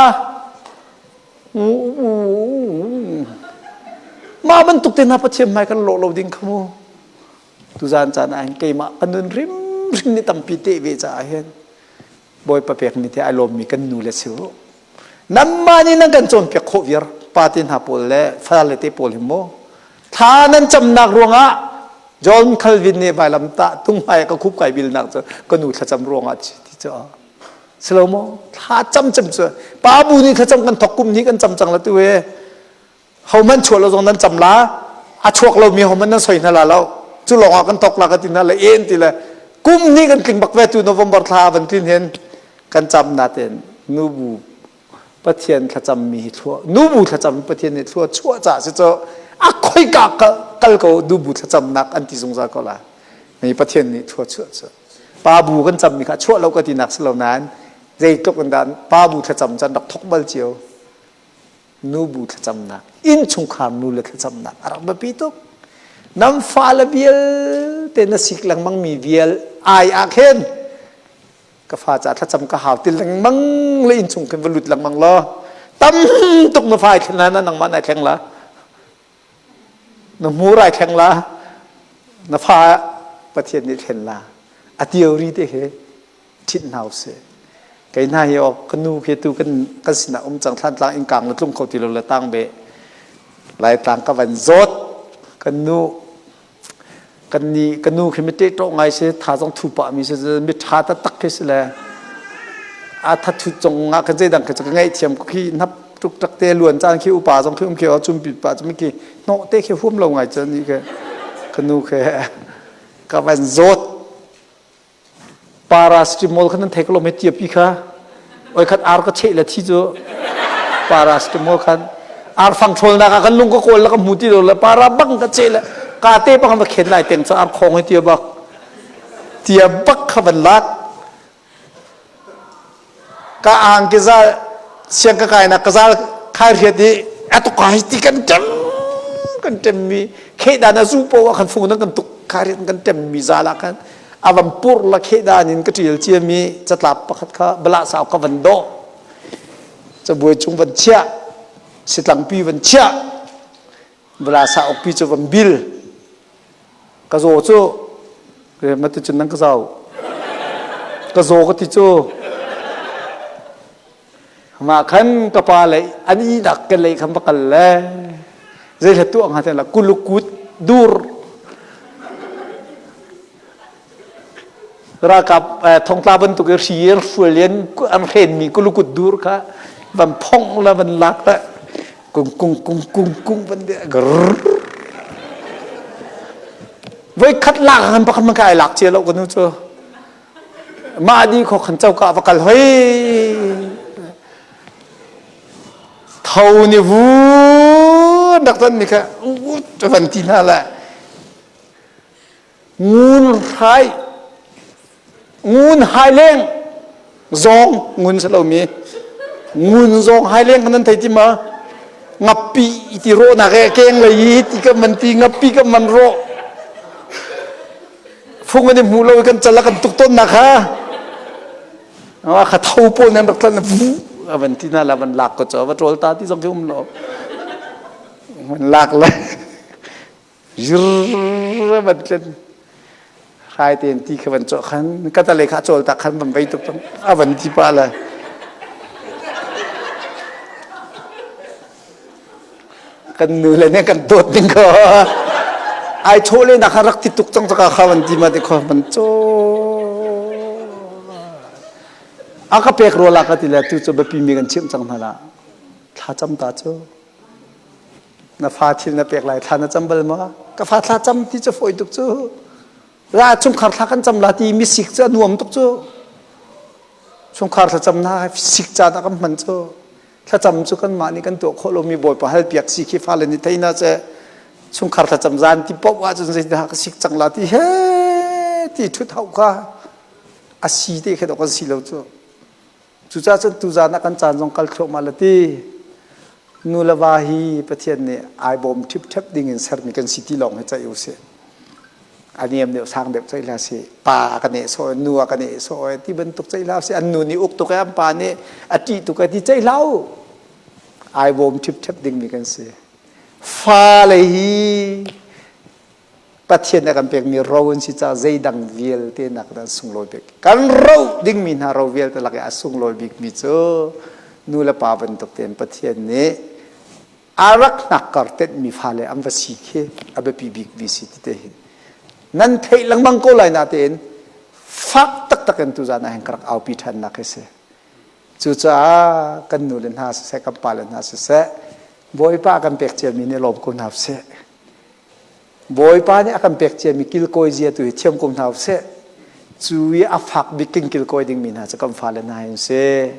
Mah bantuk te hna Pathian hmai kan lawh lo ding kha mu. Tuzan caan ah hin keimah ka nun hrimhrim nih tampi teh ve caah hin Bawipa pekmi te ai lawmmi kan nu le si u. Nanmah nih nan kan cawnpiak khawh viar pa te hna pawl le fale te pawl hi mu. Thla nan camnak ruangah John Calvin nih vailamtah tung hmai ka khup kai bilnak cu ka nu thlacam ruangah ti cu silo maw thla cam cam cu pa bu nih thlacam kan thok kum nih kan cam cang la tu e hohmanh chuah lo zong nan cam la a chuak lo mi hohmanh nan soi hna la lo cu lawng ah kan thok la ka ti hna le en ti le kum nih kan tling bak ve tu November thla van tlin hin kan cam na ten nubu Pathian thlacam mi hi thlua nubu thlacam Pathian nih thlua chuah ca si cu a khoi ka kal ko nubu thlacamnak an ti zungzal ko la mi Pathian nih thlua chuah cu pa bu kan cam mi kha chuah lo ka ti nak si lo nain zeitluk in dah pa bu thlacam can rak thok bal cio nubu thlacamnak innchungkhar nu le thlacamnak a rak biapi tuk nan fale vialte na sik lengmang mi vial ai ah khin ka fa ca thlacam ka hau ti lengmang le innchung khin va lut lengmang law tam tuk na fa ai thlen la na nangmah nai thleng la na hmur ai thleng la na fa Pathian nih thlen la a theory te he ṭhit hna usih. Kei hna hi ok ka nu khi tu kan kan sinah um cang thlantlang in kang le tlung kho ti lo le tang be Laitlang ka van zawt kan nu kan ni ka nu khi mi ṭehṭawh ngai si tha zong thu pah mi si mi ṭha taktak khi si le a thathut zong ah kan zeidang khi cu ka ngaihthiam khi hnap tuk tak te luan caan khi upa zong khi um khi o cumpi pa cu mi khi hnawh te khi huam lo ngai cun ni ke ka nu khi ka van zawt Paracetamol kha nan thei ko lo mei tiapi kha. Oi khat ar ka cheh le thi cu paracetamol khan ar fang ṭhawlnak ah kan lung ka kawl le ka hmu ti lo le para bang ka cheh le ka te bang va khen lai teng cu ar khong hi tia bak tia bak kha van lak ka ang ke zal siang ka kai nak ka zal khai riat i atukai ti kan ṭem kan ṭem mi khehdan a zu po ah khan fung nan kan tuk khai riat kan ṭem mi zal ah khan avan pur la khehdan in ka ṭial cia mi catlap pakhat kha bala sau ka van dawh cabuai cung van chiah sitlangpi van chiah bala sa pi cu van bil Ka zaw cu mati cun nan ka zau. Ka zaw ka ti cu. Mah khan ka pa le an ihnak ke lei khan va kal le zei hlat tuah hnga te la kulukut. Dur ralkap thongtla bantuk i hri an hrual i an hrenmi kulukut dur kha van phongh la van lak ta kung kung kung kung kung van de grrr voi khat lak han pakhat man ka ai lak chia lo kanu cu mah di kho khan choka va kal hoi tho ni vu dak tan mi kha van ti hna la Ngun hrai ngun hai leng zawng ngun si lomi ngun zawng hai leng kan nan thei ti ma ngappi ti rawh nak e keng lei i ti ka man ti ngappi ka man rawh fung an i hmu lo i kan cal a kan tuk tawn nak ha kha tho pawl nan rak tlan vu a van ti na la van lak ko cho va ṭawl ta ti zong khi um lo van lak le Zir van tlen hrai tein ti kha van cawh khan ka tale kha cawl tak khan van vei tuk tong a van ti pa la kan nu le ne kan dawt ding ko ai chaw le na kha rak ti tuk cang chaka kha van ti ma te kho van chaw a ka pek ro la ka ti le tu cu biapi mi kan chimh cang hna la thla cam ta cu Na fa thil na pek lai thla na cam bal maw? Ka fa thla cam ti cu fawi tuk cu. La chungkhar thla kan cam la ti mi sik cu a nuam tuk cu. Chungkhar thlacam na sik caan ah kan hman cu. Thlacam cu kanmah nih kan tuah khawh lomi Bawipa hal piak si khi fale nih thei na ce chungkhar thlacam zan ti paoh ahcun zeidah ka sik cang la ti he ti ṭhut hau kha a si te khe dok kan si lo cu. Cucaah cun tuzaan ah kan caan zong kal thluahmah la ti. Nu le va hi Pathian nih ai bawm ṭhipṭhep ding in sermi kan si ti lawng hi ceih u sih. A niam deuh sang deuh ceih hlah sih. Pa a ka nehsawh nu a ka nehsawh ti bantuk ceih hlah sih. An nu nih uk tuk i an pa nih a ṭih tuk i ti ceih hlah u. Ai bawm ṭhipṭhep dingmi kan si. Fale hi Pathian a kan pekmi ro an si caah zeidang vialte nak an sunglawi bik. Kan ro dingmi hna ro vialte lak i a sunglawi bikmi cu nu le pa bantuk tein Pathian nih a rak hnakkar tenhmi fale an va si khi a biapi bikmi si ti te hi. Nan theih lengmang ko lai natein fak taktak in tuzaan ah hin ka rak aupi ṭhannak hi si. Cucaah kan nu le hna siseh, kan pa le hna siseh, Bawipa kan pek ciami nih lawm ko hna usih. Bawipa nih a kan pek ciami kilkawi zia tu hi thiam ko hna usih. Cu i a fak bik kan kilkawi dingmi hna cu kan fale hna hi an si.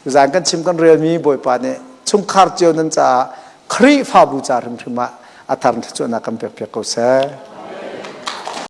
Zan kan chim kan relmi Bawipa nih chungkhar cio nan caah Khrihfabu ca hrimhrim ah a thar thluachuahnak kan pek piak ko seh.